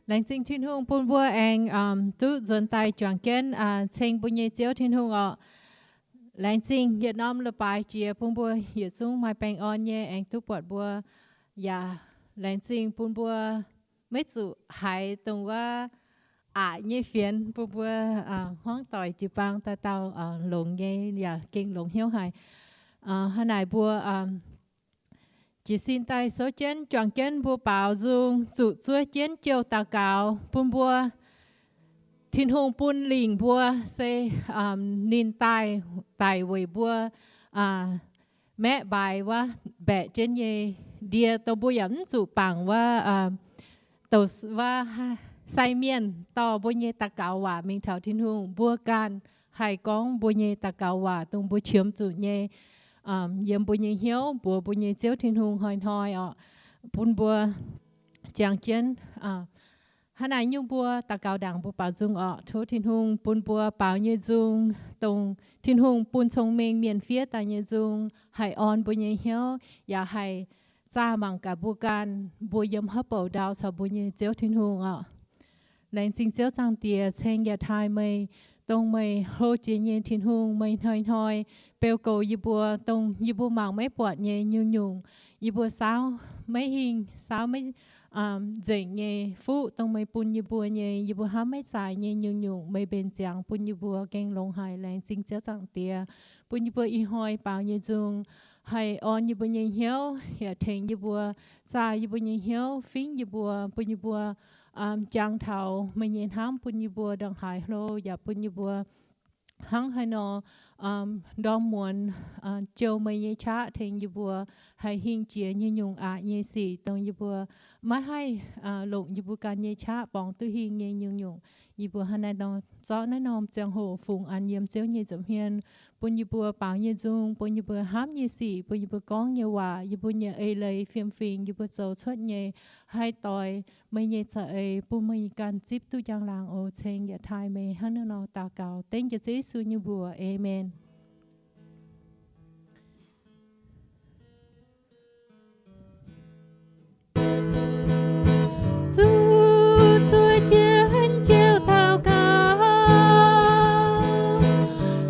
Laengz zingh Tin-Hungh bun mbuo aengx duqv nzuonx daaih juangc jienv ceng mbuo nyei Ziouv Tin-Hungh orqc. Laengz zingh yietc norm leiz-baaix jiex bun mbuo yietc zungv maaih baengh orn nyei aengx duqv buatc mbuo. Yaac laengz zingh bun mbuo maiv zuqc haiz dongh wuov aqc nyei fienx bun mbuo hmuangv doic jiu-baang daaih dauh longx nyei yaac gengh longx hnyouv haic. Hnangv naaic mbuo jiez sin daaih souv jienv juangc jienv mbuo baaux nzung zuqc zuov jienv jouh daux gaux bun mbuo. Tin-Hungh bun lingc mbuo se ninh daaih, daic weic mbuo maeqv mbaaix wuov, mbaeqc jienv nyei ndie, dongh mbuo yaac mv zuqc bangc wuov, douc wuov sai mienh dorh mbuo nyei daux gaux waac mingh taux Tin-Hungh. Mbuo ganh haih gorngv mbuo nyei daux gaux waac dongh mbuo qiemx zuqc nyei yiem mbuo nyei hnyouv mbuox mbuo nyei Ziouv Tin-Hungh hnoi-hnoi orqc, bun mbuo jangx jienv. Hnangv naaic nyungc mbuo daux gaux ndaangc mbuo baaux nzung orqc. Tov Tin-Hungh bun mbuo baaux nyei nzung, dongh Tin-Hungh bun cong-mengh mienh fiev daaih nyei nzung, haih orn mbuo nyei hnyouv, yaac haih zaah mangc gaax mbuo ganh, mbuo yiem haaix bouc ndau caux mbuo nyei Ziouv Tin-Hungh orqc. Laengz zingh Ziouv Zaangc Diex, ceng yaac taaih meih, dongh meih hlo jiex nyei Tin-Hungh, meih hnoi-hnoi beu goux yie mbuo, dongh yie mbuo mangc maiv buatc nyei nyungc-nyungc, yie mbuo saauv maiv hingh, saauv maiv nzengc nyei fuqv, dongh meih bun yie mbuo nyei, yie mbuo hnamv maiv zaaix nyei nyungc-nyungc, meih mbenc ziangx bun yie mbuo gengh longx haic. Laengz zingh Ziouv Zaangc Diex, bun yie mbuo ih hnoi baaux nyei nzung, haih orn yie mbuo nyei hnyouv, yaac tengx yie mbuo, zaah yie mbuo nyei hnyouv, fingv yie mbuo, bun yie mbuo jangx taux meih nyei hnamv bun yie mbuo ndongc haaix hlo, yaac bun yie mbuo hnangv haaix nor ndorm muonz jouh meih nyei qaqv tengx yie mbuo haih hingh jiex nyei nyungc aqc nyei sic, dongh yie mbuo maiv haih longc yie mbuo ganh nyei qaqv borngz duqv hingh nyei nyungc-nyungc. Yie mbuo hnangv naaiv nor zorqv naaiv norm ziangh hoc fungx an yiem Ziouv nyei nza'hmien, bun yie mbuo baaux nyei nzung, bun yie mbuo hnamv nyei sic, bun yie mbuo gorngv nyei waac, yie mbuo nyei eix leiz fiem-fingx, yie mbuo zoux cuotv nyei, haih doix meih nyei za'eix, bun meih ganh zipv duqv njang-laangc oc. Ceng yaac taaih meih. Hnangv naaiv nor daux gaux dengv jiex Ziouv Yesu nyei mbuox. Aamen. Zuqc zuov jienv jouh daux gaux,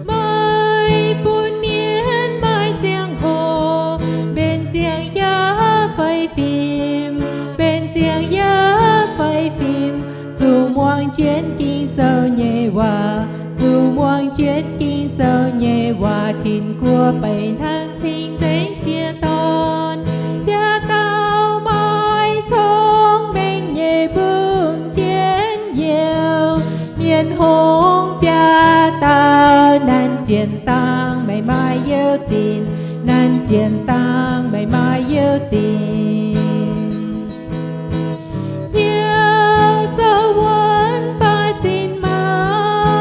meih bun mienh maaih ziangh hoc mbenc ziangx yaac fai fim, mbenc ziangx yaac fai fim. Zuqc muangx jienv Ging-Sou nyei waac, zuqc muangx jienv Ging-Sou nyei waac, tin-guoqv benx hnangv cing-nzengc sieqv dorn. Biaa dauh maaih cong-mengh nyei mbungv jienv youh, mienh hngongx biaa dauh. Nanv jienv dangh meih maaih youh dinc, nanv jienv dangh meih maaih youh dinc. Hnyouv sou wuonv baac sin mangc,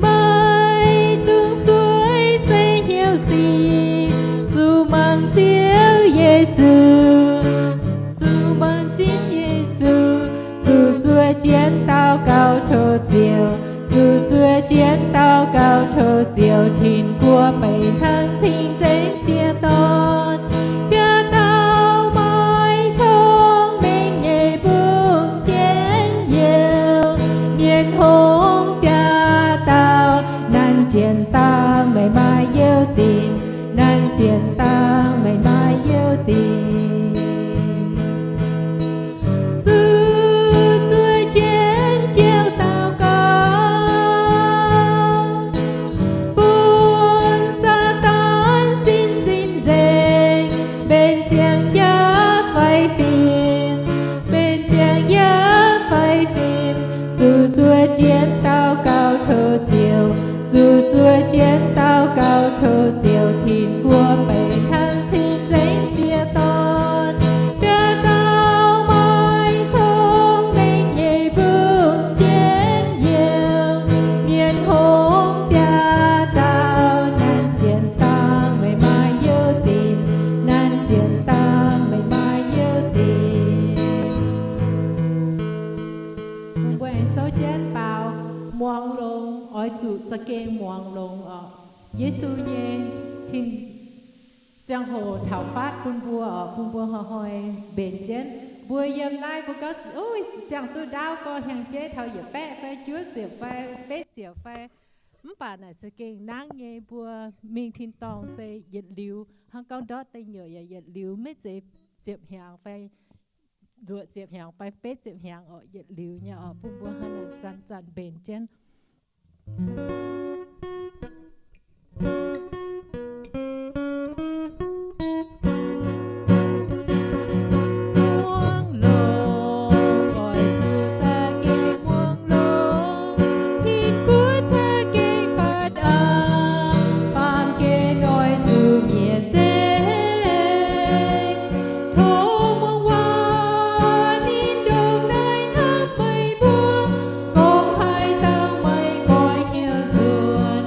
maiv dungx sueih se hnyouv sic. Zuqc mangc Ziouv Yesu, zuqc mangc Ziouv Yesu. Zuqc zuov jienv daux gaux tov Ziouv, zuqc zuov jienv daux gaux tov Ziouv, tin-guoqv benx hnangv cing-nzengc sieqv dorn. Biaa dauh maaih cong-mengh nyei mbungv jienv youh, mienh hngongx biaa dauh. Nanv jienv dangh meih maaih youh dinc, nanv jienv dangh meih maaih youh dinc. Zuqc zuov jienv jouh daux gaux, bun Saadaan sin cing-nzengc, mbenc ziangx yaac fai fim, mbenc ziangx yaac fai fim. Zuqc zuov jienv daux gaux tov Ziouv, zuqc zuov jienv daux gaux tov Ziouv, tin-guoqv benx hnangv cing-nzengc sieqv dorn. Biaa dauh maaih cong-mengh nyei mbungv jienv youh, mienh hngongx biaa dauh. Nanv jienv dangh meih maaih youh dinc, nanv jienv dangh meih maaih youh dinc. Mbuo aengx souv jienv baaux, muangx longx, oix zuqc za'gengh muangx longx orqc. Yesu nyei tin ziangh hoc taux fatv bun mbuo orqc, bun mbuo hnoi-hnoi mbenc jienv. Mbuo yiem naaiv mbuo gorngv, ziangh zuqc ndaauv gorx hnyangx-jeiv taux yietc baeqv fai juov ziepc fai betv ziepc fai, mv baac naaic za'gengh nangv nyei. Mbuo mingh tin-dorngh se yietc liuz, hnangv gorngv ndortv deic nyuoqc yaac yietc liuz, maiv zeiz ziepc hnyangx fai nduoqc ziepc hnyangx fai betv ziepc hnyangx orqc, yietc liuz nyei orqc, bun mbuo hnangv naaic zanc-zanc mbenc jienv. Muangx longx, oix zuqc za'gengh muangx longx, tin-guoqv za'gengh fatv aqc, baamh gen oix zuqc nyiec nzengc. Tov muangx waac ninh ndongc naaiv hnamv meih mbuo, gorngv haaix dauh meih goiv hnyouv nzuonx,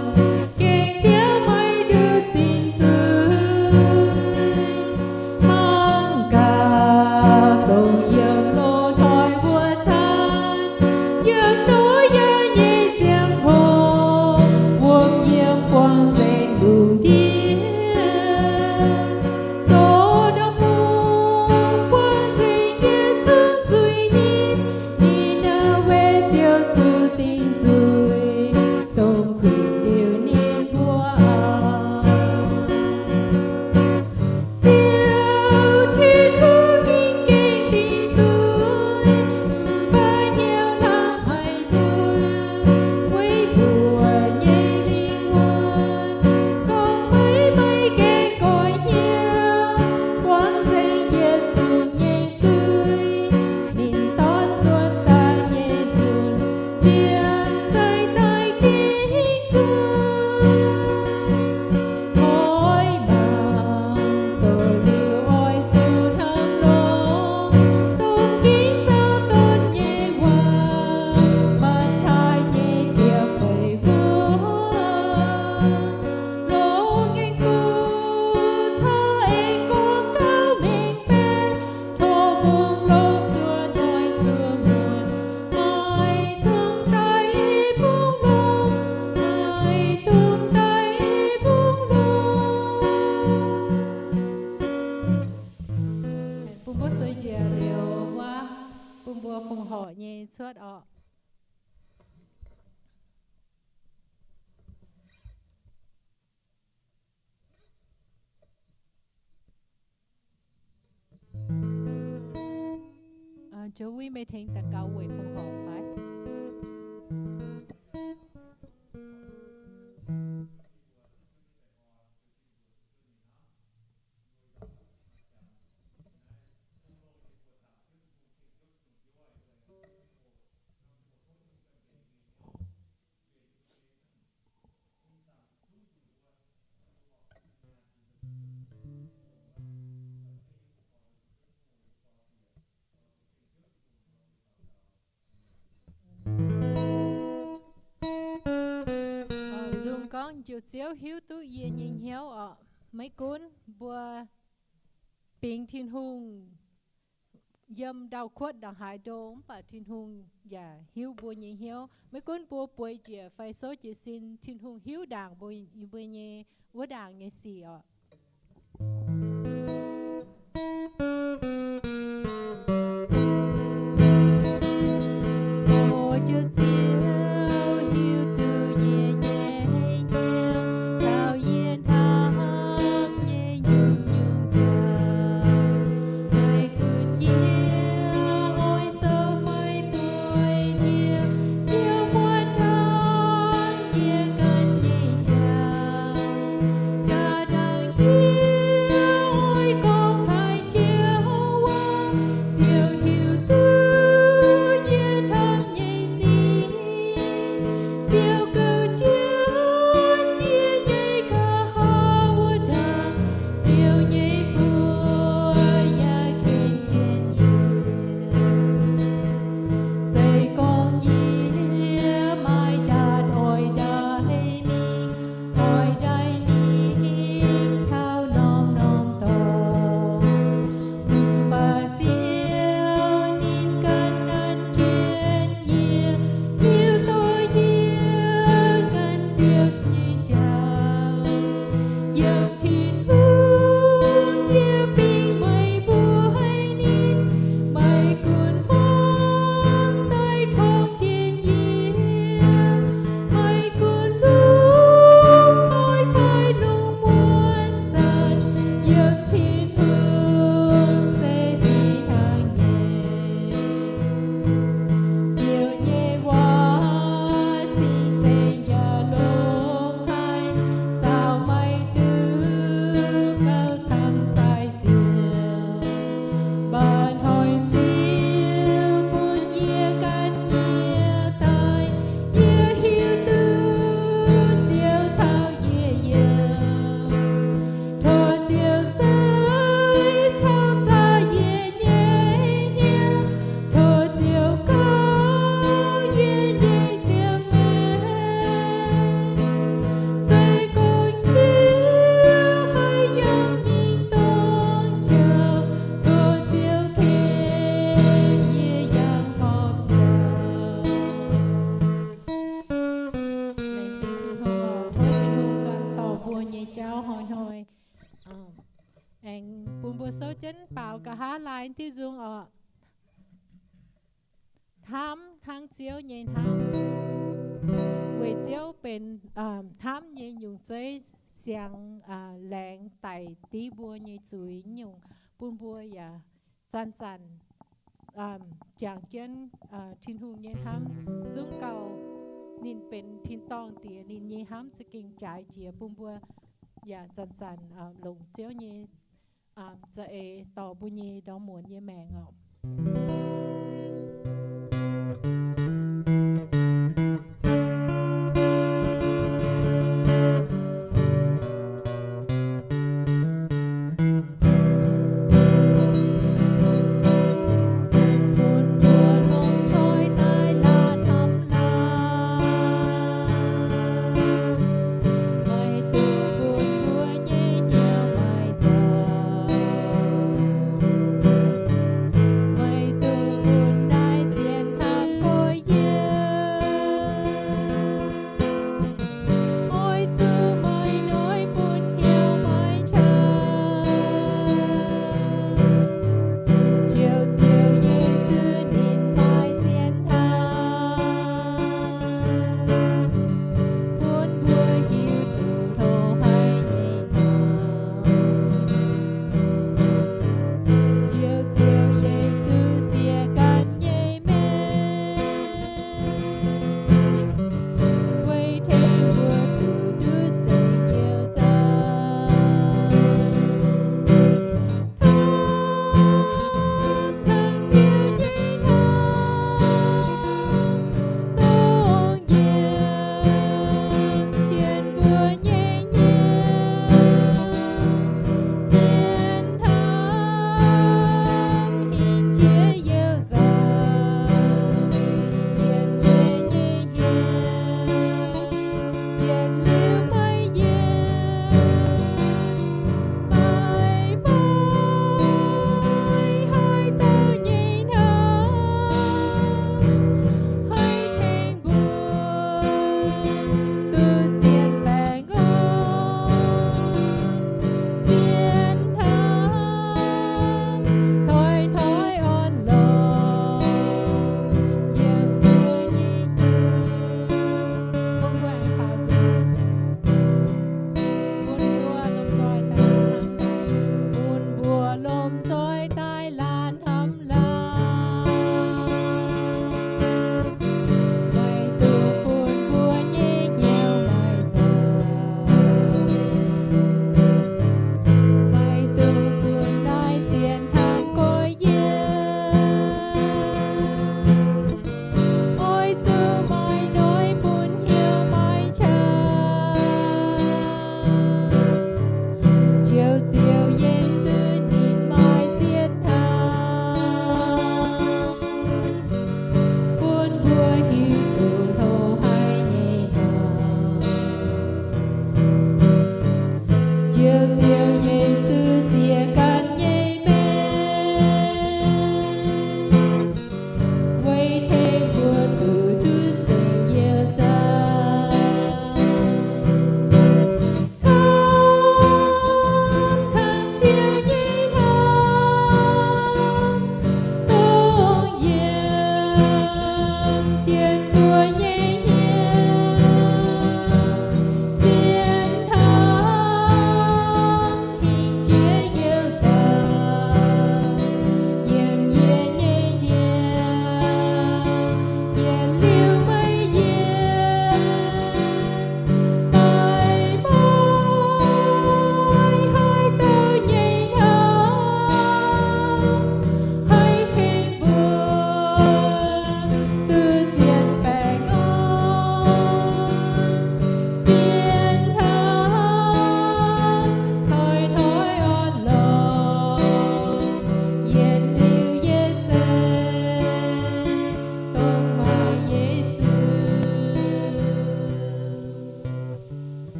gengh biauv meih nduqc dingc nzuih. Mangc gaax dongh yiem loz-hnoi mbuo zaanc, yiem Noyaa nyei ziangh hoc, wuom yiem buangh nzengc lungh ndiev. So^ndom Mungv buangh nzengc yietc zungv zuiz-nyim, Ni^naa^we ziouc zuqc dingc nzuih, dongh kuinx liuz ninh mbuo aqv. Ziouv Tin-Hungh ninh gengh dingc nzuih, mv baac hnyouv hnamv haic mbuo, weic mbuo nyei lingh wuonh. Gorngv meih, meih gengh goiv hnyouv, buangh nzengc yietc zungv nyei zuiz, ninh dorn zuotc daaih nyei nzunc, liemh zeih daaih dingc nzuih. Oix mangc doz liuz oix zuqc hnamv longx, dongh Ging-Sou donx nyei waac, Matv^taai nyei ziepc feix mbuo. Longx nyei guv caux aengx gorngv gauh mengh baeqc, tov bungx longx zuoqc doic zuoqc muonc, maaih dongh daaih bungx longx, maaih dongh daaih bungx longx. Bun mbuo zueiz njiec liuz wuov, bun mbuo fongc horc nyei cuotv orqc. Joey, meih tengx daux gaux weic fongc horc fai? Nzung gorngv, Njoux Ziouv hiuv duqv yie nyei hnyouv orqc. Maiv gunv mbuo bingx Tin-Hungh yiem ndau-kuotv ndongc haaix ndo, mv baac Tin-Hungh yaac hiuv mbuo nyei hnyouv. Maiv gunv mbuo bueix njiec fai souv jiez sin, Tin-Hungh hiuv ndaangc mbuo, mbuo nyei wuov ndaangc nyei sic orqc. O Ziouv, hiuv duqv yie nyei hnyouv caux yie hnamv nyei nyungc-nyungc jauv. Maiv gunv yie oix souv fai bueix njiec, Ziouv muonz hnamv yie ganh nyei jauv. Jaa dangh yie oix Aengx bun mbuo souv jienv baaux nqa'haav laai diuh nzung orqc. Hnamv hnangv Ziouv nyei hnamv. Weic Ziouv benx hnamv nyei nyungc zeiv siangx laengz daic div mbuo nyei zuiz nyungc, bun mbuo yaac zanc-zanc jangx jienv Tin-Hungh nyei hnamv, zungv gauh ninh benx tin-dorngh Diex, ninh nyei hnamv za'gengh jaaix jiex bun mbuo yaac zanc-zanc longc Ziouv nyei za'eix dorh mbuo nyei ndorm muonz nyei maengc oc.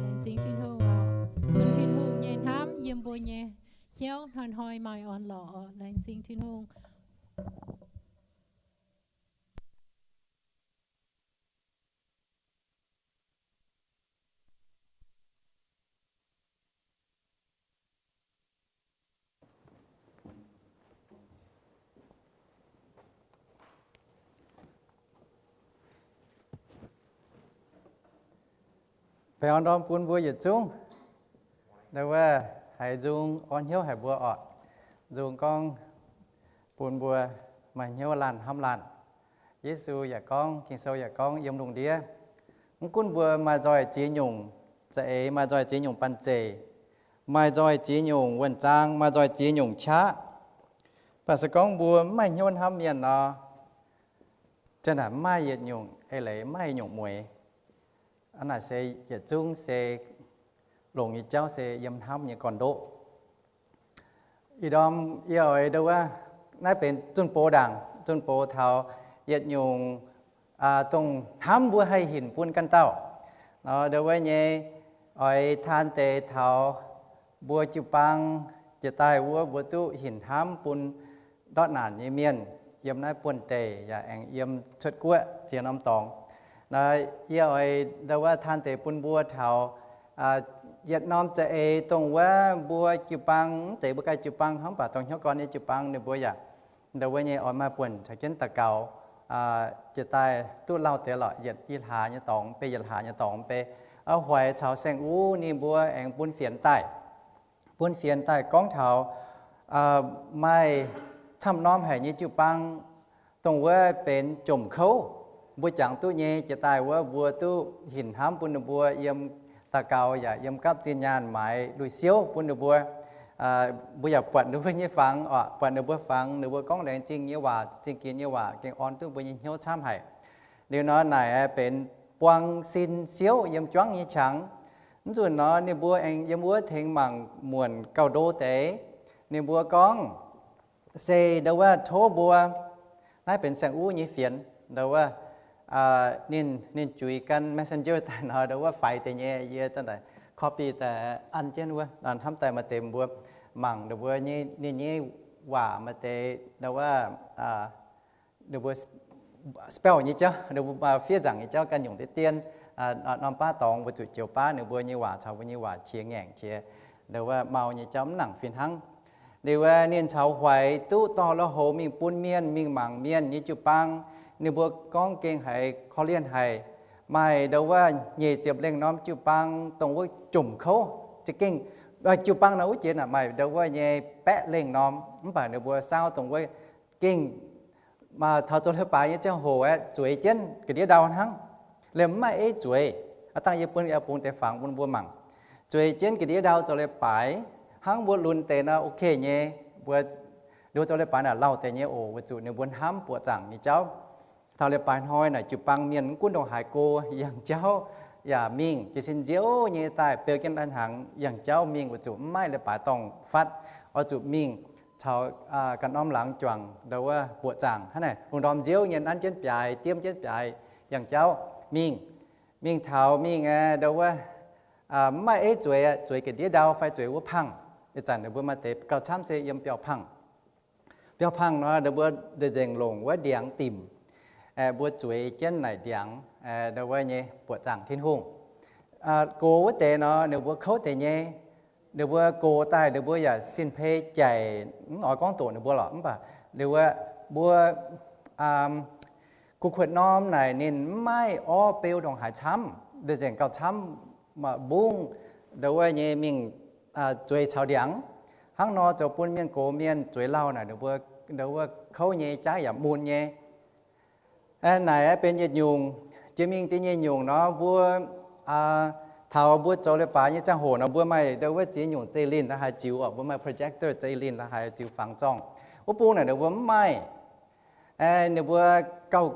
Laengz zingh Tin-Hungh oc. Bun Tin-Hungh nyei hnamv yiem mbuo nyei hnyouv hnoi-hnoi maaih orn-lorqc oc. Laengz zingh Tin-Hungh. Baengh orn ndorm bun mbuo yietc zungv. Ndau wuov haiz nzung orn hnyouv haic mbuo orqc. Nzung gorngv bun mbuo maaih hnyouv laanh hnamv laanh. Yesu yaac gorngv, Ging-Sou yaac gorngv yiem lungh ndiev, mv gunv mbuo maaih nzoih ziex nyungc za'eix, maaih nzoih ziex nyungc banh zeic, maaih nzoih ziex nyungc wuonh zaang, maaih nzoih ziex nyungc qaqv, mv baac se gorngv mbuo mv maaih hnyouv hnamv mienh nor, ziang naaic mv maaih yietc nyungc eix leiz, mv maaih yietc nyungc mueix. Aa, naaic se yietc zungv se longx nyei jauv se yiem hnamv nyei gorn-ndoqv. Ih ndorm yie oix ndau wuov, naaiv benx zunh bou ndaangc, zunh bou taux yietc nyungc, aa, dongh hnamv mbuo haih hinc bun ganh dauh. Nor ndau wuov nyei oix taan deix taux mbuo jiu-baang jiex daaih wuov mbuo duqv hinc hnamv bun ndortv naanc nyei mienh yiem naaiv buonv-deic yaac aengx yiem cuotv guoqv ziex norm dorngx. Nor yie oix ndau wuov taan deix bun mbuo taux, aa, yietc norm za'eix dongh wuov mbuo jiu-baang, mv zeiz mbuo ganh jiu-baang hnangv, mv baac dongh hnyouv gorn nyei jiu-baang ninh mbuo yaac ndau wuov nyei oix maaih buonc caux jienv daux gaux, aa, jiex daaih duqv lauh deix lorqc, yietc i hlaax nyei dorngx mv bei, yietc hlaax nyei dorngx mv bei, oix hoic caux saeng-wuov ninh mbuo aengx bun fienx daaih. Bun fienx daaih gorngv taux, aa, maaih camv norm haic nyei jiu-baang, dongh wuov benx jomc kouv, mbuo jangx duqv nyei, jiex daaih wuov mbuo duqv hinc hnamv bun ninh mbuo yiem daux gaux yaac yiem gapv zinh nyaanh maaiz lui-siouv bun ninh mbuo. Aa, mbuo yaac buatc ninh mbuo nyei fangx, buatc ninh mbuo fangx, ninh mbuo gorngv laengz zingh nyei waac, zingh ginx nyei waac gengh orn duqv mbuo nyei hnyouv camv haic. Liuz nor naaic benx buang sin siouv yiem juangv nyei qangx. Mv nzunc nor ninh mbuo aengx yiem wuov tengx mangc muonc gauh ndo deix. Ninh mbuo gorngv, se ndau wuov tov mbuo, naaiv benx saeng-wuov nyei fienx, ndau wuov, aa, ninh, ninh juix gan messenger daaih nor, ndau wuov faix deix nyei, yie zanc daaih copy daaih an jienv wuov, hnamv daaih maaih deix mbuo mangc ninh mbuo nyei, ninh nyei waac maaih deix, ndau wuov, aa, ninh mbuo spell nyei jauv, ninh mbuo, aa, fiev nzaangc nyei jauv ganh nyungc deix dien, aa, norm baav dorngx weic zuqc joux baav ninh mbuo nyei waac caux mbuo nyei waac qiex ngaengc qiex, ndau wuov mau nyei jauv mv nangc fih hnangv. Liuz wuov ninh caux hoic duqv dorh lui-houx mingh bun mienh, mingh mangc mienh nyei jiu-baang. Ninh mbuo gorngv gengh haiz korv-lienh haic. Maaih ndau wuov nyeic ziepc lengh norm jiu-baang dongh wuov jomc kouv za'gengh, jiu-baang nor wuov jiex naaic maaih ndau wuov nyei baeqv lengh norm, mv baac ninh mbuo saauv dongh wuov gengh taux zoux leiz-baaix nyei ziangh hoc aeqv, zueiz jienv ga'ndiev ndau hnangv. Liemh mv maaih eiv zueiz. Aa, dangh yie bun, yie bungx deix fangx bun mbuo mangc. Zueiz jienv ga'ndiev ndau zoux leiz-baaix, hnangv mbuo lunx deix nor ok nyei. Mbuo, ninh mbuo zoux leiz-baaix naaic lauh deix nyei oc, weic zuqc ninh mbuo hnamv buoqc zaangc nyei jauv. Taux leiz-baaix hnoi naaic jiu-baang mienh mv gunv ndongc haaix go, yangh jauv yaac mingh, jiez sin nziouv nyei daaih beu jienv lai-hnaangx yangh jauv mingh, weic zuqc mv maaih leiz-baaix dorngh fatv, oix zuqc mingh caux, aa, ganh norm laangz juangc ndau wuov buoqc zaangc. Hnangv naaic lungh ndorm nziouv nyei nanv jienv biaaix, diemv jienv biaaix yangh jauv mingh. Mingh taux mingh aeqv, ndau wuov, aa, mv maaih eiv zueiz, zueiz ga'ndiev ndau fai zueiz wuov pangh. Ih zanc ninh mbuo maaih deix gauh camv se yiem biauv-pangh. Biauv-pangh nor ninh mbuo nzengc longc wuov ndiangx dimc. Aeqv, mbuo zueiz jienv naaic ndiangx, aeqv, ndau wuov nyei buoqc zaangc Tin-Hungh. Aa, gox wuov deix nor ninh mbuo kouv deix nyei. Ninh mbuo gox daaih ninh mbuo yaac sin-peix jaic, mv oix gorngv doqc ninh mbuo lorqc. Mv baac ninh mbuo, mbuo, aa, gu'kuotv norm naaic ninh mv maaih orv beu ndongc haaix camv, nzengc gauh camv, mbungv ndau wuov nyei mingh, aa, zueiz caux ndiangx. Hnangv nor zoux bun mienh gox mienh zueiz lauh naaic ninh mbuo ndau wuov kouv nyei, jaav yaac mun nyei. Aeqv, naaic aeqv, benx yietc nyungc. Jiex mingh da'nyeic nyungc nor mbuo, aa, taux mbuo zoux leiz-baaix nyei ziangh hoc nor mbuo maaih ndau wuov ziex nyungc zeiv-linh la'haaix ziux oc, mbuo maaih projector zeiv-linh la'haaix ziux fangx zorngh. Wuov bung naaic ninh mbuo mv maaih. Aeqv, ninh mbuo gauh,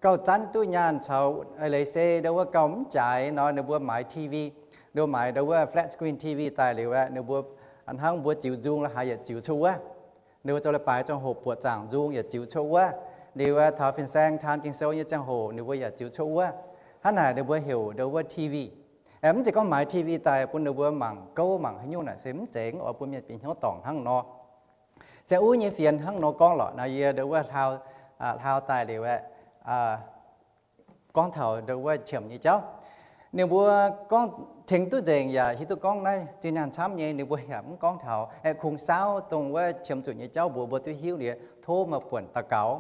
gauh zanv duqv nyaanh caux, eix leiz se ndau wuov gauh mv jaaix nor ninh mbuo maaiz T V, ninh mbuo maaiz ndau wuov flat screen T V daaih liuz aeqv, ninh mbuo hnangv mbuo ziux Zoom la'haaix yaac ziux cuotv wuov. Ninh mbuo zoux leiz-baaix ziangh hoc buoqc zaangc Zoom yaac ziux cuotv wuov. Ninh mbuo taux fin-saeng taan Ging-Sou nyei ziangh hoc ninh mbuo yaac ziux cuotv wuov. Hnangv naaic ninh mbuo heuc ndau wuov T V. Aeqv, mv zeiz gorngv maaiz T V daaih bun ninh mbuo mangc gouv mangc haaix nyungc naaic se mv zeiz, oix bun mienh bieqc hnyouv dorngc hnangv nor. Ziangh uv nyei fienx hnangv nor gorngv lorqc. Naaiv yie ndau wuov hlaau, aa, hlaau daaih liuz aeqv, aa, gorngv taux ndau wuov qiemx nyei jauv. Ninh mbuo gorngv tengx duqv nzengc yaac hiuv duqv gorngv naaiv zinh nyaanh camv nyei, ninh mbuo yaac mv gorngv taux aeqv, kungx saauv dongh wuov qiemx zuqc nyei jauv mbuox mbuo duqv hiuv liuz tov maaih buonc daux gaux.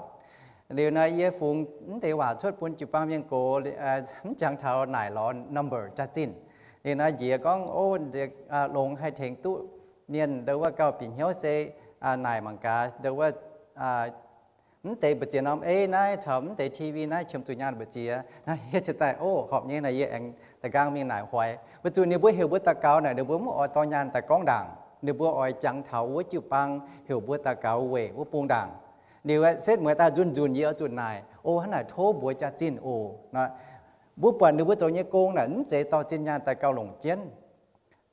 Liuz naaiv yie fungx mv deix waac cuotv bun jiu-baang mienh gox, mv jangx taux naaic lorz number jaax-zinh. Ninh naaiv njiec gorngv, o, longx haih tengx duqv mienh ndau wuov gauh bieqc hnyouv se naaic mangc gaax ndau wuov mv deix mbu'ziex norm eiv naaiv caux mv deix T V naaiv qiemx zuqc nyaanh mbu'ziex. Naaiv yie ziouc daaih, o, horpc nyei. Naaic yie aengx da'nqaang mingh naaic hoiz. Weic zuqc ninh mbuo heuc mbuo daux gaux naaic, ninh mbuo mv oix dorh nyaanh daaih gorngv ndaangc. Ninh mbuo oix jangx taux wuov jiu-baang heuc mbuo daux gaux weic wuov bung ndaangc. Liuz setv mueiz daaih nzunc nzunc yie oix zuqc naaic, o, hnangv naaic tov mbuox jaax-zinh oc. Mbuo buatc ninh mbuo zoux nyei gong naaic mv zeiz dorh zinh nyaanh daaih gauh longc jienv.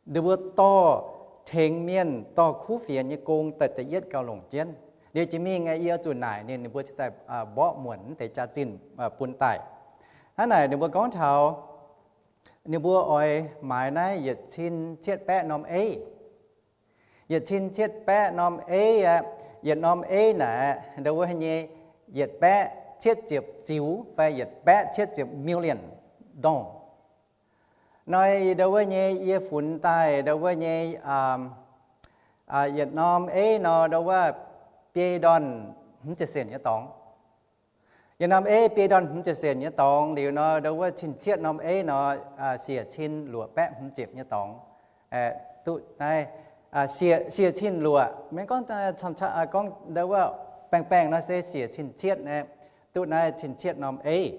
Ninh mbuo dorh tengx mienh, dorh kuv fienx nyei gong daaih da'yietv gauh longc jienv. Liuz jiex mingh yie oix zuqc naaic ninh, ninh mbuo ziouc daaih mborqv muonc mv deix jaax-zinh bun daaih. Hnangv naaic ninh mbuo gorngv taux ninh mbuo oix maaiz naaiv yietc cin cietv baeqv norm eiv. Yietc cin cietv baeqv norm eiv aqv. Yietc norm eiv naaic ndau wuov nyei yietc baeqv cietv ziepc ziux fai yietc baeqv cietv ziepc million dongh. Nor ndau wuov nyei yie funx daaih ndau wuov nyei yietc norm eiv nor ndau wuov biei ndorn hmz ziepc cent nyei dorngx. Yietc norm eiv biei ndorn hmz ziepc cent nyei dorngx liuz nor, ndau wuov cin cietv norm eiv nor, siec cin luoqc baeqv hmz ziepc nyei dorngx. Duqv naaiv siec cin luoqc, maiv gorngv, gorngv ndau wuov baengh baengh nor se siec cin cietv, duqv naaiv cin cietv norm eiv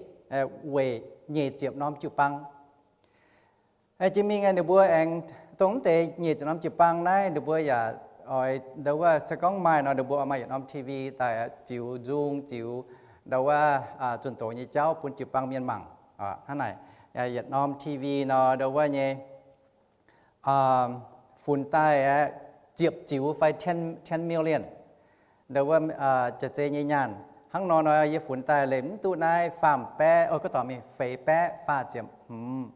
weic nyic ziepc norm jiu-baang. Jiex mingh ninh mbuo aengx dongh mv deix nyic ziepc norm jiu-baang naaiv, ninh mbuo yaac oix ndau wuov se gorngv maaih nor, ninh mbuo oix maaih yietc norm T V daaih ziux Zoom, ziux ndau wuov zunh doz nyei jauv bun jiu-baang mienh mangc. Hnangv naaic, yietc norm T V nor ndau wuov nyei funx daaih ziepc ziux fai ten million ndau wuov jaax-zei nyei nyaanh. Hnangv nor nor yie funx daaih leih mv duqv naaiv faam baeqv, o, gorngv dorngc mingh feix baeqv faah ziepc hmz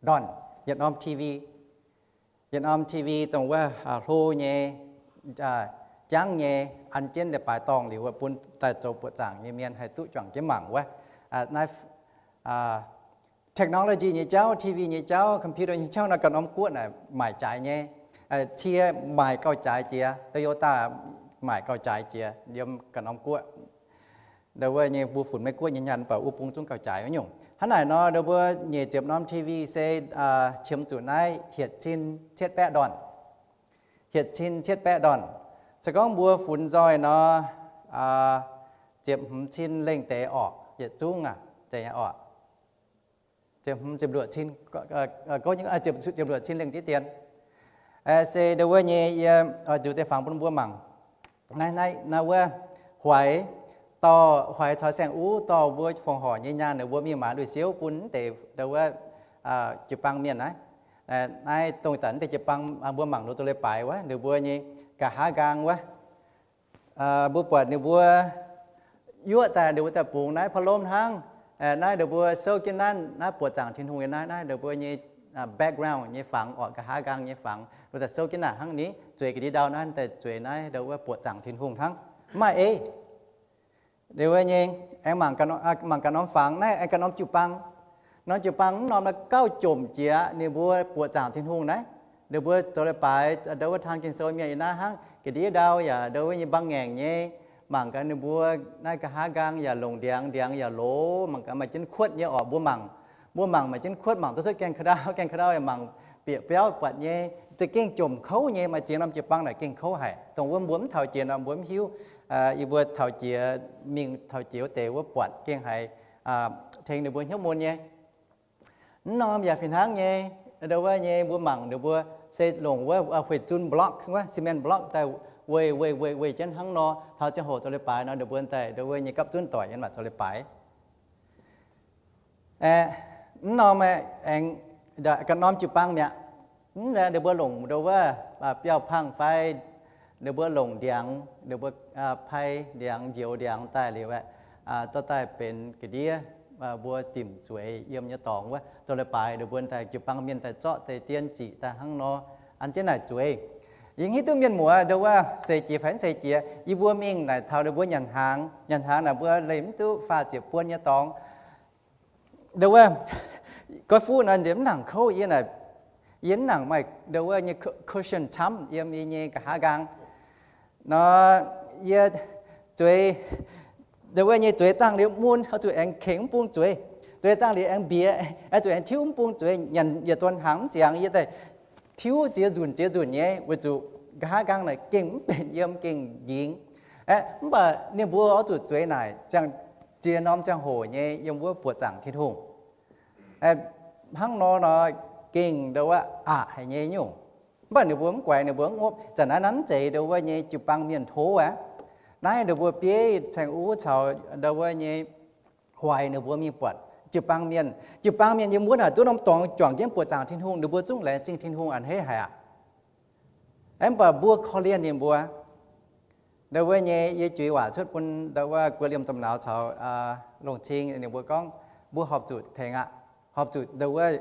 ndorn yietc norm T V. Yietc norm T V dongh wuov hlo nyei, jangv nyei, an jienv leiz-baaix dorngh liuz wuov bun daaih zoux buoqc zaangc nyei mienh haih duqv juangc jienv mangc wuov. Naaiv technology nyei jauv, T V nyei jauv, computer nyei jauv nor ganh norm guoqv naaic maaic jaaix nyei. Cie maaic gauh jaaix jiex, Toyota maaic gauh jaaix jiex yiem ganh norm guoqv. Ndau wuov nyei mbuo funx Meiv Guoqv nyei nyaanh, mv baac wuov bung zungv gauh jaaix wuov nyungc. Hnangv naaic nor, ndau mbuo nyic ziepc norm T V se qiemx zuqc naaiv hietc cin cietv baeqv ndorn. Hietc cin cietv baeqv ndorn. Se gorngv mbuo funx nzoih nor, ziepc hmz cin lengh deix orqc, yietc zungv aqv, zeiz nyei orqc. Ziepc hmz, ziepc luoqc cin, ziepc luoqc cin lengh diqv dien. Se ndau wuov nyei yie oix nzuqc deix fangx bun mbuo mangc. Naaiv, naaiv, naaiv wuov huaix, dorh huaix caux saeng-uv dorh mbuo fongc horc nyei nyaanh, ninh mbuo mingh maaiz lui-siouv bun mv deix ndau wuov jiu-baang mienh naaiv. Naaiv dongh zanc mv deix jiu-baang mbuo mangc nor zoux leiz-baaix wuov, ninh mbuo nyei nqa'haav nqaang wuov. Mbuo buatc ninh mbuo yuoqv daaih, ninh mbuo daaih bungx naaiv พัดลม hnangv. Naaiv ninh mbuo souv jienv naaiv, naaiv buoqc zaangc Tin-Hungh nyei naaiv, naaiv ninh mbuo nyei background nyei fangx orqc, nqa'haav nqaang nyei fangx. Ninh mbuo daaih souv jienv naaic hnangv ni, zueiz ga'ndiev ndau naaiv daaih zueiz naaiv ndau wuov buoqc zaangc Tin-Hungh hnangv. Mv maaih ei. Ninh mbuo nyei aengx mangc ganh norm fangx naaiv, aengx ganh norm jiu-baang. Norm jiu-baang mv norm naaiv gauh jomc jiex ninh mbuo buoqc zaangc Tin-Hungh naaiv. Ninh mbuo zoux leiz-baaix ndau wuov taan Ging-Sou mienh yiem naaiv hnangv, ga'ndiev ndau yaac ndau wuov nyei mbang ngaengc nyei. Mangc gaax ninh mbuo naaiv nqa'haav nqaang yaac longc ndiangx, ndiangx yaac loz. Mangc gaax maaih jienv kuotv nyei orqc, mbuo mangc. Mbuo mangc maaih jienv kuotv, mangc duqv cuotv gaengh ka'ndau, gaengh ka'ndau yaac mangc bieqc biauv buatc nyei. Za'gengh jomc kouv nyei, maaih ziex norm jiu-baang naaic gengh kouv haic. Dongh wuov mbuo mv taux jiex nor mbuo mv hiuv. Yie mbuo taux jiex, mingh taux jiex wuov deix wuov buatc gengh haiz tengx ninh mbuo hnyouv mun nyei. Mv norm yaac fih hnangv nyei, ndau wuov nyei mbuo mangc ninh mbuo se longc wuov hueic zunv block wuov, cement block daaih weih weih weih weih jienv hnangv nor, taux ziangh hoc zoux leiz-baaix nor ninh mbuo daaih ndau wuov nyei gapv zunv doic yiem naaic zoux leiz-baaix. Mv norm aengx ganh norm jiu-baang mi'aqv. Mv ninh mbuo longc ndau wuov biauv-pangh fai ninh mbuo longc ndiangx, ninh mbuo pai ndiangx, njoux ndiangx daaih liuz aeqv, zorqv daaih benx ga'ndiev mbuo dimc zueiz yiem nyei dorngx wuov, zoux leiz-baaix ninh mbuo daaih jiu-baang mienh daaih zorqv deix dien ziqc daaih hnangv nor, an jienv naaic zueiz. Yie hiuv duqv mienh muoz ndau wuov seix jiex fai mv seix jiex, yie mbuo mingh naaic taux ninh mbuo nyanc hnaangx, nyanc hnaangx naaic mbuo leih mv duqv faah ziepc buon nyei dorngx. Ndau wuov, goiv fuqv nor nziex mv nangc kouv, yie naaic, yie mv nangc maaih ndau wuov nyei cushion camv yiem yie nyei nqa'haav nqaang. Nor yie zueiz, ndau wuov nyei zueiz dangh liuz mun, oix zuqc aengx kengx mv bung zueiz. Zueiz dangh liuz aengx mbieqc, aengx zuqc aengx tiuv mv bung zueiz, nyanc yietc donx hnaangx mv ziangx, yie daaih tiuv ziex nzunc ziex nzunc nyei, weic zuqc nqa'haav nqaang naaic gengh mv benx yiem, gengh nqingx. Aeqv, mv baac ninh mbuo oix zuqc zueiz naaic ziangh, ziex norm ziangh hoc nyei yiem wuov buoqc zaangc Tin-Hungh. Hnangv nor nor gengh ndo wuov aqc haic nyei nyungc. Mv baac ninh mbuo mv guaix, ninh mbuo mv, zanc naaiv naaiv mv zeiz ndo wuov nyei jiu-baang mienh tov aqv. Naaiv ninh mbuo bieiv ceng uv caux ndo wuov nyei hoic ninh mbuo mingh buatc jiu-baang mienh. Jiu-baang mienh yiem wuov naaic duqv norm dorngx juangc jienv buoqc zaangc Tin-Hungh, ninh mbuo zungv laengz zingh Tin-Hungh a'hneiv haic aqv. Aeqv, mv baac mbuo korv-lienh ninh mbuo. Ndo wuov nyei yie juiz waac cuotv bun ndo wuov guoqv liemh domh nauz caux longc cing ninh mbuo gorngv, mbuo horpc zuqc tengx aqv. Horpc zuqc ndo wuov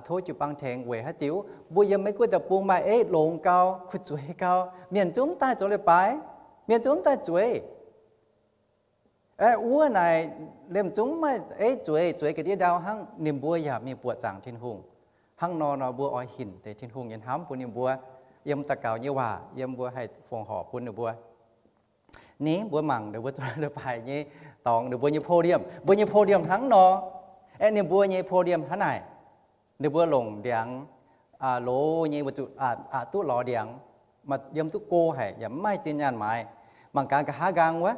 tov jiu-baang tengx weic haaix diuc? Mbuo yiem Meiv Guoqv deic-bung maaih eiv longx gau, kuh zueiz gau, mienh zungv mv daaih zoux leiz-baaix, mienh zungv mv daaih zueiz. Aeqv, wuov naaic liemh zungv mv maaih eiv zueiz, zueiz ga'ndiev ndau hnangv. Ninh mbuo yaac mingh buoqc zaangc Tin-Hungh. Hnangv nor nor mbuo oix hinc deix Tin-Hungh nyei hnamv bun ninh mbuo, yiem daux gaux nyei waac, yiem mbuo haih fongc horc bun ninh mbuo. Ni mbuo mangc ninh mbuo zoux leiz-baaix nyei dorngx, ninh mbuo nyei podium, mbuo nyei podium hnangv nor. Aeqv, ninh mbuo nyei podium hnangv naaic. Ninh mbuo longc ndiangx loz nyei, weic zuqc aqc duqv lorz ndiangx, yiem duqv go haic, yaac mv maaih zinh nyaanh maaiz. Mangc gaax nqa'haav nqaang wuov,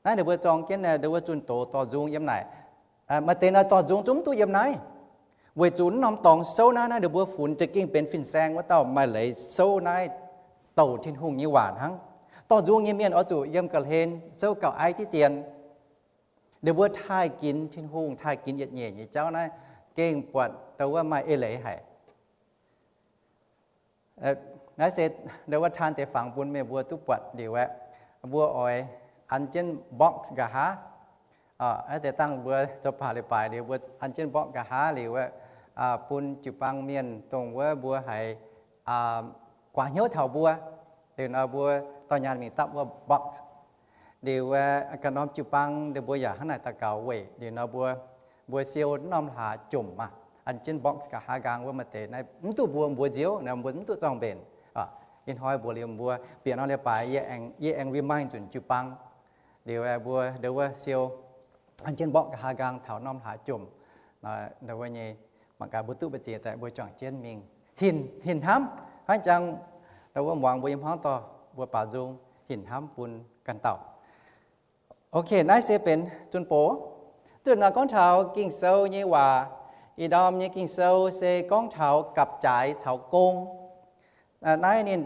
naaiv ninh mbuo zorng jienv ninh mbuo zunh doz dorh nzung yiem naaic. Maaih deix naaiv dorh nzung zungv mv duqv yiem naaiv, weic zuqc naaiv norm dorngx souv naaiv, naaiv ninh mbuo funx za'gengh benx fin-saeng wuov dauh maaih leiz souv naaiv douc Tin-Hungh nyei waac hnangv. Dorh nzung nyei mienh oix zuqc yiem ga'hlen souv gauh aiv diqv dien. Ninh mbuo taaih ginx Tin-Hungh, taaih ginx yietc nyeic nyei jauv naaiv gengh buatc ndo wuov maaih eix leiz haic. Naaiv se ndo wuov taan deix fangx bun meih mbuo duqv buatc liuz aeqv, mbuo oix an jienv box nqa'haav. Naaiv deix dangh mbuo zoux baac leiz-baaix liuz mbuo an jienv box nqa'haav liuz aeqv, bun jiu-baang mienh dongh wuov mbuo haiz guaax hnyouv taux mbuo, liuz nor mbuo dorh nyaanh mingh dapv wuov box. Liuz aeqv, ganh norm jiu-baang ninh mbuo yaac hnangv naaic daux gaux weic liuz nor mbuo, mbuo siou norm hlaax jomc maah, an jienv box nqa'haav nqaang wuov maaih deix naaiv mv duqv mbuo mbuox nziouv nor mbuo mv duqv zorng-mbenc. Ih hnoi mbuox liuz mbuo bieqc norm leiz-baaix yie aengx, yie aengx remind nzunc jiu-baang. Liuz aeqv, mbuo ndo wuov siou an jienv box nqa'haav nqaang taux norm hlaax jomc. Ndo wuov nyei, mangc gaax mbuo duqv mbu'ziex daaih mbuo juangc jienv mingh hinc, hinc hnamv hnangv jangx ndo wuov muangx mbuo nyei hmuangv dorh mbuo baaux nzung, hinc hnamv bun ganh dauh. Ok, naaiv se benx zunh box. Zunh nor gorngv taux Ging-Sou nyei waac. Ih ndorm nyei Ging-Sou se gorngv taux gapv-jaaix caux gong. Naaiv ninh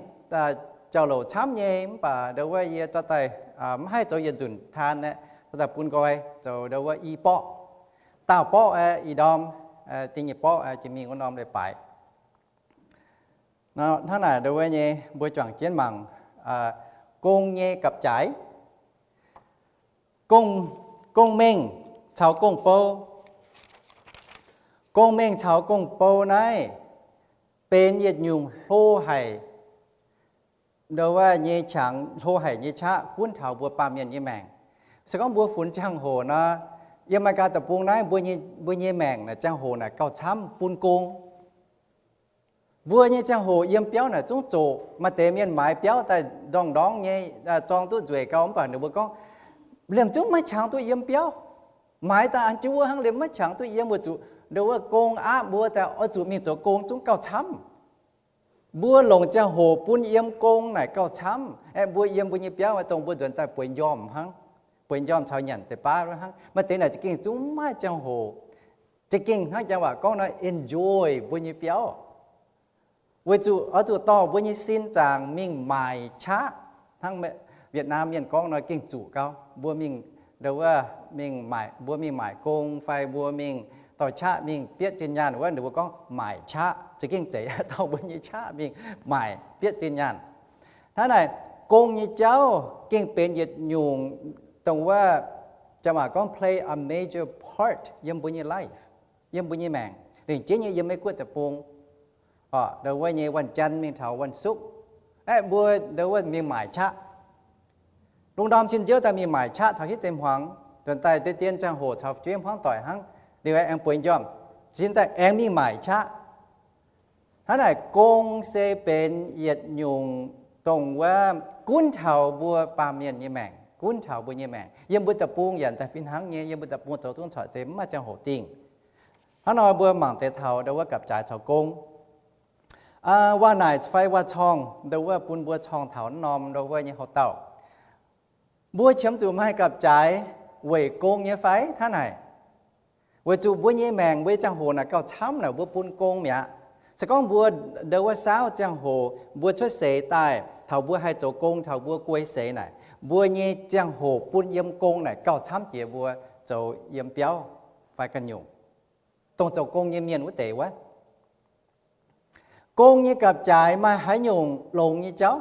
jauv-louc camv nyei, mv baac ndo wuov yie dorh daaih mv haih zoux yietc nzunc taan aeqv, dorh daaih bun nqoi zoux ndo wuov i borqv. Daauh borqv aeqv, ih ndorm, da'nyeic borqv aeqv, jiex mingh wuov norm leiz-baaix. Hnangv naaic ndo wuov nyei mbuo juangc jienv mangc gong nyei gapv-jaaix. Gong, gong-mengh caux gong-bou. Gong-mengh caux gong-bou naaiv benx yietc nyungc hlo haic, ndo wuov nyei qangx, hlo haic nyei qaqv gunv taux mbuo baamh mienh nyei maengc. Se gorngv mbuo funx ziangh hoc nor, yiem America deic-bung naaiv mbuo nyei, mbuo nyei maengc naaic ziangh hoc naaic gauh camv bun gong. Mbuo nyei ziangh hoc yiem biauv naaic zungv zoqc. Maaih deix mienh maaiz biauv daaih ndorngc-ndorngv nyei, zorng duqv nzueic gau, mv baac ninh mbuo gorngv, liemh zungv maiv qangx duqv yiem biauv. Maaiz daaih an jienv wuov hnangv, liemh maiv qangx duqv yiem, weic zuqc ndo wuov gong aqv, mbuo daaih oix zuqc mingh zoux gong zungv gauh camv. Mbuo longc ziangh hoc bun yiem gong naaic gauh camv. Aeqv, mbuo yiem mbuo nyei biauv dongh mbuo nzuonx daaih bueix njormh hnangv, bueix njormh caux nyanc deix baav hnangv. Maaih deix naaic za'gengh zungv maiv ziangh hoc, za'gengh hnangv janx waac gorngv nor enjoy mbuo nyei biauv. Weic zuqc oix zuqc dorh mbuo nyei sin zaangc mingh maaic qaqv. Hnangv Vietnam mienh gorngv nor gengh zuqc gau, mbuo mingh, ndo wuov, mingh maaic, mbuo mingh maaic gong fai mbuo mingh dorh qaqv mingh bietv zinh nyaanh wuov, ninh mbuo gorngv maaic qaqv. Za'gengh zeiz dorh mbuo nyei qaqv mingh maaic bietv zinh nyaanh. Hnangv naaic, gong nyei jauv gengh benx yietc nyungc dongh wuov, janx waac gorngv play a major part yiem mbuo nyei life, yiem mbuo nyei maengc. Lengc jeiv nyei yiem Meiv Guoqv deic-bung, ndo wuov nyei วันจันทร์ mingh taux วันศุกร์, aeqv, mbuo ndo wuov mingh maaic qaqv. Lungh ndorm cin nziouv daaih mingh maaic qaqv taux hitv deix hmuangx, nzuonx daaih deix dien ziangh hoc caux fu'jueiv hmuangv doic hnangv, liuz aengx bueix njormh, cin daaih aengx mingh maaic qaqv. Hnangv naaic gong se benx yietc nyungc dongh wuov gunv taux mbuo baamh mienh nyei maengc, gunv taux mbuo nyei maengc. Yiem mbuo deic-bung yaac daaih fih hnangv nyei, yiem mbuo deic-bung zoux zungv corc zeiz mv maaih ziangh hoc dingh. Hnangv nor mbuo mangc deix taux ndo wuov gapv-jaaix caux gong. Waac-naaic fai waac-corngh ndo wuov bun mbuo corngh taux norm ndo wuov nyei houx-dauh. Mbuo qiemx zuqc maaih gapv-jaaix weic gong nyei fai hnangv naaic? Weic zuqc mbuo nyei maengc mbuo nyei ziangh hoc naaic gauh camv naaic mbuo bun gong mi'aqv. Se gorngv mbuo ndo wuov saauv ziangh hoc mbuo cuotv seix daaih taux mbuo haih zoux gong taux mbuo guei seix naaic, mbuo nyei ziangh hoc bun yiem gong naaic gauh camv jiex mbuo zoux yiem biauv fai ganh nyungc, dongh zoux gong nyei mienh wuov deix wuov. Gong nyei gapv-jaaix maaih haaix nyungc longx nyei jauv?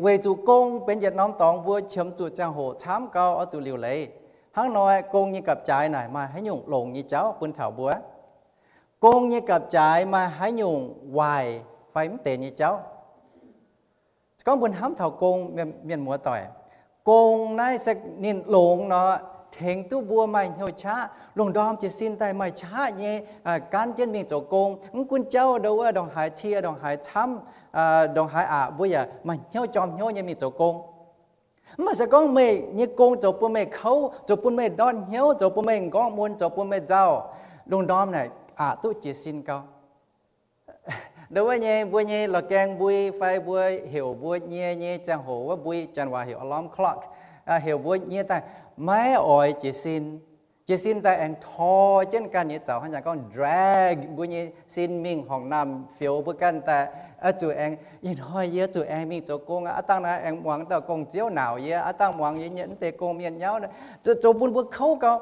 Weic zuqc gong benx yietc norm dorngx mbuo qiemx zuqc ziangh hoc camv gau oix zuqc liuc leiz. Hnangv nor gong nyei gapv-jaaix naaic maaih haaix nyungc longx nyei jauv bun taux mbuo? Gong nyei gapv-jaaix maaih haaix nyungc waaic fai mv benx nyei jauv? Se gorngv mbuo hnamv taux gong, mienh muoz-doic, gong naaiv se ninh longx nor, tengx duqv mbuo maaih hnyouv qaqv. Lungh ndorm jiez sin daaih maaih qaqv nyei gan jienv mingh zoux gong. Mv gunv jauv ndo wuov ndongc haaix cie, ndongc haaix camv, ndongc haaix aqc, mbuo yaac maaih hnyouv jorm hnyouv nyei mingh zoux gong. Mv baac se gorngv meih nyei gong zoux bun meih kouv, zoux bun meih ndortv hnyouv, zoux bun meih m'nqorngv mun, zoux bun meih nzauh, lungh ndorm naaic aqc duqv jiez sin gau. Ndo wuov nyei mbuo nyei la'gaeng mbui fai mbuo heuc mbuo nyie nyei ziangh hoc wuov mbui, janx waac heuc alarm clock, heuc mbuo nyie daaih maiv oix jiez sin. Jiez sin daaih aengx tor jienv ganh nyei zaux, hnangv jangx gorngv drag mbuo nyei sin mingh horngc naamh fioux mbuo ganh daaih, oix zuqc aengx, ih hnoi yie zuqc aengx mingh zoux gong aqv. Aav dangh naaiv aengx muangx dauh gong-ziouv naauc yie, aav dangh muangx yie nyei mv deix gong-mienh nyauv, zoux bun mbuo kouv gau.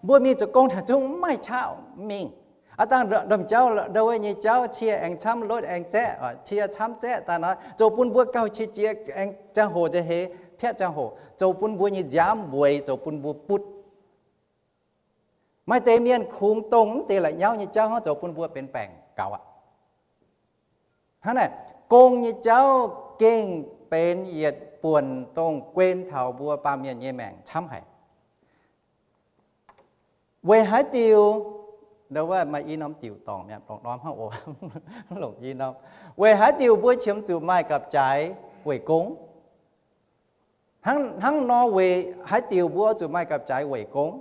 Mbuo mingh zoux gong taux zungv mv maaih qaqv mingh. Aav dangh ndorm jauv ndo wuov nyei jauv cie aengx camv, lotv aengx zaeqv, cie camv zaeqv daaih nor, zoux bun mbuo gauh qiex jiez, aengx ziangh hoc nza'heix piatv ziangh hoc, zoux bun mbuo nyei nziaamv mbueix, zoux bun mbuo butv. Maaih deix mienh kungx dongh mv deix la'nyauv nyei jauv hnangv zoux bun mbuo benx baengc gaux aqv. Hnangv naaic, gong nyei jauv gengh benx yietc buonc dongh guen taux mbuo baamh mienh nyei maengc camv haic. Weic haaix diuc, ndo wuov maaih i norm diuc dorngc mi'aqv, longc norm hnangv oc, longc i norm. Weic haaix diuc mbuo qiemx zuqc maaih gapv-jaaix weic gong? Hnangv nor weic haaix diuc mbuo zuqc maaih gapv-jaaix weic gong?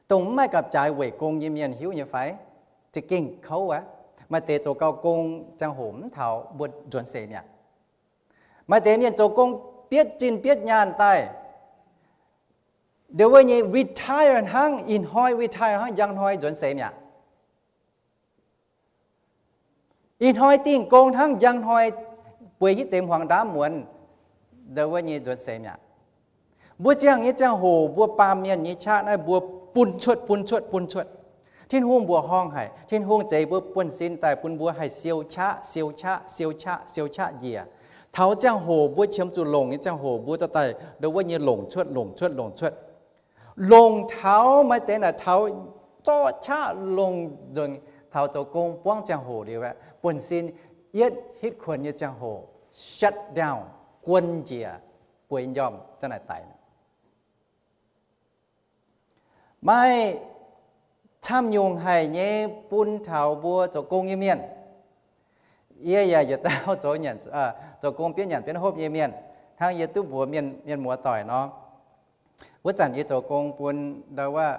Dongh mv maaih gapv-jaaix weic gong nyei mienh hiuv nyei fai? Za'gengh kouv aqv. Maaih deix zoux gau gong ziangh hoc mv taux mbuo nzuonx seix mi'aqv. Maaih deix mienh zoux gong bietv zinh bietv nyaanh daaih, ndo wuov nyei retire hnangv, ih hnoi retire hnangv, njang hnoi nzuonx seix mi'aqv. Ih hnoi dingh gong hnangv, njang hnoi bueix hitv deix hmuangx ndaamv muonz, ndo wuov nyei nzuonx seix mi'aqv. Mbuo ziangh nyei ziangh hoc mbuo baamh mienh nyei qaqv naaiv mbuo bun cuotv, bun cuotv, bun cuotv. Tin-Hungh mbuoqc horngh haic. Tin-Hungh zeix mbuo buonv-sin daaih bun mbuo haih siou qaqv, siou qaqv, siou qaqv, siou qaqv njiec. Taux ziangh hoc mbuo qiemx zuqc longc nyei ziangh hoc mbuo dorh daaih ndo wuov nyei longc cuotv, longc cuotv, longc cuotv. Longc taux maaih deix naaic taux zorqv qaqv longc nzengc, taux zoux gong buangv ziangh hoc liuz aeqv, buonv-sin yietv hitv kuonx nyei ziangh hoc shut down, guon njiec, bueix njormh za'naaic daic. Maaih camv nyungc haic nyei bun taux mbuo zoux gong nyei mienh. Yie yaac yietc dauh zoux nyanc, zoux gong bietv nyanc bietv hopv nyei mienh, hnangv yie duqv mbuox mienh, mienh muoz-doic nor. Wuov zanc yie zoux gong bun ndo wuov,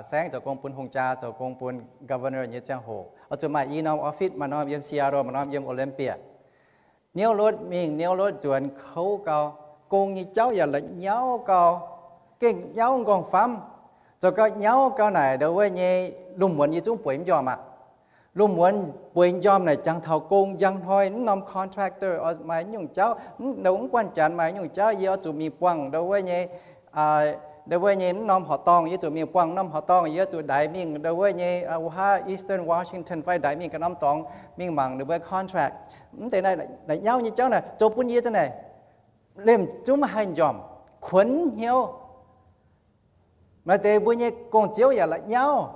saengv zoux gong bun hungh jaa, zoux gong bun governor nyei ziangh hoc, oix zuqc maaih i norm office, maaih norm yiem Seattle, maaih norm yiem Olympia. Niouv lotv mingh, niouv lotv nzuonx, kouv gau. Gong nyei jauv yaac la'nyauv gau, gengh nyauv m'nqorngv famv. Zoux gau nyauv gau naaic, ndo wuov nyei lungh muonz yie zungv bueix mv njormh aqv. Lungh muonz bueix njormh naaic jangx taux gong, njang hnoi mv norm contractor maaih nyungc jauv, mv guanh janx maaih nyungc jauv, yie oix zuqc mingh buangh ndo wuov nyei, ndo wuov nyei mv norm horqc dorngh, yie zuqc mingh buangh norm horqc dorngh, yie zuqc ndaix mingh ndo wuov nyei wuov haav Eastern Washington fai ndaix mingh ganh norm dorngx mingh mangc ninh mbuo contract. Mv deix naaiv la'nyauv nyei jauv naaic zoux bun yie za'naaic lemh zungv maiv haih njormh, kuonx hnyouv. Maaih deix mbuo nyei gong-ziouv yaac la'nyauv.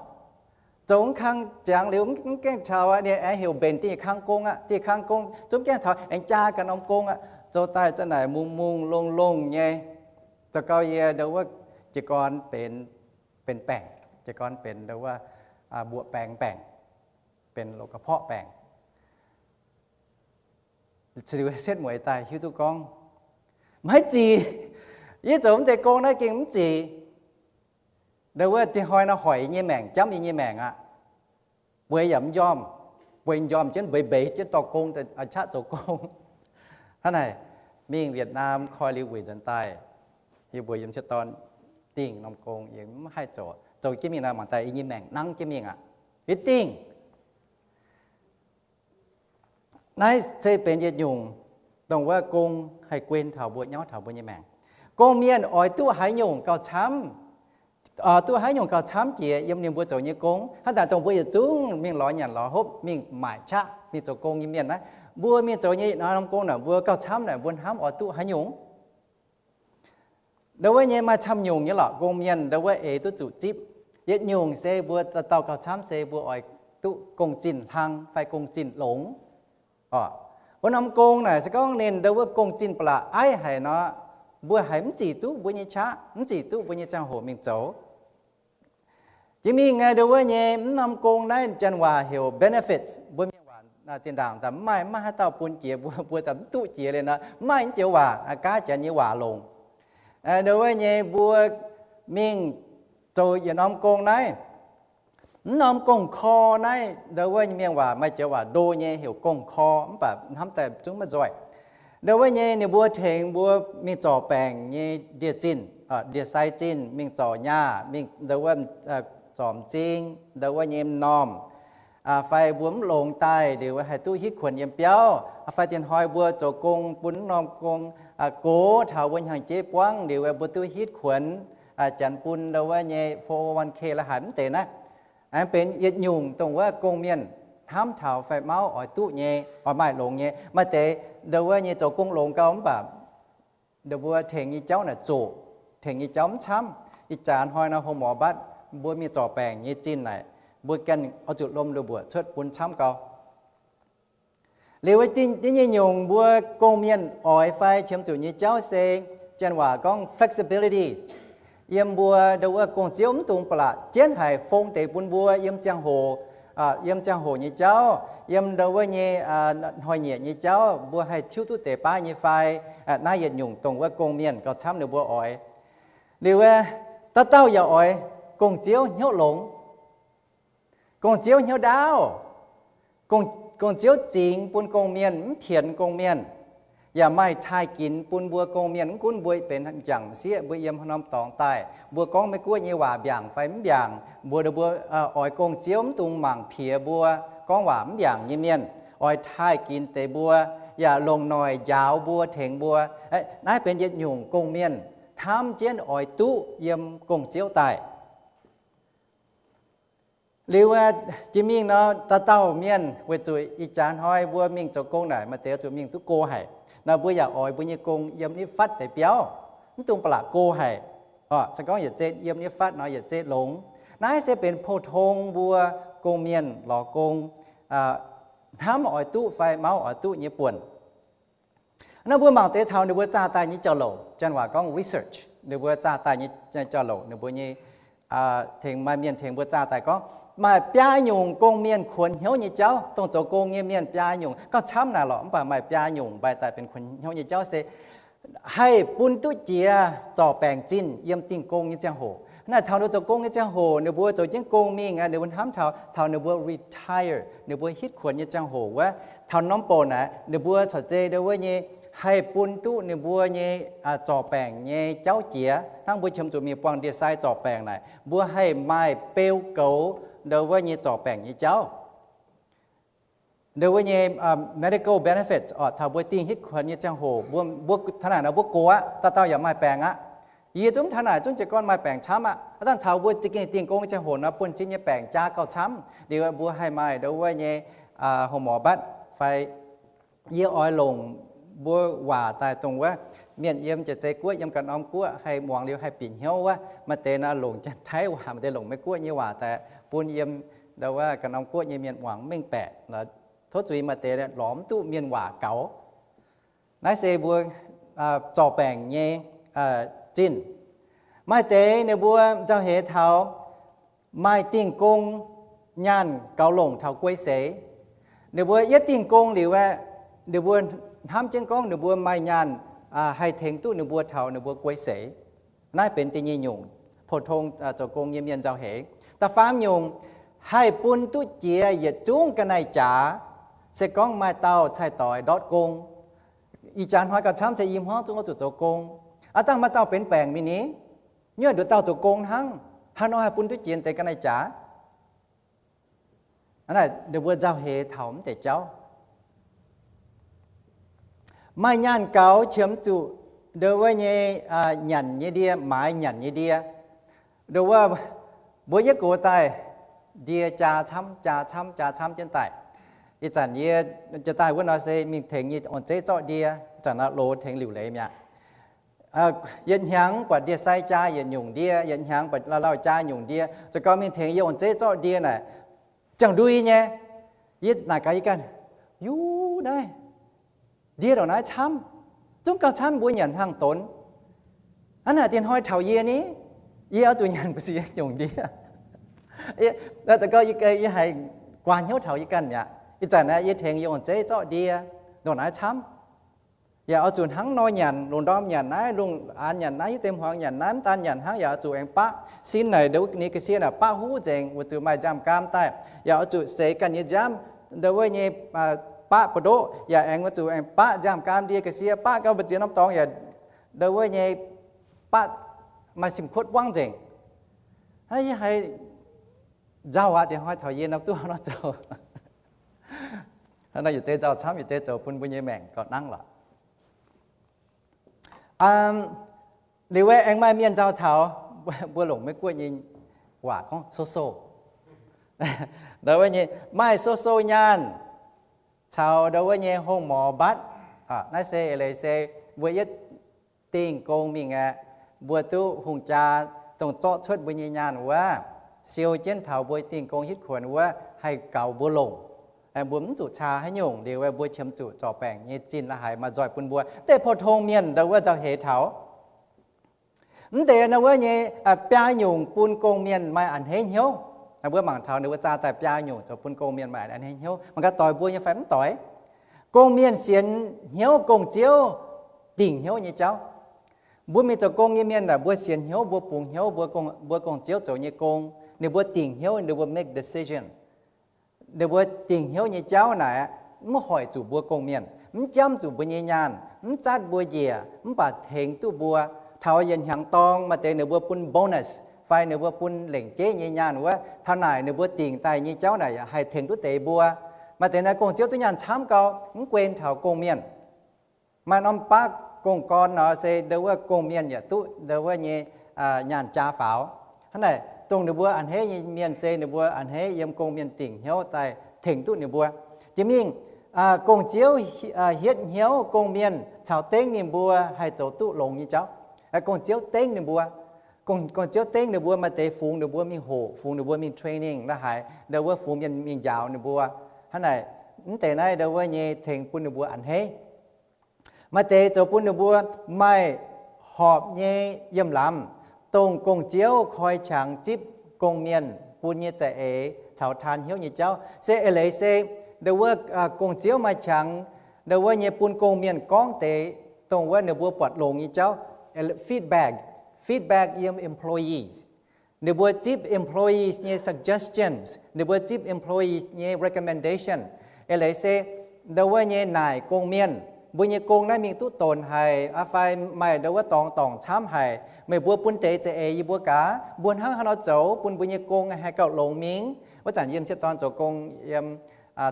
Zoux mv kang ziangx liuz mv gaengh taux aqv, ninh aengx heuc mbenc diuh kang gong aqv. Diuh kang gong zungv gaengh taux aengx jaa ganh norm gong aqv. Zoux daaih za'naaic mungh-mungh longh-longh nyei. Zoux gau yie ndo wuov jiez gorn benx, benx baengc, jiez gorn benx ndo wuov mbuoqc baengx baengc, benx loz-ga'porqv baengc. Ziux setv mueiz daaih hiuv duqv gorngv maiv zic. Yie zoux mv deix gong naaiv gengh mv zic. Ndau wuov dinh hnoi nor hoic yie nyei maengc, jamv yie nyei maengc aqv. Bueix yaac mv njormh, bueix njormh jienv mbeix mbeix jienv dorh gong, qaqv zoux gong. Hnangv naaic, mingh Vietnam koi liuz weic nzuonx daaih, yie mbuox yiem ciev dorn, dingh norm gong yie mv haih zoux. Zoux jienv mingh nor mangc daaih yie nyei maengc nangv jienv mingh aqv. Yie dingh. Naaiv se benx yietc nyungc dongh wuov gong haih guen taux mbuo, nyauv taux mbuo nyei maengc. Gong-mienh oix duqv haaix nyungc gauh camv, duqv haaix nyungc gauh camv jiex yiem ninh mbuo zoux nyei gong. Hnangv naaic dongh mbuo yietc zungv mingh lorz nyanc lorz hopv mingh maaic qaqv mingh zoux gong nyei mienh naaiv, mbuo mingh zoux nyei norm gong naaic mbuo gauh camv naaic mbuo hnamv oix duqv haaix nyungc. Ndau wuov nyei maaih camv nyungc nyei lorqc, gong-mienh ndau wuov eix duqv zuqc zipv. Yietc nyungc se mbuo dauh dauh gauh camv se mbuo oix duqv gong-zinh hlang fai gong-zinh longx. Wuov norm gong naaic se gorngv ninh ndau wuov gong-zinh ba'laqc aiv haic nor, mbuo haiz mv zic duqv mbuo nyei qaqv, mv zic duqv mbuo nyei ziangh hoc mingh zoux. Jiex mingh ndau wuov nyei mv norm gong naaiv janx waac heuc benefits, mbuo mienh waac zinh ndaangc daaih mv maaih, mv maaih haaix dauh bun jiex mbuo, mbuo daaih mv duqv jiex liuz nor, mv maaih naaiv joux waac, gaav janx nyei waac longc. Ndau wuov nyei mbuo mingh zoux yietc norm gong naaiv, mv norm gong-kor naaiv, ndau wuov nyei mienh waac maaih joux waac ndo nyei heuc gong-kor, mv baac hnamv daaih zungv maiv nzoih. Ndau wuov nyei ninh mbuo tengx mbuo mingh zorc baengc nyei ndie-zinh, ndie-sai zinh, mingh zorc nyaah, mingh ndau wuov zorc m'zing, ndau wuov nyei m'normh, fai mbuo mv longx daaih liuz haih duqv hitv kuonx yiem biauv, fai dinh hnoi mbuo zoux gong bun mv norm gong gox taux mbuo hnyangx-jeiv buangv liuz mbuo duqv hitv kuonx, janx bun ndau wuov nyei four oh one k la'haaix mv deix naaiv. Aengx benx yietc nyungc dongh wuov gong-mienh hnamv taux fai mauv oix duqv nyei, oix maaih longx nyei. Maaih deix ndau wuov nyei zoux gong longx gau mv baac ndau mbuo tengx nyei jauv naaic zoqc, tengx nyei jauv mv camv. Ih jaax hnoi nor hlo morc mbatv mbuo mingh zorc baengc nyei zinh naaic, mbuo ganh oix zuqc lomh ndau-mbuoqc cuotv bun camv gau. Liuz wuov deix nyei nyungc mbuo gong-mienh oix fai qiemx zuqc nyei jauv se janx waac gorngv flexibility. Yiem mbuo ndau wuov gong-ziouv mv dungx ba'laqc jienv haic fong deix bun mbuo yiem ziangh hoc, yiem ziangh hoc nyei jauv, yiem ndau wuov nyei hnoi-nyieqc nyei jauv mbuo haih tiuv duqv deix baav nyei fai. Naaiv yietc nyungc dongh wuov gong-mienh gauh camv ninh mbuo oix. Liuz wuov dauh dauh yaac oix gong-ziouv hnyouv longx, gong-ziouv hnyouv ndaauv, gong-ziouv zingx bun gong-mienh, mv pienx gong-mienh, yaac maaih taaih ginx bun mbuo gong-mienh. Mv gunv mbuo benx m'jangc m'sieqv, mbuo yiem haaix norm dorngx daaih, mbuo gorngv Meiv-Guoqv nyei waac mbiaangc fai mv mbiaangc, mbuo, mbuo oix gong-ziouv mv dungx mangc piex mbuo gorngv waac mv mbiaangc nyei mienh, oix taaih ginx deix mbuo, yaac longc noic njaaux mbuo tengx mbuo. Naaiv benx yietc nyungc gong-mienh hnamv jienv oix duqv yiem gong-ziouv daaih. Liuz jiex mingh nor, dauh dauh mienh weic zuqc ih jaax hnoi mbuo mingh zoux gong naaic maaih deix zuqc mingh duqv go haic nor, mbuo yaac oix mbuo nyei gong yiem nitv fatv deix biauv, mv dungx ba'laqc go haic. Se gorngv yietc zei yiem nitv fatv nor yietc zei longx. Naaiv se benx pou-tong mbuo gong-mienh lorz gong hnamv oix duqv fai mauv oix duqv nyei buonc. Naaiv mbuo mangc deix taux ninh mbuo zaah daaih nyei jauv-louc, janx waac gorngv research, ninh mbuo zaah daaih nyei jauv-louc, ninh mbuo nyei tengx maaih mienh tengx mbuo zaah daaih gorngv maaih biaa nyungc gong-mienh kuonx hnyouv nyei jauv, dongh zoux gong nyei mienh biaa nyungc. Gauh camv naaic lorqc, mv baac maaih biaa nyungc mbaih daaih benx kuonx hnyouv nyei jauv se haih bun duqv jiex zorc baengc zinh yiem dingh gong nyei ziangh hoc. Naaiv taux ninh mbuo zoux gong nyei ziangh hoc, ninh mbuo zoux jienv gong mingh, ninh mbuo hnamv taux, taux ninh mbuo retire, ninh mbuo hitv kuonx nyei ziangh hoc wuov, taux norm bouc naaic ninh mbuo corc zei ndau wuov nyei haih bun duqv ninh mbuo nyei zorc baengc nyei jauv jiex. Hnangv mbuo qiemx zuqc mingh buangh ndie-sai zorc baengc naaic, mbuo haih maaih beu goux ndau wuov nyei zorc baengc nyei jauv. Ndau wuov nyei medical benefits oc, taux mbuo dingh hitv kuonx nyei ziangh hoc, mbuo, mbuo taux naaic nor mbuo gox aqv, dauh dauh yaac maaih baengc aqv. Yie zungv taux naaic zungv jiez gorn maaih baengc camv aqv. Hnangv taux mbuo za'gengh dingh gong nyei ziangh hoc nor buonv-sin nyei baengc jaa gauh camv, liuz mbuo haih maaih ndau wuov nyei hlo morc mbatv fai yie oix longc mbuo waac daaih dongh wuov mienh yiem jaav zei guoqv, yiem ganh norm guoqv haih muangx liuz haih bieqc hnyouv wuov, maaih deix nor longc janx-taiv waac, maaih deix longc Meiv-Guoqv nyei waac daaih bun yiem ndau wuov ganh norm guoqv nyei mienh muangx mv mengh baeqc. Tov zuiz maaih deix lorz mv duqv mienh waac gaux. Naaiv se mbuo zorc baengc nyei zinh. Maaih deix ninh mbuo nzauh heix taux maaih dingh gong nyaanh gaux longc taux guei seix. Ninh mbuo yietv dingh gong liuz aeqv, ninh mbuo hnamv jienv gorngv ninh mbuo maaih nyaanh haih tengx duqv ninh mbuo taux ninh mbuo guei seix. Naaiv benx da'nyeic nyungc. Pou-tong zoux gong nyei mienh nzauh heix. Da'faam nyungc, haih bun duqv jiex yietc zungv ga'naaiv-jaax, se gorngv maaih dauh cai-doix ndortv gong. Ih jaax hnoi gauh camv se i hmuangv zungv oix zuqc zoux gong. Aav dangh maaih dauh benx baengc mingh ni, nyuoqc nduqc dauh zoux gong hnangv, haaix nor haih bun duqv jiex deix ga'naaiv-jaax? Aa, ninh mbuo nzauh heix taux mv deix jauv. Maaih nyaanh gaux qiemx zuqc ndo wuov nyei nyanc nyei ndie, maaiz nyanc nyei ndie. Ndo wuov, mbuo yietv gox daaih, ndie jaa camv, jaa camv, jaa camv jienv daaih. Ih zanc yie jiex daaih wuov nor se mingh tengx yie ong-zeiv zorqv ndie. Ih zanc nor loz tengx liuc leiz mi'aqv. Yietc hnyangx buatc ndie-sai jaa yietc nyungc ndie, yietc hnyangx buatc lauh lauh jaa nyungc ndie, zoux gau mingh tengx yie ong-zeiv zorqv ndie naaic, ziangh ndui nyei. Yie naaic gaax yie ganh, Yuv naaiv, ndie ndongc naaiv camv, zungv gauh camv mbuo nyanc hnangv donx. Hnangv naaic diex hnoi taux yie ni, yie oix zuqc nyanc mbu'ziex nyungc ndie. Zoux gau yie haiz guaax hnyouv taux yie ganh mi'aqv. Ih zanc naaiv yie tengx yie ong-zeiv zorqv ndie ndongc naaiv camv. Yaac oix zuqc hnangv nor nyanc, lungh ndorm nyanc naaiv, lungh aanx nyanc naaiv, hiuv deix hmuangx nyanc naaiv, mv daan nyanc hnangv, yaac oix zuqc aengx baqv sin naaic ndo wuov ni ga'sie naaic baqv huv nzengc, weic zuqc maaih nziaamv-gaam daaih. Yaac oix zuqc seix ganh nyei nziaamv ndo wuov nyei baqv buoz-ndoqv, yaac aengx weic zuqc aengx baqv nziaamv-gaam ndie ga'sie, baqv gau mbu'ziex norm dorngx yaac ndo wuov nyei baqv maaih sim kuotv buangv nzengc. Hnangv yie haiz nzauh aqv, diex hnoi taux yie nor duqv nor zoux. Hnangv nor yietc zei nzauh camv, yietc zei zoux bun mbuo nyei maengc gauh nangv lorqc. Liuz aengx maaih mienh nzauh taux, mbuo longc Meiv-Guoqv nyei waac gorngv so-so. Ndo wuov nyei maaih so-so nyaanh caux ndo wuov nyei hongh morz mbatv. Naaiv se eix leiz se mbuo yietv dingh gong mingh aeqv, mbuo duqv hungh jaa dongh zorqv cuotv mbuo nyei nyaanh wuov, siou jienv taux mbuo dingh gong hitv kuonx wuov haih gaux mbuo longc. Mbuo mv zuqc caa haaix nyungc liuz, mbuo qiemx zuqc zorc baengc nyei zinh la'haiz maaih nzoih bun mbuo. Deix pou-tong mienh ndo wuov nzauh heix taux mv deix ndo wuov nyei biaa nyungc bun gong-mienh maaih a'hneiv hnyouv. Mbuo mangc taux ninh mbuo zaah daaih biaa nyungc zoux bun gong-mienh maaih a'hneiv hnyouv. Mangc gaax doix mbuo nyei fai mv doix. Gong-mienh sienx hnyouv gong-ziouv dingc hnyouv nyei jauv. Mbuo mingh zoux gong nyei mienh aeqv, mbuo sienx hnyouv, mbuo bungx hnyouv mbuo gong-ziouv zoux nyei gong. Ninh mbuo dingc hnyouv, ninh mbuo make decision. Ninh mbuo dingc hnyouv nyei jauv naaic, mv hoic zuqc mbuo gong-mienh, mv jamv zuqc mbuo nyei nyaanh, mv zatv mbuo njiec, mv baac tengx duqv mbuo. Taux yietc hnyangx dorng maaih deix ninh mbuo bun bonus fai ninh mbuo bun lengc jeiv nyei nyaanh wuov, taux naaic ninh mbuo dingc daaih nyei jauv naaic haih tengx duqv deix mbuo. Maaih deix naaiv gong-ziouv duqv nyaanh camv gau, mv guen taux gong-mienh. Maaih norm baav gong-gorn nor se ndo wuov gong-mienh yaac duqv ndo wuov nyei nyaanh jaa faaux. Hnangv naaic dongh ninh mbuo a'hneiv nyei mienh se ninh mbuo a'hneiv yiem gong-mienh dingc hnyouv daaih tengx duqv ninh mbuo. Jiex mingh gong-ziouv hietv hnyouv gong-mienh caux dengv ninh mbuo haih zoux duqv longx nyei jauv. Gong-ziouv dengv ninh mbuo, gong-ziouv dengv ninh mbuo maaih deix fungx ninh mbuo mingh hoqc, fungx ninh mbuo mingh training la'haiz ndo wuov fungx mienh mingh njaaux ninh mbuo. Hnangv naaic mv deix naaiv ndo wuov nyei tengx bun ninh mbuo a'hneiv. Maaih deix zoux bun ninh mbuo maaih horpc nyei yiem lamz, dongh gong-ziouv koi qangx zipv gong-mienh bun nyei za'eix caux taan hnyouv nyei jauv. Se eix leiz se ndo wuov gong-ziouv maaih qangx ndo wuov nyei bun gong-mienh gorngv deix dongh wuov ninh mbuo buatc longx nyei jauv. Feedback, feedback yiem employees. Ninh mbuo zipv employees nyei suggestions, ninh mbuo zipv employees nyei recommendation. Eix leiz se ndo wuov nyei naaic gong-mienh, mbuo nyei gong naaiv mingh duqv donx haic aqv fai maaih ndo wuov dorngx dorngc camv haic, meih mbuo bun deix za'eix yie mbuo gaax, mbuo hnangv haaix nor zoux bun mbuo nyei gong haih gauh longx mingh. Wuov zanc yiem sieqv dorn zoux gong yiem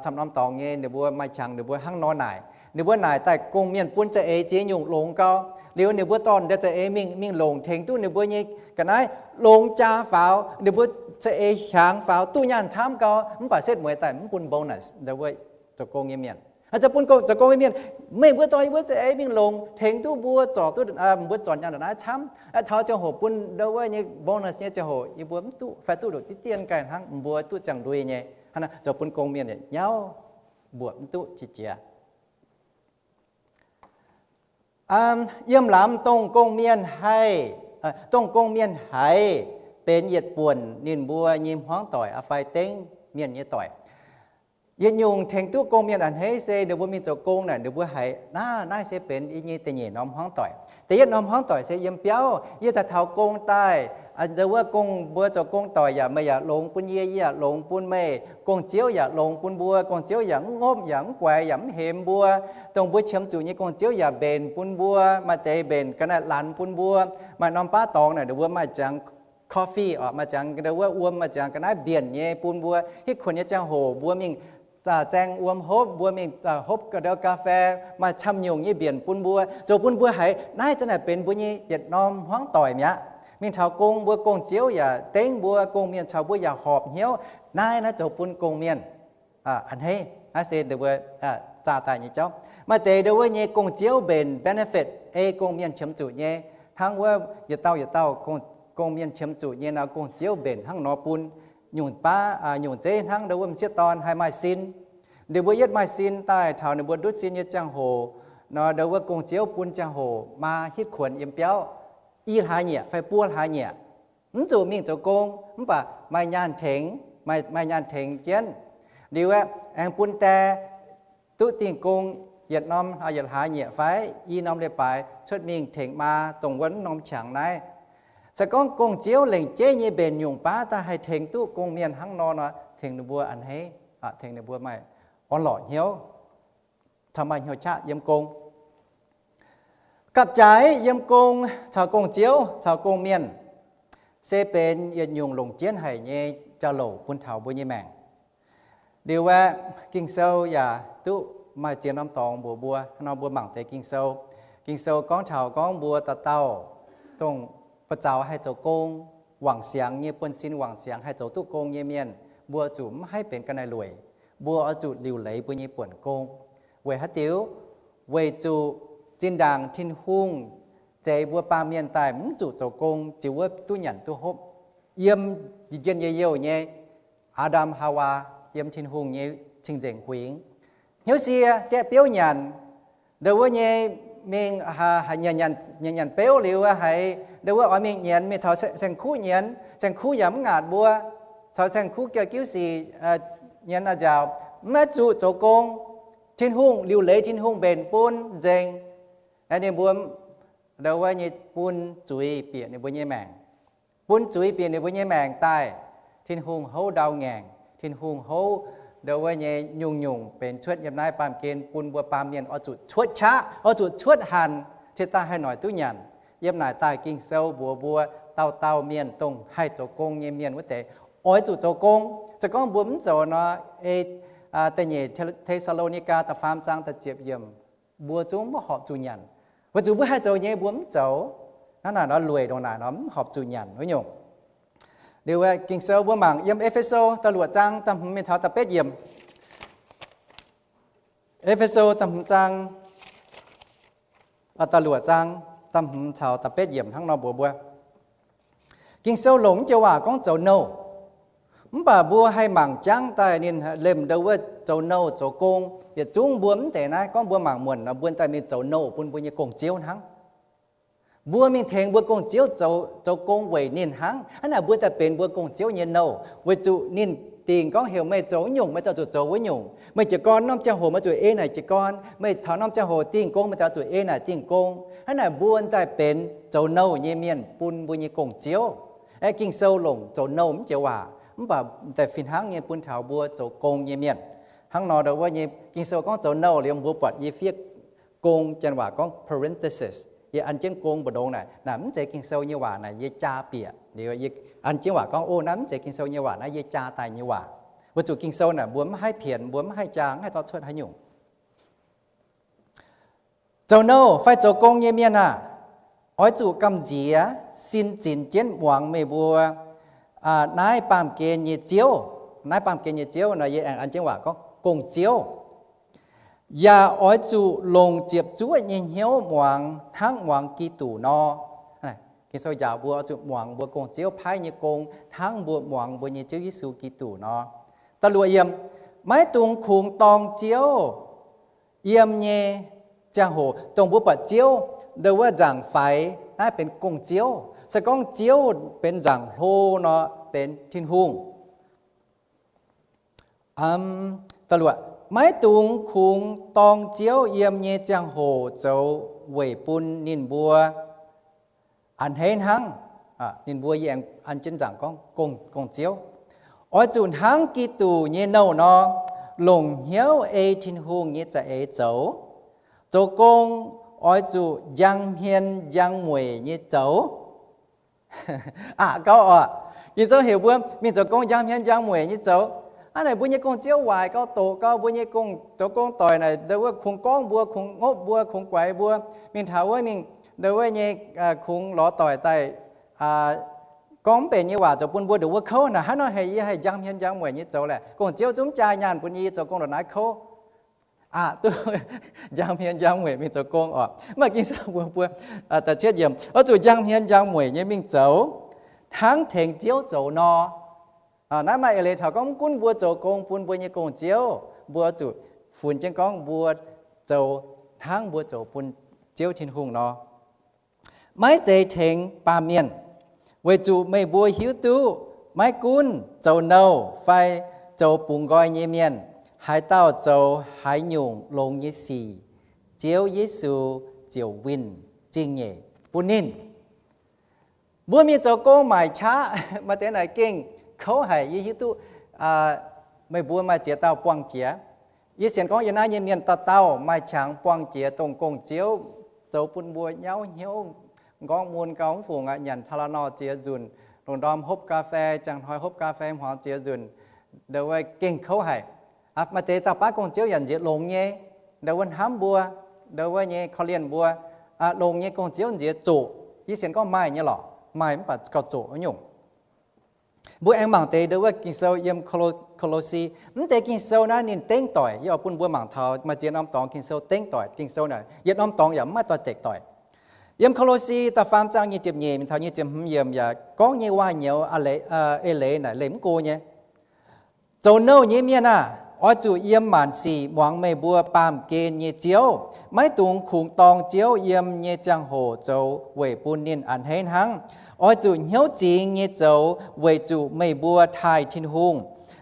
camv norm dorngx nyei, ninh mbuo maaih qangx ninh mbuo hnangv nor naaic. Ninh mbuo naaic daaih gong-mienh bun za'eix ziex nyungc longx gau. Liuz ninh mbuo dorh ninh za'eix mingh, mingh longc tengx duqv ninh mbuo nyei ga'naaiv longx jaa faaux, ninh mbuo za'eix hiaangx faaux duqv nyaanh camv gau, mv baac setv mueiz daaih mv bun bonus ndo wuov zoux gong nyei mienh. Zoux bun zoux gong nyei mienh, meih mbuo dorh yie mbuo za'eix mingh longc tengx duqv mbuo zorc duqv mbuo zorc nyaanh ndongc naaiv camv, taux ziangh hoc bun ndo wuov nyei bonus nyei ziangh hoc yie mbuo mv duqv fai duqv nduqc diqv dien ganh hnangv, mbuo duqv ziangh ndui nyei. Hnangv naaiv zoux bun gong-mienh nyei nyauv mbuoqc mv duqv qiex jiez. Yiem lamz dongh gong-mienh haih, dongh gong-mienh haiz benx yietc buonc ninh mbuo nyei hmuangv doic aqv fai dengv mienh nyei doic. Yietc nyungc tengx duqv gong-mienh a'hneiv se ninh mbuo mingh zoux gong naaic, ninh mbuo haiz naaiv, naaiv se benx yie nyei da'nyeic norm hmuangv doic. Da'yietv norm hmuangv doic se yiem biauv. Yie daaih taux gong daaih, ndau wuov gong, mbuo zoux gong doic yaac meih yaac longx bun yie, yie yaac longx bun meih. Gong-ziouv yaac longx bun mbuo. Gong-ziouv yaac mv ngopv, yaac mv guaix, yaac mv hemx mbuo. Dongh mbuo qiemx zuqc nyei gong-ziouv yaac mbenc bun mbuo. Maaih deix mbenc ga'naaiv lanx bun mbuo. Maaih norm baav dorngx naaic, ninh mbuo maaih ziangx coffee oc, maaih ziangx ndau wuov wuom, maaih ziangx ga'naaiv mbienc nyei bun mbuo. Hitv kuonx nyei ziangh hoc mbuo mingh zaeng wuom hopv, mbuo mingh hopv ga'ndau ga'fei, maaih camv nyungc nyei mbienc bun mbuo, zoux bun mbuo haiz naaiv zanc naaic benx mbuo nyei yietc norm hmuangv doic mi'aqv. Mingh taux gong, mbuo gong-ziouv yaac dengv mbuo, gong-mienh caux mbuo yaac horpc hnyouv. Naaiv, naaiv zoux bun gong-mienh a'hneiv. Naaiv se ninh mbuo zaah daaih nyei jauv. Maaih deix ndau wuov nyei gong-ziouv mbenc benefit, ei gong-mienh qiemx zuqc nyei. Hnangv wuov yietc dauh yietc dauh gong-mienh qiemx zuqc nyei nor, gong-ziouv mbenc hnangv nor bun. Nyungc baav, nyungc zeiv hnangv ndau wuov m'sieqv dorn haih maaih sin. Ninh mbuo yietv maaih sin daaih, taux ninh mbuo ndutv sin nyei ziangh hoc nor, ndau wuov gong-ziouv bun ziangh hoc maa hitv kuonx yiem biauv i hlaax nyieqc fai buo hlaax nyieqc, mv zuqc mingh zoux gong, mv baac maaih nyaanh tengx, maaih nyaanh tengx jienv. Liuz aengx bun die duqv dingh gong yietc norm, yietc hlaax nyieqc fai i norm leiz-baaix cuotv mingh tengx maa dongh wuov norm qangx naaiv. Se gorngv gong-ziouv lengc jeiv nyei mbenc nyungc baav daaih haih tengx duqv gong-mienh hnangv nor nor, tengx ninh mbuo a'hneiv, tengx ninh mbuo maaih orn-lorqc hnyouv, caux maaih hnyouv qaqv yiem gong. Gapv-jaaix yiem gong caux gong-ziouv caux gong-mienh se benx yietc nyungc longc jienv haic nyei jauv-louc bun taux mbuo nyei maengc. Liuz aeqv, Ging-Sou yaac duqv maaih ziex norm dorngx mbuox mbuo. Hnangv nor mbuo mangc deix Ging-Sou. Ging-Sou gorngv taux gorngv mbuo dauh dauh dongh buoz-zaux haih zoux gong, wangc siangx nyei, buonv-sin wangc siangx haih zoux duqv gong nyei mienh, mbuo zuqc mv haih benx ga'naaiv-lueic. Mbuo oix zuqc liuc leiz mbuo nyei buonc gong. Weic haaix diuc? Weic zuqc zinh ndaangc Tin-Hungh zeix mbuo baamh mienh daaih mv zuqc zoux gong, ziux wuov duqv nyanc duqv hopv. Yiem njien-youh youh nyei Aa^ndam Haawaa yiem Tin-Hungh nyei cing-nzengc huingx, hnyouv sie gaeqv biouv nyanc, ndau wuov nyei mingh nyanc nyanc beuv liuz haiz ndau wuov oix mingh nyienz, mingh caux saeng-kuv nyienz, saeng-kuv yaac mv ngaatc mbuo, caux saeng-kuv giuv sic nyienz a'nziaauc, mv zuqc zoux gong. Tin-Hungh liuc leiz, Tin-Hungh mbenc bun nzengc. Ninh mbuo ndau wuov nyei bun zuiz bieqc ninh mbuo nyei maengc. Bun zuiz bieqc ninh mbuo nyei maengc daaih, Tin-Hungh houv ndau ngaengc. Tin-Hungh houv ndau wuov nyei nyungc-nyungc benx cuotv yiem naaiv baamh gen bun mbuo baamh mienh oix zuqc cuotv qaqv, oix zuqc cuotv hanc, cingx daaih haih noic duqv nyanc. Yiem naaic daaih Ging-Sou mbuox mbuo, dauh dauh mienh dongh haih zoux gong nyei mienh wuov deix oix zuqc zoux gong. Se gorngv mbuo mv zoux nor, ei da'nyeic Te^saa^lo^ni^gaa da'faam zaang da'ziepc yiemc, mbuo zungv mv horpc zuqc nyanc. Weic zuqc mbuo haih zoux nyei mbuo mv zoux. Hnangv naaic nor lueic ndongc naaic nor mv horpc zuqc nyanc wuov nyungc. Liuz Ging-Sou mbuo mangc yiem E^fe^so da'luoqc zaang da'hmz mingh taux da'betv yiemc. E^fe^so da'hmz zaang da'luoqc zaang da'hmz caux da'betv yiemc hnangv nor mbuox mbuo, Ging-Sou longc joux waac gorngv zoux nouh. Mv baac mbuo haih mangc jangv daaih ninh lemh ndau wuov zoux nouh zoux gong. Yietc zungv mbuo mv deix naaiv gorngv mbuo mangc muonc nor mbuo daaih mingh zoux nouh bun mbuo nyei gong-ziouv hnangv. Mbuo mingh tengx mbuo gong-ziouv zoux gong weic ninh hnangv. Hnangv naaic mbuo daaih benx mbuo gong-ziouv nyei nouh, weic zuqc ninh dingc gorngv heuc meih zoux wuov nyungc, meih daaih zuqc zoux wuov nyungc. Meih jiez gorn norm ziangh hoc meih zuqc ei naaic jiez gorn. Meih taux norm ziangh hoc dingh gong, meih daaih zuqc ei naaic dingh gong. Hnangv naaic mbuo daaih benx zoux nouh nyei mienh bun mbuo nyei gong-ziouv. Aeqv, Ging-Sou longc zoux nouh mv joux waac, mv baac daaih fih hnangv nyei bun taux mbuo zoux gong nyei mienh. Hnangv nor ndau wuov nyei Ging-Sou gorngv zoux nouh liuz mbuo buatc yie fiev gong, janx waac gorngv parenthesis. Yie an jienv gong mbu'ndongx naaic, naaic mv zeiz Ging-Sou nyei waac, naaic yie jaa bieqc. Liuz yie an jienv waac gorngv, o, naaiv mv zeiz Ging-Sou nyei waac, naaiv yie jaa daaih nyei waac. Weic zuqc Ging-Sou naaic mbuo mv haih pienx, mbuo mv haih jaa, mv haih zorqv cuotv haaix nyungc. Zoux nouh fai zoux gong nyei mienh aah! Oix zuqc gamh nziex sin zinx jienv muangx meih mbuo naaiv baamh gen nyei Ziouv. Naaiv baamh gen nyei Ziouv nor yie aengx an jienv waac gorngv gong-ziouv. Yaac oix zuqc longc ziepc zuoqv nyei hnyouv muangx hnangv muangx Giduc nor. Ging-Sou njaaux mbuo oix zuqc muangx mbuo gong-ziouv paaiv nyei gong hnangv mbuo muangx mbuo nyei Ziouv Yesu Giduc nor. Da'luoqc yiem, maiv dungx kungx dorng Ziouv. Yiem nyei ziangh hoc dongh mbuo buatc Ziouv, ndau wuov nzaangc faix naaiv benx gong-ziouv. Se gorngv Ziouv benx nzaangc hlo nor, benx Tin-Hungh. Maiv dungx kungx dorng Ziouv yiem nyei ziangh hoc zoux weic bun ninh mbuo a'hneiv hnangv. Ninh mbuo yie aengx an jienv nzaangc gorngv gong-ziouv. Oix zuqc hnangv Giduc nyei nouh nor, longc hnyouv ei Tin-Hungh nyei za'eix zoux. Zoux gong oix zuqc njang hmien njang mueic nyei zoux. Aqc gauh oc. Ging-Sou heuc mbuo mingh zoux gong njang hmien njang mueic nyei zoux. Hnangv naaic mbuo nyei gong-ziouv waaic gauh doqc gauh, mbuo nyei gong, zoux gong doic naaic ndau wuov kungx gorngv mbuo, kungx ngopv mbuo, kungx guaix mbuo, mingh taux wuov mingh ndau wuov nyei kungx lorz doic daaih gorngv mv benx nyei waac zoux bun mbuo ndongc wuov kouv naaic. Hnangv nor heuc yie haih njang hmien njang mueic nyei zoux laeh. Gong-ziouv zungv jaa nyaanh bun yie zoux gong ndongc naaiv kouv. Aqc duqv njang hmien njang mueic mingh zoux gong oc. Mv baac Ging-Sou mbuox mbuo, da'cietv yiemc, oix zuqc njang hmien njang mueic nyei mingh zoux, hnangv tengx Ziouv zoux nor. Naaiv maaih eix leiz taux gorngv mv gunv mbuo zoux gong bun mbuo nyei gong-ziouv, mbuo zuqc funx jienv gorngv mbuo zoux hnangv mbuo zoux bun Ziouv Tin-Hungh nor. Maiv zeiz tengx baamh mienh, weic zuqc meih mbuo hiuv duqv maiv gunv zoux nouh fai zoux bungx nqoi nyei mienh, haaix dauh zoux haaix nyungc longx nyei sic, Ziouv Yesu ziouc winh zingh nyeic bun ninh. Mbuo mingh zoux gong maaic qaqv, maaih deix naaic gengh kouv haic. Yie hiuv duqv meih mbuo maaih ziex dauh buangh jiex. Yie sienx gorngv yie naaiv nyei mienh dauh dauh maaih qangx buangh jiex dongh gong-ziouv zoux bun mbuo nyauv hnyouv, nqorngv mun gauh mv fungc aqv. Nyanc Tylenol ziex nzunc, lungh ndorm hopv ga'fei, ziangh hnoi hopv ga'fei hmuangx ziex nzunc, ndau wuov gengh kouv haic. Maaih deix dauh baav gong-ziouv yaac nziex longx nyei, ndau wuov hnamv mbuo, ndau wuov nyei korv-lienh mbuo. Longx nyei gong-ziouv nziex zoqc. Yie sienx gorngv maaih nyei lorqc, maaih mv baac gauh zoqc wuov nyungc. Mbuo aengx mangc deix ndau wuov Ging-Sou yiem Ko^lo^si. Mv deix Ging-Sou naaiv ninh dengv doic. Yie oix bun mbuo mangc taux maaih ziex norm dorngx Ging-Sou dengv doic. Ging-Sou naaic yietc norm dorngx yaac mv maaih doix-dekc doic. Yiem Ko^lo^si da'faam zaang nyic ziepc nyeic mingh taux nyic ziepc hmz yiemc yaac gorngv nyei waac-nyouz eix leiz naaic leih mv go nyei. Zoux nouh nyei mienh aah! Oix zuqc yiem maanc sic muangx meih mbuo baamh gen nyei Ziouv. Maiv dungx kungx dorng Ziouv yiem nyei ziangh hoc zoux weic bun ninh a'hneiv hnangv. Oix zuqc hnyouv zingx nyei zoux weic zuqc meih mbuo taaih Tin-Hungh.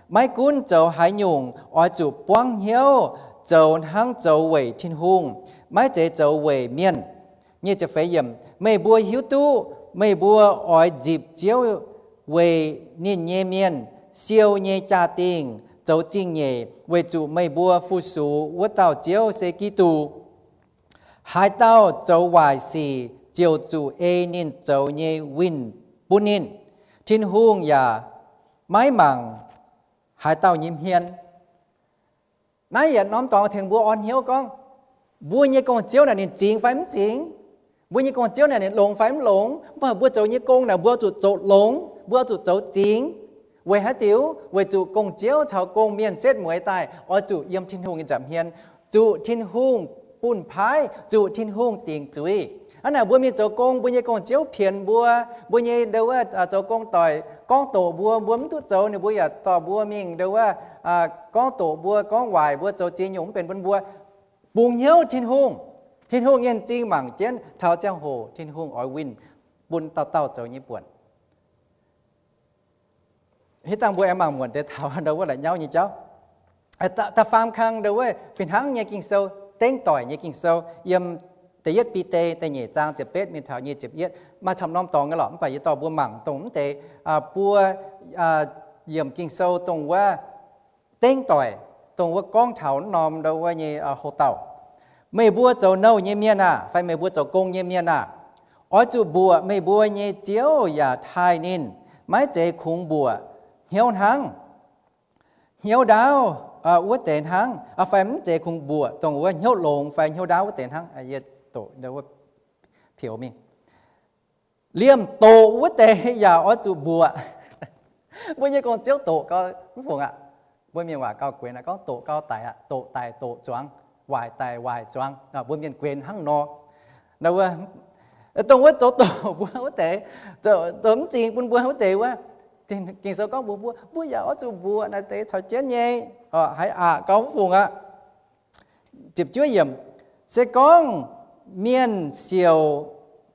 Maiv gunv zoux haaix nyungc, oix zuqc buangv hnyouv zoux hnangv zoux weic Tin-Hungh, maiv zeiz zoux weic mienh. Meih mbuo hiuv duqv meih mbuo oix nzipc Ziouv weic ninh nyei mienh siou nyei jaa-dingh zoux zingh nyeic, weic zuqc meih mbuo fu-sux wuov dauh Ziouv se Giduc. Haaix dauh zoux waaic sic ziouc zuqc ei ninh zoux nyei winh bun ninh. Tin-Hungh yaac maiv mangc haaix dauh nyei hmien. Naaiv yietc norm dorngx tengx mbuo orn hnyouv gorngv, mbuo nyei gong-ziouv naaic ninh zingx fai mv zingx, mbuo nyei gong-ziouv naaic ninh longx fai mv longx, mv baac mbuo zoux nyei gong naaic mbuo zuqc zoux longx, mbuo zuqc zoux zingx. Weic haaix diuc? Weic zuqc gong-ziouv caux gong-mienh setv mueiz daaih oix zuqc yiem Tin-Hungh nyei nza'hmien, zuqc Tin-Hungh bun paaiv, zuqc Tin-Hungh dingc zuiz. Hnangv naaic mbuo mingh zoux gong, mbuo nyei gong-ziouv pienx mbuo, mbuo nyei ndau wuov zoux gong doic gorngv doqc mbuo, mbuo mv duqv zoux, ninh mbuo yaac dorh mbuo mingh ndau wuov gorngv doqc mbuo, gorngv waaic mbuo, zoux ziex nyungc mv benx bun mbuo. Bungx hnyouv Tin-Hungh, Tin-Hungh nyei m'zing mangc jienv taux ziangh hoc Tin-Hungh oix winh bun dauh dauh zoux nyei buonc. Hitv dangh mbuo aengx mangc muonc deix taux ndau wuov la'nyauv nyei jauv. Da'faam kang ndau wuov fih hnangv nyei Ging-Sou, dengv doic nyei Ging-Sou, yiem da'yietv Bide da'nyeic zaang ziepc betv mingh taux nyic ziepc yietv, maaih camv norm dorngx nyei lorqc, mv baac yie dorh mbuo mangc dongh mv deix buo yiemc Ging-Sou dongh wuov dengv doic, dongh wuov gorngv taux norm ndau wuov nyei houc dauh. Meih mbuo zoux nouh nyei mienh aah! Fai meih mbuo zoux gong nyei mienh aah! Oix zuqc mbuoqc meih mbuo nyei Ziouv yaac taaih ninh. Maiv zeiz kungx mbuoqc hnyouv hnangv, hnyouv ndaauv wuov deix hnangv, fai mv zeiz kungx mbuoqc dongh wuov hnyouv longx fai hnyouv ndaauv wuov deix hnangv. Yie doqc ndau wuov peux mingh. Liemh doqc wuov deix yaac oix zuqc mbuoqc. Mbuo nyei gong-ziouv doqc gau mv fungc aqv. Mbuo mienh waac gauh guenx aqv, gorngv doqc gau daic aqv, doqc daic doqc zuangx, waaic daic waaic zuangx. Mbuo mienh guenx hnangv nor. Dongh wuov zoux doqc mbuo wuov deix, zoux mv zingx bun mbuo wuov deix wuov, Ging-Sou gorngv mbuox mbuo, mbuo yaac oix zuqc mbuoqc naaiv deix caux jienv nyei, haiz aqc gau mv fungc aqv. Se gorngv mienh siouc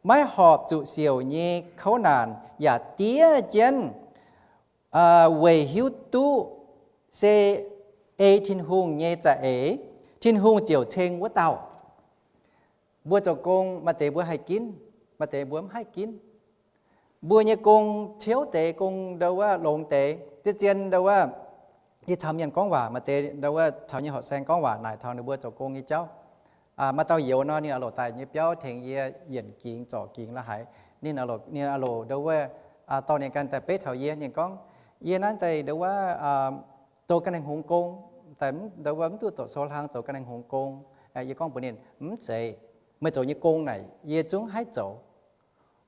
maiv horpc zuqc siouc nyei kouv naanc yaac diev jienv weic hiuv duqv se ei Tin-Hungh nyei za'eix, Tin-Hungh ziouc ceng wuov dauh. Mbuo zoux gong, maaih deix mbuo haih ginv, maaih deix mbuo mv haih ginv. Mbuo nyei gong ciouv deix, gong ndo wuov longx deix. Zien-zien ndo wuov, yie caux mienh gorngv waac, maaih deix ndo wuov caux nyei horqc saeng gorngv waac naaic taux ninh mbuo zoux gong nyei jauv. Maaih dauh youz nor, ninh a'loc daaih nyei biauv tengx yie yienc gingx zorc gingx la'haiz. Ninh, ninh a'loc ndo wuov dorh ninh ganh daaih beiv taux yie. Ninh gorngv, yie naaiv daaih ndo wuov zoux ganh hngongx gong, daaih ndo wuov mv duqv doqc sou hlang, zoux ganh hngongx gong. Yie gorngv mbuox ninh, mv zeiz. Meih zoux nyei gong naaic yie zungv haih zoux.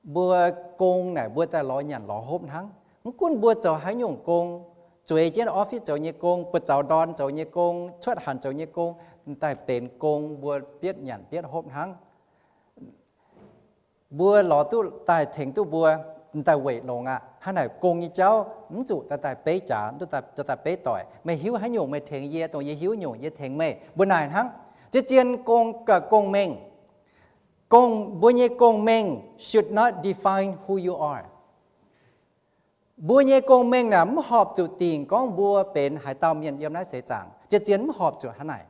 Mbuo gong naaic mbuo daaih lorz nyanc lorz hopv hnangv. Mv gunv mbuo zoux haaix nyungc gong, zueiz jienv office zoux nyei gong, buoz zaux ndorn zoux nyei gong, cuotv hanc zoux nyei gong, daaih benx gong mbuo bietv nyanc bietv hopv hnangv. Mbuo lorz duqv daaih tengx duqv mbuo, daaih weic longx aqv. Hnangv naaic gong nyei jauv mv zuqc daaih daaih beiv jaax, mv zuqc daaih beiv doic. Meih hiuv haaix nyungc meih tengx yie, dongh yie hiuv nyungc yie tengx meih, mbuo naaic hnangv. Zien-zien gong, gong-mengh, gong, mbuo nyei gong-mengh should not define who you are. Mbuo nyei gong-mengh naaic mv horpc zuqc dingc gorngv mbuo benx haaix dauh mienh yiem naaiv seix zaangc. Zien-zien mv horpc zuqc hnangv naaic.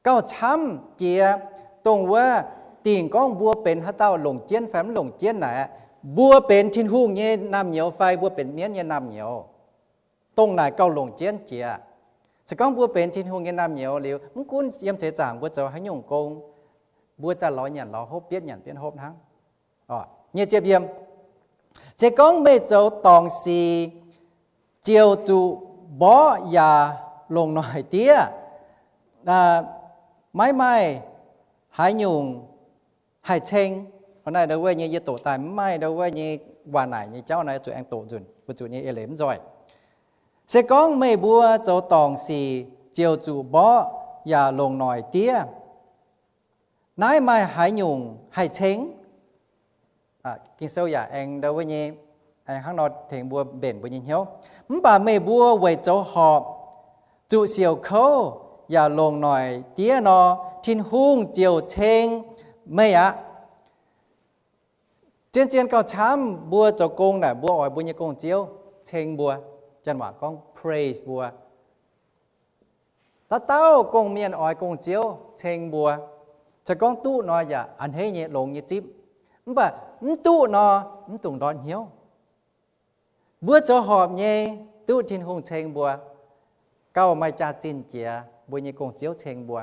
Gauh camv jiex dongh wuov dingc gorngv mbuo benx haaix dauh longc jienv fai mv longc jienv naaic, mbuo benx Tin-Hungh nyei naamh nyouz fai mbuo benx mienv nyei naamh nyouz. Dongh naaic gauh longc jienv jiex. Se gorngv mbuo benx Tin-Hungh nyei naamh nyouz liuz, mv gunv yiem seix zaangc mbuo zoux haaix nyungc gong, mbuo daaih lorz nyanc lorz hopv, bietv nyanc bietv hopv hnangv. Nyic ziepc yiem, se gorngv meih zoux dorngc sic ziouc zuqc mborqv yaac longc noic diev, maiv maaih haaix nyungc haih ceng. Hnangv naaic ndo wuov nyei yie doqc daaih mv maaih ndo wuov nyei waac naaic nyei jauv naaiv zuqc aengx doqc nzunc, weic zuqc nyei eix leiz mv nzoih. Se gorngv meih mbuo zoux dorngc sic ziouc zuqc mborqv yaac longc noic diev, naaiv maaih haaix nyungc haih ceng? Ging-Sou yaac aengx ndo wuov nyei, aengx hnangv nor tengx mbuo mbenc mbuo nyei hnyouv. Mv baac meih mbuo weic zoux horpc, zuqc siouc kouv yaac longc noic diev nor, Tin-Hungh ziouc ceng meih aqv. Zien-zien gauh camv, mbuo zoux gong naaic mbuo oix mbuo nyei gong-ziouv ceng mbuo. Janx waac gorngv praise mbuo. Dauh dauh gong-mienh oix gong-ziouv ceng mbuo. Se gorngv duqv nor yaac a'hneiv nyei longx nyei zipv. Mv baac mv duqv nor, mv dungx ndortv hnyouv. Mbuo zoux horpc nyei duqv Tin-Hungh ceng mbuo, gauh maaih jaax-zinh jiex mbuo nyei gong-ziouv ceng mbuo.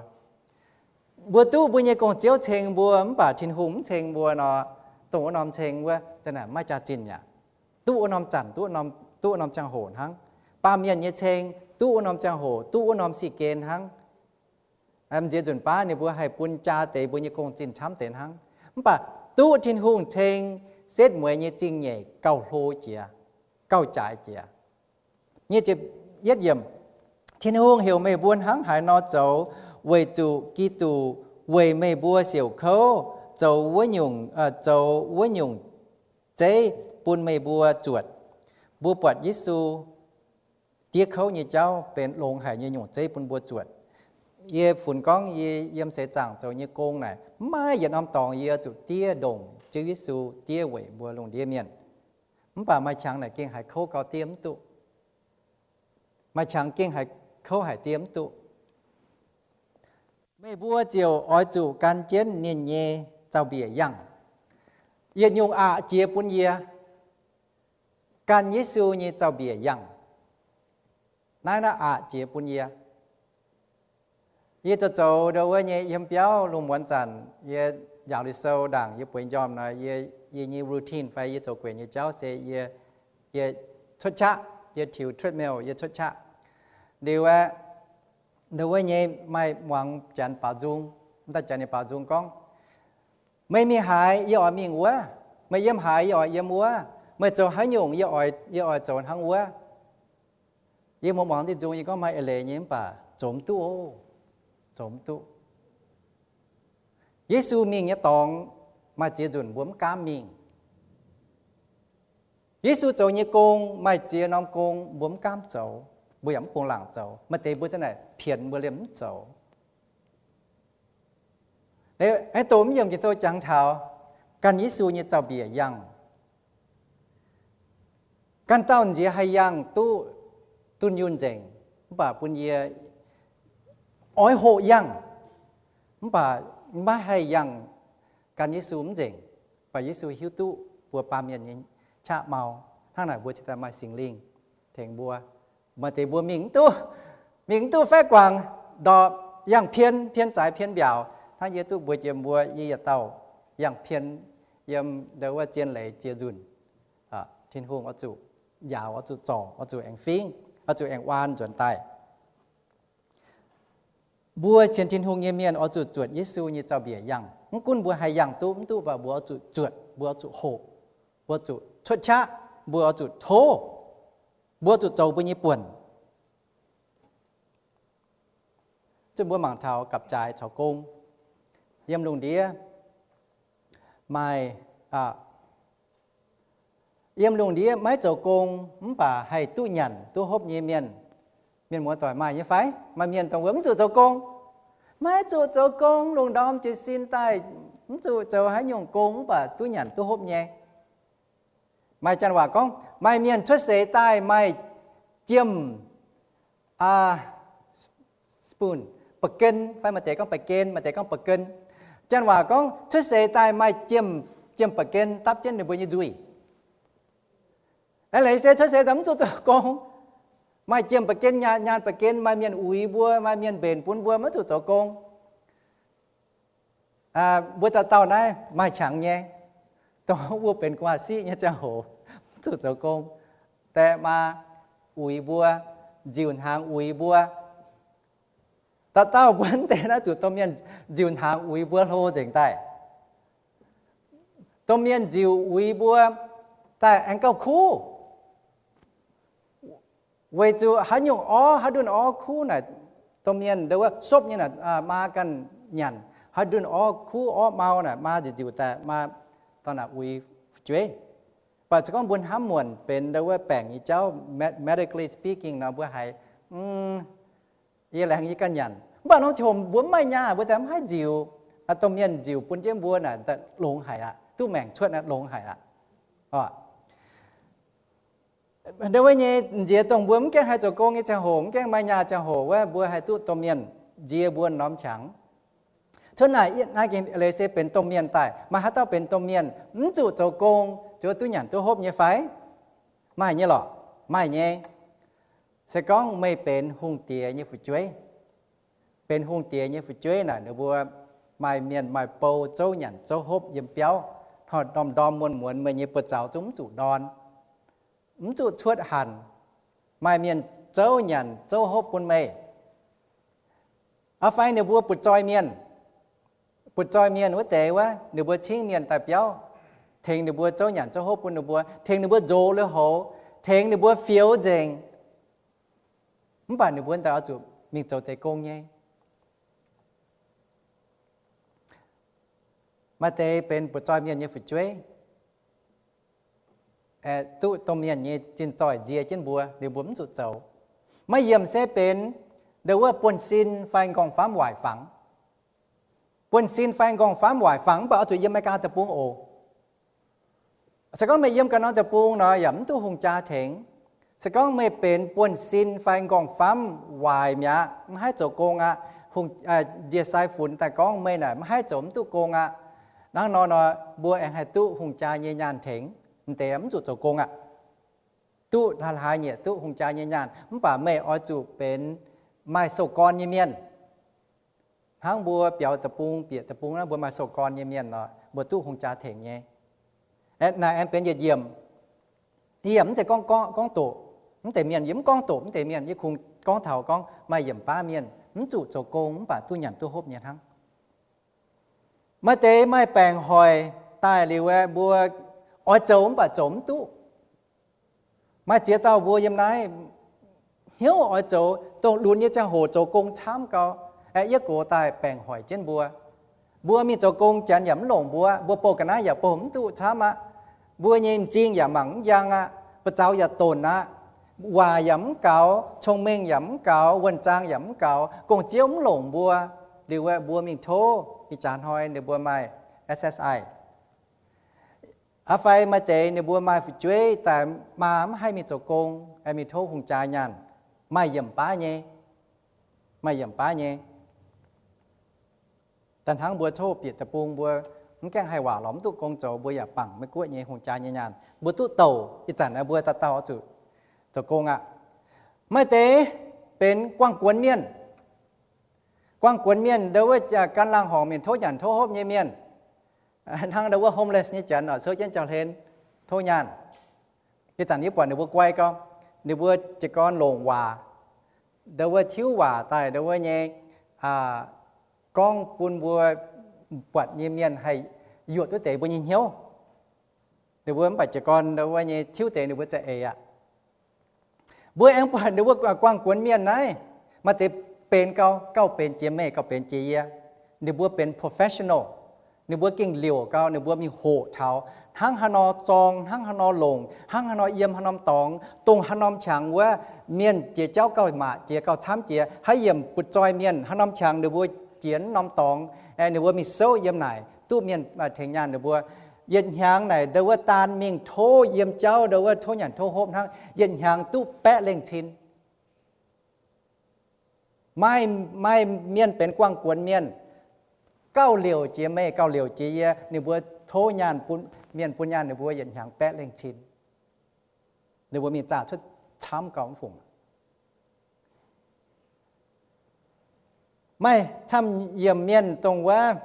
Mbuo duqv mbuo nyei gong-ziouv ceng mbuo mv baac Tin-Hungh mv ceng mbuo nor, dongh wuov norm ceng wuov, mv maaih jaax-zinh aqv. Duqv wuov norm zanc, duqv wuov norm ziangh hoc hnangv. Baamh mienh nyei ceng duqv wuov norm ziangh hoc, duqv wuov norm si gen hnangv. M'nziex nzunc baav ninh mbuo haih bun jaa deix mbuo nyei gong-zinh camv deix hnangv. Mv baac duqv Tin-Hungh ceng, setv mueiz nyei zingh nyeic gauh hlo jiex, gauh jaaix jiex. Nyic ziepc yietv yiemc, Tin-Hungh heuc meih mbuo hnangv haaix nor zoux, weic zuqc Giduc weic meih mbuo siouc kouv zoux wuov nyungc, zoux wuov nyungc zeiv bun meih mbuo zuotc. Mbuo buatc Yesu diev kouv nyei jauv benx longx haic nyei nyungc zeiv bun mbuo zuotc. Yie funx gorngv yie yiem seix zaangc zoux nyei gong naaic, mv maaih yietc norm dorngx yie zuqc diev ndongc Ziouv Yesu diev weic mbuo lungh ndiev mienh. Mv baac maaih qangx naaic gengh haiz kouv gau diev mv duqv. Maaih qangx gengh haiz kouv haic diev mv duqv. Meih mbuo ziouc oix zuqc gan jienv ninh nyei zaux-mbiec yangh. Yietc nyungc aqc jiex bun yie, gan Yesu nyei zaux-mbiec yangh. Naaiv naaiv aqc jiex bun yie. Yie zoux zoux ndo wuov nyei yiem biauv lungh muonz zanc, yie njaaux Liuz Sou ndaangc yie bueix njormh nor, yie, yie nyei routine fai yie zoux gueic nyei jauv se yie, yie cuotv qaqv, yie tiux treadmill, yie cuotv qaqv. Liuz aeqv, ndo wuov nyei maaih muangx janx baaux nzung, mv daaih janx ninh baaux nzung gorngv, meih mingh haaix, yie oix mingh wuov. Meih yiem haaix, yie oix yiem wuov. Meih zoux haaix nyungc, yie oix, yie oix zoux hnangv wuov. Yie muangx muangx diqv nzung, yie gorngv maaih eix leiz nyei mv baac zoux mv duqv oc. Zoux mv duqv. Yesu mingh nyei dorngx maaih ziex nzunc mbuo mv gaamv mingh. Yesu zoux nyei gong maaih ziex norm gong mbuo mv gaamv zoux, mbuo yaac mv bungx laangc zoux. Maaih deix mbuo za'naaic pienx mbuo liemh mv zoux. Aengx doqc mv yiemc Ging-Sou jangx taux gan Yesu nyei zaux-mbiec yangh. Ganh dauh nziex haih yangh duqv dunh yunh nzengc, mv baac bun yie oix hoqc yangh, mv baac maiv haih yangh gan Yesu mv nzengc. Mv baac Yesu hiuv duqv mbuo baamh mienh nyei qaqv mau. Hnangv naaic mbuo cingx daaih maaih Singx Lingh tengx mbuo. Maaih deix mbuo mingh mv duqv, mingh mv duqv faeqv guangc, ndorpc yangh pien, pien zaaix pien mbiaauc. Hnangv yie duqv mbuox jiex mbuo, yie yietc dauh yangh pien yiem ndo wuov zien leiz jiex nzunc. Tin-Hungh oix zuqc njaaux, oix zuqc zorc, oix zuqc aengx fingv, oix zuqc aengx waan nzuonx daaih. Mbuo sienx Tin-Hungh nyei mienh oix zuqc zuotc Yesu nyei zaux-mbiec yangh. Mv gunv mbuo haih yangh duqv mv duqv, mv baac mbuo oix zuqc zuotc, mbuo oix zuqc hoqc, mbuo oix zuqc cuotv qaqv, mbuo oix zuqc tov. Mbuo zuqc zoux mbuo nyei buonc. Zuqc mbuo mangc taux gapv-jaaix caux gong. Yiem lungh ndiev maaih, yiem lungh ndiev maiv zoux gong mv baac haih duqv nyanc duqv hopv nyei mienh, mienh muoz-doic maaih nyei fai? Maaih mienh dongh mbuo mv zuqc zoux gong, maiv zuqc zoux gong, lungh ndorm jiez sin daaih mv zuqc zoux haaix nyungc gong mv baac duqv nyanc duqv hopv nyei. Maaih janx waac gorngv, maaih mienh cuotv seix daaih maaih jiem spoon, ba'gen, fai maaih deix gorngv ba'gen, maaih deix gorngv ba'gen. Janx waac gorngv cuotv seix daaih maaih jiem, jiem ba'gen dapv jienv ninh mbuo nyei nzuih. Aa, leiz se cuotv seix daaih mv zuqc zoux gong, maaih jiem ba'gen, nyaanh ba'gen, maaih mienh uix mbuo, maaih mienh mbenc bun mbuo, maiv zuqc zoux gong. Mbuo dauh dauh naaiv maaih qangx nyei, dongh wuov benx gu'nguaaz-siqv nyei ziangh hoc, mv zuqc zoux gong, daeh maa uix mbuo, nziuc hnaangx uix mbuo. Dauh dauh mbuo mv deix naaiv zuqc domh mienh nziuc hnaangx uix mbuo hlo nzengc daaih. Domh mienh nziuc uix mbuo daaih aengx gauh kuv. Weic zuqc haaix nyungc orv, haaix ndunh orv kuv naaic, domh mienh ndo wuov sopv nyei naaic maa ganh nyanc. Haaix ndunh orv kuv orv mau naaic maa nziuc nziuc daaih maa dorh naaic uix fu'jueiv. Mv baac se gorngv mbuo hnamv muonc benx ndo wuov baengc nyei jauv, medically speaking nor, mbuo haiz, yie laengz yie ganh nyanc. Mv baac norm ziangh hoc mbuo mv maaih nyaah, mbuo daaih mv haih nziuc. Domh mienh nziuc bun jienv mbuo naaic longx haic aqv, duqv maengc cuotv naaic longx haic aqv. Ndo wuov nyei nziex dongh mbuo mv gaengh haih zoux gong nyei ziangh hoc, mv gaengh maaih nyaah ziangh hoc wuov, mbuo haih duqv domh mienh nzie mbuo norm qangx. Cuotv naaic, naaiv gengh leiz se benx domh mienh daaih. Maaih haaix dauh benx domh mienh mv zuqc zoux gong, ziouc duqv nyanc duqv hopv nyei fai? Maaih nyei lorqc? Maaih nyei. Se gorngv meih benx hungh diex nyei fu'jueiv, benx hungh diex nyei fu'jueiv naaic, ninh mbuo maaih mienh maaih bou zouv nyanc zouv hopv yiem biauv, hnoi-hnoi ndorm ndorm muonz muonz meih nyei buoz zaux zungv mv zuqc ndorn, mv zuqc cuotv hanc, maaih mienh zouv nyanc zouv hopv bun meih. Aa, fai ninh mbuo butv-zoih mienh, butv-zoih mienh wuov deix wuov, ninh mbuo cingv mienh daaih biauv, tengx ninh mbuo zouv nyanc zouv hopv bun ninh mbuo, tengx ninh mbuo nzox lui-houx, tengx ninh mbuo fioux nzengc. Mv baac ninh mbuo daaih oix zuqc mingh zoux deix gong nyei. Maaih deix benx butv-zoih mienh nyei fu'jueiv, duqv domh mienh nyei zinh zoih nzie jienv mbuo, liuz mbuo mv zuqc zoux. Maaih yiemc se benx ndo wuov buonv-sin fai nqorngv-famv waaic fangx. Buonv-sin fai nqorngv-famv waaic fangx, mv baac oix zuqc yiem Aa^me^li^gaa Deic-Bung oc. Se gorngv meih yiem ganh norm deic-bung nor, yaac mv duqv hungh jaa tengx. Se gorngv meih benx buonv-sin fai nqorngv-famv waaic mi'aqv, mv haih zoux gong aqv, hungh, ndie-sai funx daaih gorngv meih naaic mv haih zoux, mv duqv gong aqv. Hnangv nor nor, mbuo aengx haih duqv hungh jaa nyei nyaanh tengx, m'deix mv zuqc zoux gong aqv. Duqv hlaax-hlaax nyieqc duqv hungh jaa nyei nyaanh, mv baac meih oix zuqc benx maaih sou-gorn nyei mienh. Hnangv mbuo biaux deic-bung, bieqc deic-bung naaiv, mbuo maaih sou-gorn nyei mienh nor, mbuo duqv hungh jaa tengx nyei. Naaic aengx benx yietc yiemc. Yie yaac mv zeiz gorngv, gorngv doqc mv deix mienh, yie mv gorngv doqc mv deix mienh, yie kungx gorngv taux gorngv maaih yiemc baav mienh mv zuqc zoux gong mv baac duqv nyanc duqv hopv nyei hnangv. Maaih deix maaih baengc hoic daaih liuz aeqv, mbuo oix zoux mv baac zoux mv duqv. Maaih ziex dauh mbuo yiem naaiv hnyouv oix zoux, dongh lunx nyei ziangh hoc zoux gong camv gau, aeqv, yietv gox daaih baengc hoic jienv mbuo. Mbuo mingh zoux gong, janx yaac mv longc mbuo, mbuo bouh ga'naaiv yaac bouh mv duqv camv aqv. Mbuo nyei m'zing yaac mangc mv njang aqv, buoz-zaux yaac donc aqv, waac yaac mv gaux, cong-mengh yaac mv gaux, wuonh zaang yaac mv gaux, gong-ziouv mv longc mbuo. Liuz aeqv, mbuo mingh tov ih jaax hnoi ninh mbuo maaih S S I. Aa, fai maaih deix ninh mbuo maaih fu'jueiv daaih maa mv haih mingh zoux gong, aengx mingh tov hungh jaa nyaanh, maaih yiemc baav nyei. Maaih yiemc baav nyei. Da'hnangv mbuo tov bieqc deic-bung mbuo mv gaengh haih waac lorz mv duqv gong zoux, mbuo yaac bangc Meiv-Guoqv nyei hungh jaa nyei nyaanh. Mbuo duqv douc ih zanc naaiv mbuo dauh dauh oix zuqc zoux gong aqv. Maaih deix benx guangc guonx mienh. Guangc guonx mienh ndo wuov gan laangh horngc mienh, tov nyanc tov hopv nyei mienh. Hnangv ndo wuov homeless nyei janx oc, souv jienv jauv-hlen tov nyaanh. Ih zanc yie buatc ninh mbuo guai gau, ninh mbuo jiez gorn longc waac, ndo wuov tiuv waac daaih ndo wuov nyei gorngv bun mbuo buatc nyei mienh haih yuoqc duqv deix mbuo nyei hnyouv. Ninh mbuo mv baac jiez gorn ndo wuov nyei tiuv deix ninh mbuo za'eix aqv. Mbuo aengx buatc ninh mbuo guangc guonx mienh naaiv, maaih deix benx gau, gauh benx jiex meih, gauh benx jiex yie. Ninh mbuo benx professional. Ninh mbuo gengh liouc gau, ninh mbuo mingh hoqc taux hnangv haaix nor zorng, hnangv haaix nor longc, hnangv haaix nor yiem haaix norm dorngx, dongh haaix norm qangx wuov, mienh jiex jauv gauh maac jiex, gauh camv jiex, haaix yiemc butv-zoih mienh haaix norm qangx ninh mbuo jiex wuov norm dorngx, ninh mbuo mingh souv yiem naaic duqv mienh tengx nyaanh ninh mbuo. Yietc hnyangx naaic ndo wuov daan mingh tov yiem jauv ndo wuov tov nyanc tov hopv hnangv, yietc hnyangx duqv baeqv lengh cin. Maaih, maaih mienh benx guangc guonx mienh, gauh liouc jiex meih, gauh liouc jiex yie, ninh mbuo tov nyaanh bun, mienh bun nyaanh ninh mbuo yietc hnyangx baeqv lengh cin. Ninh mbuo mingh zaah cuotv camv gau mv fungc. Maaih camv yiemc mienh dongh wuov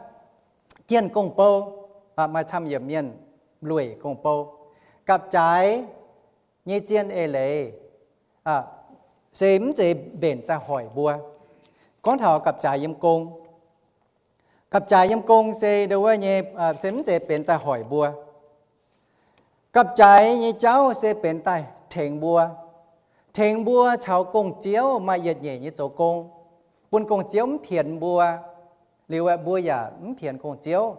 jienh gong-bou, maaih camv yiemc mienh lueic gong-bou. Gapv-jaaix nyei zien eix leiz se mv zeiz mbenc daaih hoic mbuo. Gorngv taux gapv-jaaix yiem gong, gapv-jaaix yiem gong se ndo wuov nyei, se mv zeiz benx daaih hoic mbuo. Gapv-jaaix nyei jauv se benx daaih tengx mbuo, tengx mbuo caux gong-ziouv maaih yietc nyeic nyei zoux gong, bun gong-ziouv mv pienx mbuo, liuz mbuo yaac mv pienx gong-ziouv,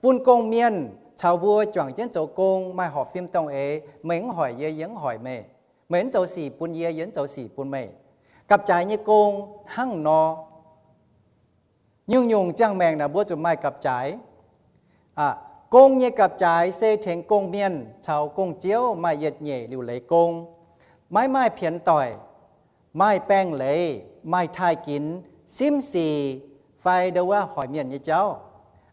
bun gong-mienh caux mbuo juangc jienv zoux gong maaih horpc fim dongh eix, meih mv hoic yie, yie mv hoic meih, meih mv zoux sic bun yie, yie mv zoux sic bun meih. Gapv-jaaix nyei gong hnangv nor. Nyungc-nyungc ziangh maengc naaic mbuo zuqc maaih gapv-jaaix. Gong nyei gapv-jaaix se tengx gong-mienh caux gong-ziouv maaih yietc nyeic liuc leiz gong, maiv maaih pienx doic, maaih baengh leiz, maaih taaih ginx, simv sic, fai ndo wuov hoic mienh nyei jauv,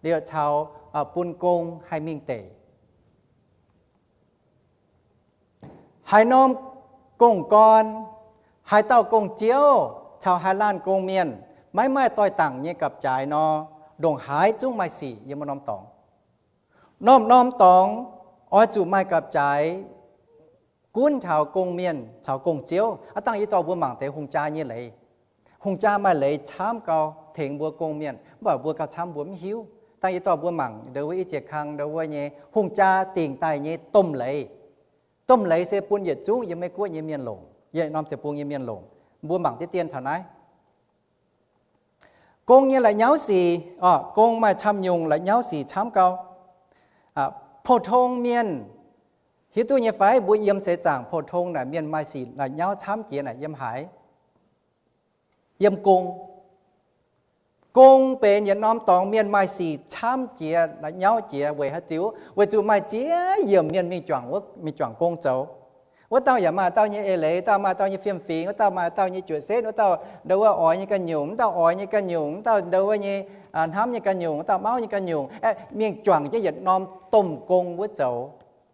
liuz caux bun gong haih mingh deic. Haaix norm gong-gorn, haaix dauh gong-ziouv caux haaix laanh gong-mienh maiv maaih doix-dangc nyei gapv-jaaix nor, ndongc haaix zungv maaih sic yiem wuov norm dorngx. Norm-norm dorngx oix zuqc maaih gapv-jaaix gunv taux gong-mienh caux gong-ziouv. Aav dangh yie dorh mbuo mangc deix hungh jaa nyei leiz. Hungh jaa maaih leiz camv gau tengx mbuo gong-mienh, mv baac mbuo gauh camv mbuo mv hiuv. Dangh yie dorh mbuo mangc ndo wuov i ziex kang ndo wuov nyei hungh jaa dingc daaih nyei domh leiz. Domh leiz se bun yietc zungv yiem Meiv-Guoqv nyei mienh longc, yietc norm deic-bung nyei mienh longc. Mbuo mangc deix dien taux naaiv. Gong nyei la'nyauv sic, gong maaih camv nyungc la'nyauv sic camv gau. Pou-tong mienh, hiuv duqv nyei fai? Mbuo yiem seix zaangc pou-tong naaic mienh maaih sic la'nyauv camv jiex naaic yiem haaix? Yiem gong. Gong benx yietc norm dorngx mienh maaih sic camv jiex la'nyauv jiex weic haaix diuc? Weic zuqc maaih ziex yiemc mienh mingh juangc, mingh juangc gong zoux. Wuov dauh yaac maaih dauh nyei eix leiz, dauh maaih dauh nyei fiem-fingx, wuov dauh maaih dauh nyei juoqc setv, wuov dauh ndo wuov oix nyei ganh nyungc, wuov dauh oix nyei ganh nyungc, wuov dauh ndo wuov nyei hnamv nyei ganh nyungc, wuov dauh mauv nyei ganh nyungc, mingh juangc jienv yietc norm domh gong wuov zoux.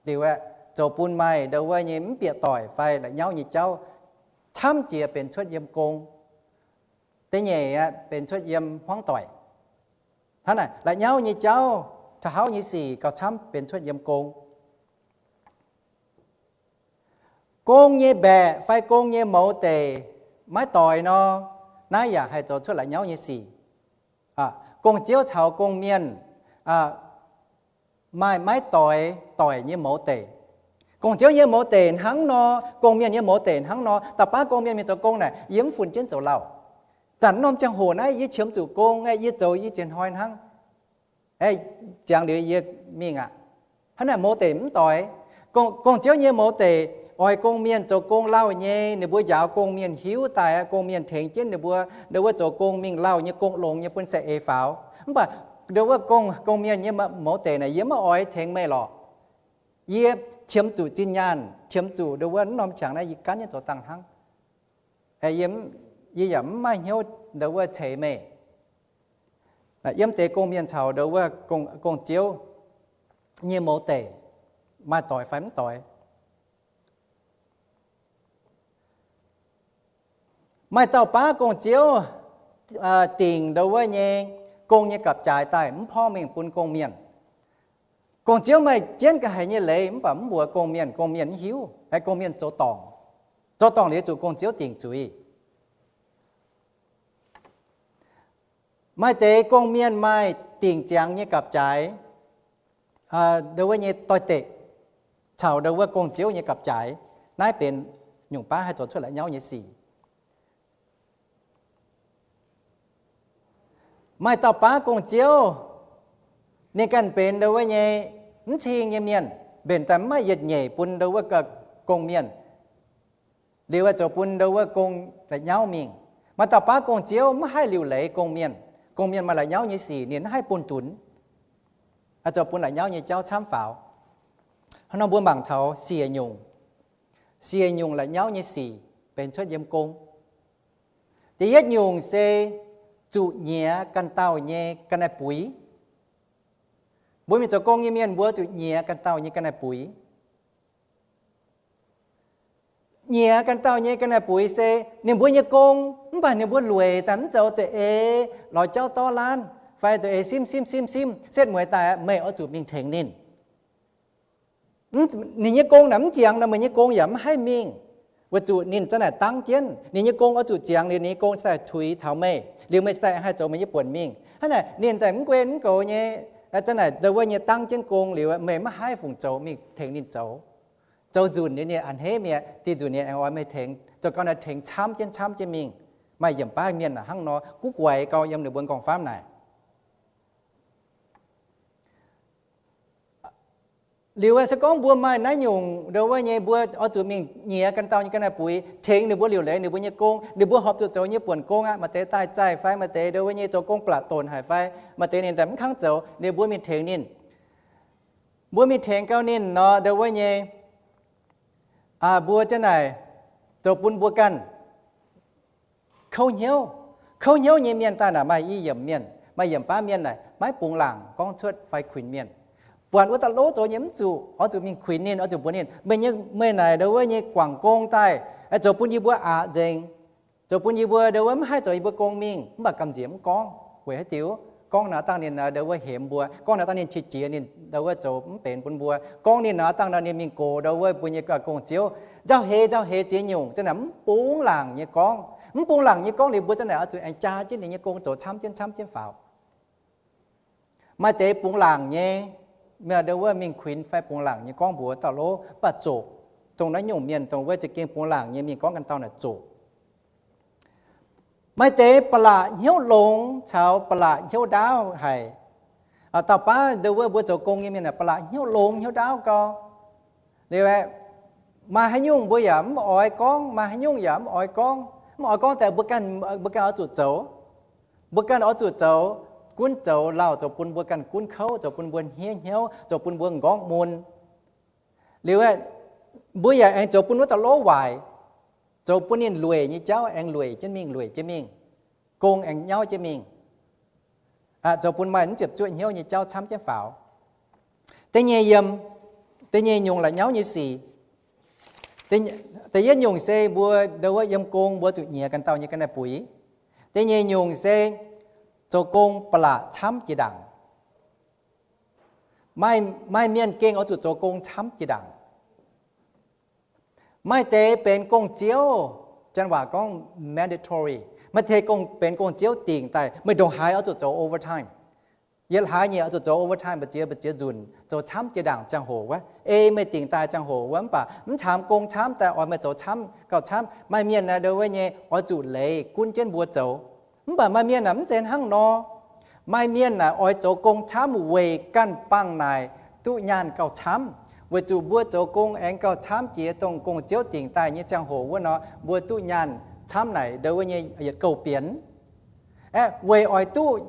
Liuz aeqv, zoux bun maaih ndo wuov nyei mv bieqc doic fai la'nyauv nyei jauv camv jiex benx cuotv yiem gong. Da'nyeic aeqv, benx cuotv yiem hmuangv doic. Hnangv naaic, la'nyauv nyei jauv, taux hauv nyei sic gauh camv benx cuotv yiem gong. Gong nyei mbaeqc fai gong nyei mouz deic maiv doix nor, naaiv yaac haih zoux cuotv la'nyauv nyei sic. Gong-ziouv caux gong-mienh maaih maiv doix, doic nyei mouz deic. Gong-ziouv nyei mouz deic hnangv nor, gong-mienh nyei mouz deic hnangv nor. Da'baav gong-mienh mingh zoux gong naaic, yie mv funx jienv zoux lauh. Zanc norm ziangh hoc naaiv yie qiemx zuqc gong aeqv, yie zoux yie ziex hnoi hnangv. Ziangx liuz yie mingh aqv. Hnangv naaic mouz deic mv doix. Gong-ziouv nyei mouz deic oix gong-mienh zoux gong lauh nyei, ninh mbuo njaaux gong-mienh hiuv daaih, gong-mienh tengx jienv ninh mbuo ndo wuov zoux gong mingh lauh nyei, gong longx nyei bun saeng-eix faaux. Mv baac ndo wuov gong, gong-mienh nyei mouz deic naaic, yie maiv oix tengx meih lorqc. Yie qiemx zuqc zinh nyaanh, qiemx zuqc ndo wuov norm qangx naaiv yie gan jienv zoux dangh hnangv. Yie yaac mv maaih hnyouv ndo wuov ceix meih. Yiem deix gong-mienh caux ndo wuov gong-ziouv nyei mouz deic maaih doix fai mv doix? Maaih dauh baav gong-ziouv dingc ndo wuov nyei gong nyei gapv-jaaix daaih mv porv mingh bun gong-mienh. Gong-ziouv maaih jienv ga'naaiv haic nyei leiz mv baac mv mbuox gong-mienh, gong-mienh mv hiuv, gong-mienh zoux dorngc. Zoux dorngc liuz zuqc gong-ziouv dingc zuiz. Maaih deix gong-mienh maaih dingc ziangx nyei gapv-jaaix, ndo wuov nyei doix-dekc, caux ndo wuov gong-ziouv nyei gapv-jaaix. Naaiv benx nyungc baav haih zoux cuotv la'nyauv nyei sic. Maaih dauh baav gong-ziouv, ninh ganh benx ndo wuov nyei mv cing nyei mienh, mbenc daaih mv maaih yietc nyeic bun ndo wuov gong-mienh. Liuz zoux bun ndo wuov gong la'nyauv mingh. Maaih dauh baav gong-ziouv mv haih liuc leiz gong-mienh. Gong-mienh maaih la'nyauv nyei sic ninh mv haih bun dunx, zoux bun la'nyauv nyei jauv camv faaux. Hnangv nor mbuo mangc taux siec nyungc, siec nyungc la'nyauv nyei sic benx cuotv yiem gong. Da'yietv nyungc se zuqc nyiex ganh dauh nyei ga'naaiv-buix. Mbuo mingh zoux gong nyei mienh mbuo zuqc nyiex ganh dauh nyei ga'naaiv-buix. Nyiex ganh dauh nyei ga'naaiv-buix se ninh mbuo nyei gong, mv baac ninh mbuo lueic daaih mv zoux, da'eix lorz jauv dorv laanv fai da'eix simv simv simv simv, setv mueiz daaih meih oix zuqc mingh tengx ninh. Ninh nyei gong naaic mv ziangx nor, meih nyei gong yaac mv haih mingh, weic zuqc ninh za'naaic dangv jienv. Ninh nyei gong oix zuqc ziangx liuz, ninh nyei gong cingx daaih tuix taux meih, liuz meih cingx daaih haih zoux meih nyei buonc mingh. Hnangv naaic ninh daaih mv guei mv goux nyei, za'naaic ndo wuov nyei dangv jienv gong liuz, meih mv haih fungc zoux mingh tengx ninh zoux. Zoux nzunc liuz ninh a'hneiv mi'aqv, dih nzunc ninh aengx oix meih tengx, zoux gau naaic tengx camv jienv camv jienv mingh. Maaih yiemc baav mienh hnangv nor, guv guaix gau yiem ninh mbuo nqorngv-famv naaic. Liuz se gorngv mbuo maaih naaiv nyungc ndo wuov nyei, mbuo oix zuqc mingh nyiex ganh dauh nyei ga'naaiv-buix, tengx ninh mbuo liuc leiz ninh mbuo nyei gong, ninh mbuo horpc zuqc zoux nyei buonc gong aqv. Maaih deix daaih zaih fai maaih deix ndo wuov nyei zoux gong blatc donc haic fai maaih deix ninh daaih mv kangv zoux, ninh mbuo mingh tengx ninh. Mbuo mingh tengx gau ninh nor, ndo wuov nyei, mbuo za'naaic zoux bun mbuo ganh kouv hnyouv. Kouv hnyouv nyei mienh daaih naaic maaih i yiemc mienh, maaih yiemc baav mienh naaic maiv bungx laangc gorngv cuotv fai kuinx mienh. Buatc wuov dauh lov zoux nyei mv zuqc, oix zuqc mingh kuinx ninh, oix zuqc mbuox ninh, meih nyei, meih naaic ndo wuov nyei guangc gong daaih, zoux bun yie mbuo aqc nzengc, zoux bun yie mbuo ndo wuov mv haih zoux yie mbuo gong mingh. Mv baac gamh nziex mv gorngv. Weic haaix diuc? Gorngv naaic dangh ninh ndo wuov hemx mbuo, gorngv naaic dangh ninh qiex jiez ninh ndo wuov zoux mv benx bun mbuo, gorngv ninh naaic dangh ninh mingh gox ndo wuov mbuo nyei gong-ziouv. Nzauh heix nzauh heix ziex nyungc, za'naaic mv bungx laangc nyei gorngv. Mv bungx laangc nyei gorngv liuz, mbuo za'naaic oix zuqc aengx jaa jienv ninh nyei gong zoux camv jienv camv jienv faaux. Maaih deix bungx laangc nyei, ndo wuov mingh kuinx fai bungx laangc nyei gorngv mbuox dauh lov, mv baac zoqc. Dongh naaiv nyungc mienh dongh wuov za'gengh bungx laangc nyei mingh gorngv ganh dauh naaic zoqc. Maaih deix ba'laqc hnyouv longx caux ba'laqc hnyouv ndaauv haic. Dauh baav ndo wuov mbuo zoux gong nyei mienh naaic ba'laqc hnyouv longx hnyouv ndaauv gau. Liuz aeqv, maaih haaix nyungc mbuo yaac mv oix gorngv, maaih haaix nyungc yaac mv oix gorngv. Mv oix gorngv daaih mbuo ganh, mbuo ganh oix zuqc zoux. Mbuo ganh oix zuqc zoux, gunv zoux lauh zoux bun mbuo ganh gunv kouv, zoux bun mbuo hniev hnyouv, zoux bun mbuo m'nqorngv mun. Liuz aeqv, mbuo yaac aengx zoux bun wuov dauh lov waaic, zoux bun ninh lueic nyei jauv aengx lueic jienv mingh, lueic jienv mingh, gong aengx nyauv jienv mingh, zoux bun maaih mv ziepc zuoqv hnyouv nyei jauv camv jienv faaux. Da'nyeic yiem, da'nyeic nyungc la'nyauv nyei sic. Da'yietv nyungc se mbuo ndo wuov yiem gong mbuo zuqc nyiex ganh dauh nyei ga'naaiv buix. Da'nyeic nyungc se zoux gong ba'laqc camv jiex ndaangc. Maaih, maaih mienh gengh oix zuqc zoux gong camv jiex ndaangc. Maaih deix benx gong-ziouv, janx waac gorngv mandatory. Maaih deix gong, benx gong-ziouv dingc daaih meih ndongc haaix oix zuqc zoux overtime. Yietc hlaax nyei oix zuqc zoux overtime, mbu'ziex, mbu'ziex nzunc, zoux camv jiex ndaangc ziangh hoc wuov. Ei meih dingc daaih ziangh hoc wuov, mv baac mv caamx gong camv daaih oix meih zoux camv gauh camv. Maaih mienh naaic ndo wuov nyei oix zuqc leiz gunv jienv mbuo zoux. Mv baac maaih mienh naaic mv zeiz hnangv nor. Maaih mienh naaic oix zoux gong camv weic ganh bangc naaic duqv nyaanh gauh camv. Weic zuqc mbuo zoux gong aengx gauh camv jiex dongh gong-ziouv dingc daaih nyei ziangh hoc wuov nor, mbuo duqv nyaanh camv naaic ndo wuov nyei yietc gouh bienx. Aeqv, weic oix duqv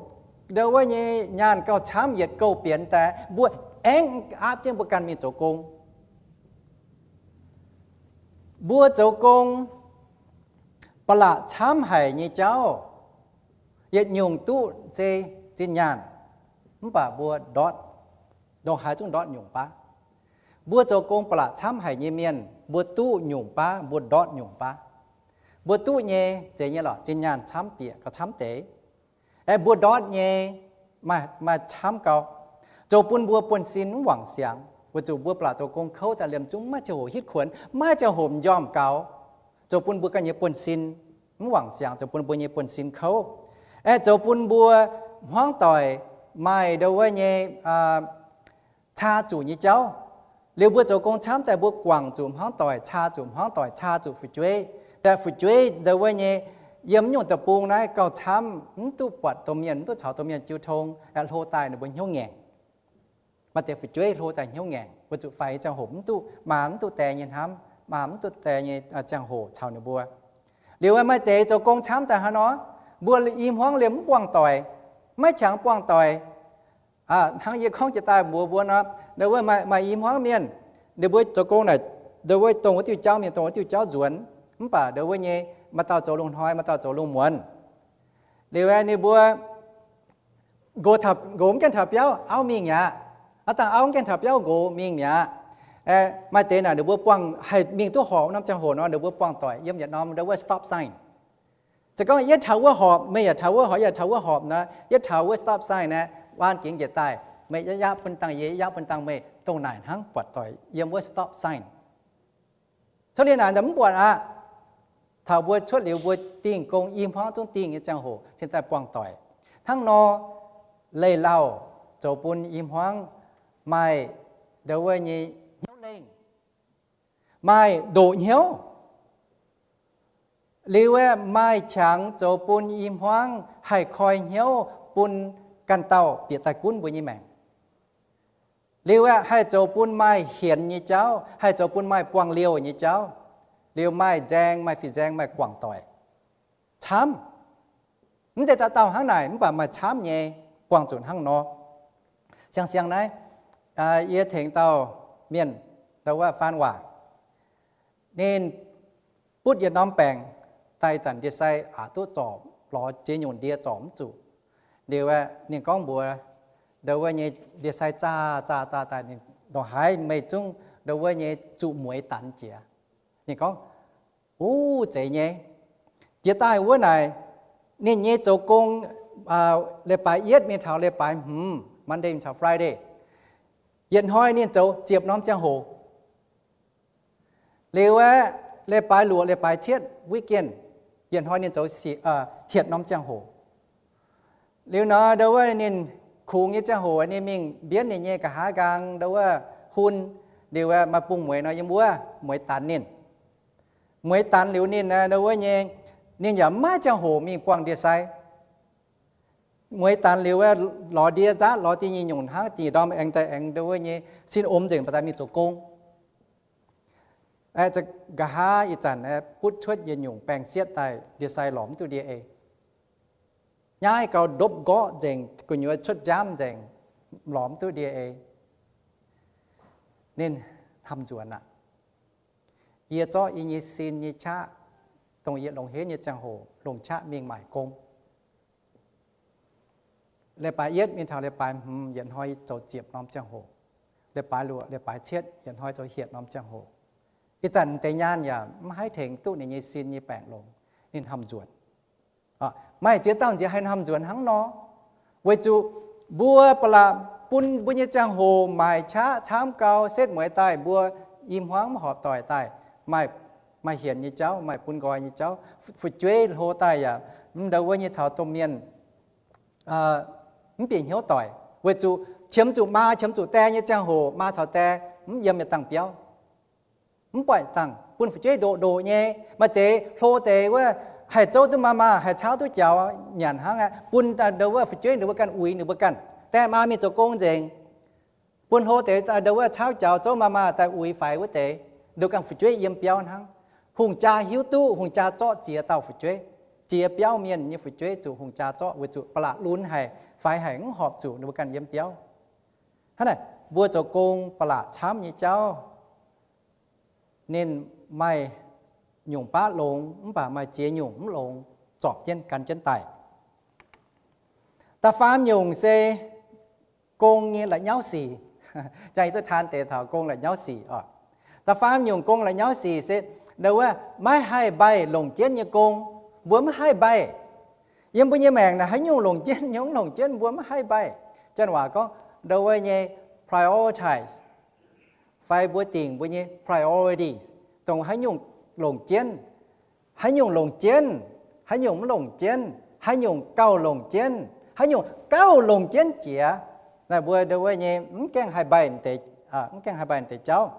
ndo wuov nyei nyaanh gauh camv yietc gouh bienx daaih, mbuo aengx aapv jienv mbuo ganh mingh zoux gong. Mbuo zoux gong ba'laqc camv haic nyei jauv, yietc nyungc duqv se zinh nyaanh, mv baac mbuo ndortv, ndongc haaix zungv ndortv nyungc baav. Mbuo zoux gong ba'laqc camv haic nyei mienh, mbuo duqv nyungc baav, mbuo ndortv nyungc baav. Mbuo duqv nyei, zeiz nyei lorqc, zinh nyaanh camv bieqc gauh camv deix. Aeqv, mbuo ndortv nyei maaih, maaih camv gau, zoux bun mbuo buonv-sin mv wangc siangx. Weic zuqc mbuo ba'laqc zoux gong kouv daaih liemh zungv maiv ziangh hoc hitv kuonx, maiv ziangh hoc m'njormh gaux, zoux bun mbuo ganh nyei buonv-sin mv wangc siangx, zoux bun mbuo nyei buonv-sin kouv. Aeqv, zoux bun mbuo hmuangv doic maaih ndo wuov nyei caa zuqc nyei jauv. Liuz mbuo zoux gong camv daaih mbuo guangc zuqc hmuangv doic, caa zuqc hmuangv doic, caa zuqc fu'jueiv. Daaih fu'jueiv ndo wuov nyei yiem nyungc deic-bung naaiv gauh camv, mv duqv buatc domh mienh, mv duqv caux domh mienh jiu tong, hlo daaih ninh mbuo hnyouv ngaengc. Maaih deix fu'jueiv hlo daaih hnyouv ngaengc, weic zuqc faix ziangh hoc mv duqv, maa mv duqv die nyei hnamv, maa mv duqv die nyei ziangh hoc caux ninh mbuo. Liuz maaih deix zoux gong camv daaih hnangv nor, mbuo i hmuangv liemh mv buangh doic, maiv qangx buangh doic. Hnangv yie gorngv jiex daaih mbuox mbuo nor, ndo wuov maaih i hmuangv mienh, ninh mbuo zoux gong naaic, ndo wuov dongh wuov diuh jauv mingh, dongh wuov diuh jauv nzuonx, mv baac ndo wuov nyei maaih dauh zoux lungh hnoi, maaih dauh zoux lungh muonz. Liuz ninh mbuo nqox mv gaengh taux biauv, auv mingh mi'aqv. Aav dangh auv mv gaengh taux biauv, nqox mingh mi'aqv. Maaih deix naaic ninh mbuo buangh haih mingh duqv horpc norm ziangh hoc nor, ninh mbuo buangh doic yiem yietc norm ndo wuov stop sign. Se gorngv yie taux wuov horpc, meih yaac taux wuov horpc, yie taux wuov horpc nor, yie taux wuov stop sign naaic, waan gingx njiec daaih, meih yaac bun dangh yie, yie yaac bun dangh meih, dongh naaic hnangv buatc doic yiem wuov stop sign. Tov liuz naaic mv buatc aqv. Taux mbuo cuotv liuz mbuo dingh gong i hmuangv zungv dingh nyei ziangh hoc cingx daaih buangh doic. Hnangv nor, leih lauh zoux bun i hmuangv maaih ndo wuov nyei hnyouv lengh, maaih ndoqc hnyouv. Liuz aeqv, maaih qangx zoux bun i hmuangv haih koi hnyouv bun ganh dauh bieqc daaih gunv mbuo nyei maengc. Liuz aeqv, haih zoux bun maaih hienx nyei jauv, haih zoux bun maaih buangh liouh nyei jauv. Liuz maaih nzaeng, maaih fin-nzaeng, maaih guangc doic. Camv. Mv zeiz dauh dauh hnangv naaic, mv baac maaih camv nyei, buangh zuqc hnangv nor. Siang-siang naaiv, yie tengx dauh mienh, ndo wuov faan waac, ninh butv yietc norm baengc daaih, ih zanc ndie-sai aqc duqv zorc, lorz jiex nyungc ndie zorc mv zuqc. Liuz aeqv, ninh gorngv mbuox ndo wuov nyei ndie-sai zaah zaah zaah daaih, ninh ndongc haaix meih zungv ndo wuov nyei zuqc mueiz danx jiex. Ninh gorngv, uv, zeiz nyei. Jiex daaih wuov naaic, ninh nyei zoux gong, leiz-baaix yietv mingh taux leiz-baaix hmz, Monday mingh taux Friday, yietc hnoi ninh zoux ziepc norm ziangh hoc. Liuz aeqv, leiz-baaix luoqc, leiz-baaix cietv, weekend, yietc hnoi ninh zoux hietc norm ziangh hoc. Liuz nor, ndo wuov ninh kungx nyei ziangh hoc ninh mingh mbienv ninh nyei nqa'haav nqaang ndo wuov hun. Liuz aeqv, maaih bung mueiz nor yiem wuov, mueiz danx ninh. Mueiz danx liuz ninh ndo wuov nyei, ninh yaac maiv ziangh hoc mingh buangh ndie-sai. Mueiz danx liuz aeqv, lorz ndie nzaatv, lorz da'nyeic nyungc hnangv, da'nyeic ndorm aengx daaih aengx ndo wuov nyei sin omx nzengc baac daaih mingh zoux gong. Aeqv, nqa'haav ih zanc aeqv, butv cuotv yietc nyungc baengh sietv daaih, ndie-sai lorz mv duqv ndie ei. Nyaiv gau ndopv nqorqv nzengc, gu'nyuoz cuotv nziaamv nzengc, lorz mv duqv ndie ei. Ninh hnamv nzuonx aqv. Yie zorqv yie nyei sin nyei qaqv, dongh yie longc henv nyei ziangh hoc, longc qaqv mingh maaic gong. Leiz-baaix yietv mingh taux leiz-baaix hmz yietc hnoi zoux ziepc norm ziangh hoc. Leiz-baaix luoqc, leiz-baaix cietv yietc hnoi zoux hietc norm ziangh hoc. Ih zanc deix nyaanh yaac mv haih tengx duqv ninh nyei sin nyei baengc longx, ninh hnamv nzuonx. Maaih ziex dauh nziex haih hnamv nzuonx hnangv nor, weic zuqc mbuo ba'laqc bun mbuo nyei ziangh hoc maaic qaqv camv gau, setv mueiz daaih, mbuo i hmuangv mv horpc doic daaih, maaih, maaih hienx nyei jauv, maaih bun nqoi nyei jauv, fu'jueiv hlo daaih yaac mv ndau wuov nyei caux domh mienh mv bieqc hnyouv doic, weic zuqc qiemx zuqc maa qiemx zuqc die nyei ziangh hoc, maa caux die mv yiem yietc dangh biauv. Mv buatc dangh, bun fu'jueiv ndoqc ndoqc nyei. Maaih deix hlo deix wuov, haih zouv duqv maa maah, haih caauv duqv jaux, nyanc hnangv aqv. Bun ndau wuov fu'jueiv ninh mbuo ganh uix ninh mbuo ganh. Die maa mingh zoux gong nzengc. Bun hlo deix ndau wuov caauv jaux zouv maa maah daaih uix faix wuov deix, nduov ganh fu'jueiv yiem biauv hnangv. Hungh jaa hiuv duqv, hungh jaa zorqv ziex dauh fu'jueiv. Ziex biauv mienh nyei fu'jueiv zuqc hungh jaa zorqv weic zuqc ba'laqc lunx haic, faix haic, mv horpc zuqc ninh mbuo ganh yiem biauv. Hnangv naaic, mbuo zoux gong ba'laqc camv nyei jauv, ninh maaih nyungc baav longx, mv baac maaih ziex nyungc mv longx, zorpc jienv gan jienv daaih. Da'faam nyungc se gong nyei la'nyauv sic. Jangx yie duqv taan deix taux gong la'nyauv sic oc. Da'faam nyungc gong la'nyauv sic se ndo wuov maiv haih mbaih longc jienv nyei gong. Mbuo maiv haih mbaih. Yiem mbuo nyei maengc naaic haaix nyungc longc jienv, nyungc longc jienv mbuo maiv haih mbaih. Janx waac gorngv ndo wuov nyei prioritize, fai mbuo dingc mbuo nyei priorities, dongh haaix nyungc longc jienv, haaix nyungc longc jienv, haaix nyungc mv longc jienv, haaix nyungc gauh longc jienv, haaix nyungc gauh longc jienv jiex. Naaiv mbuo ndo wuov nyei mv gaengh haih mbaih deix, mv gaengh haih mbaih deix jauv.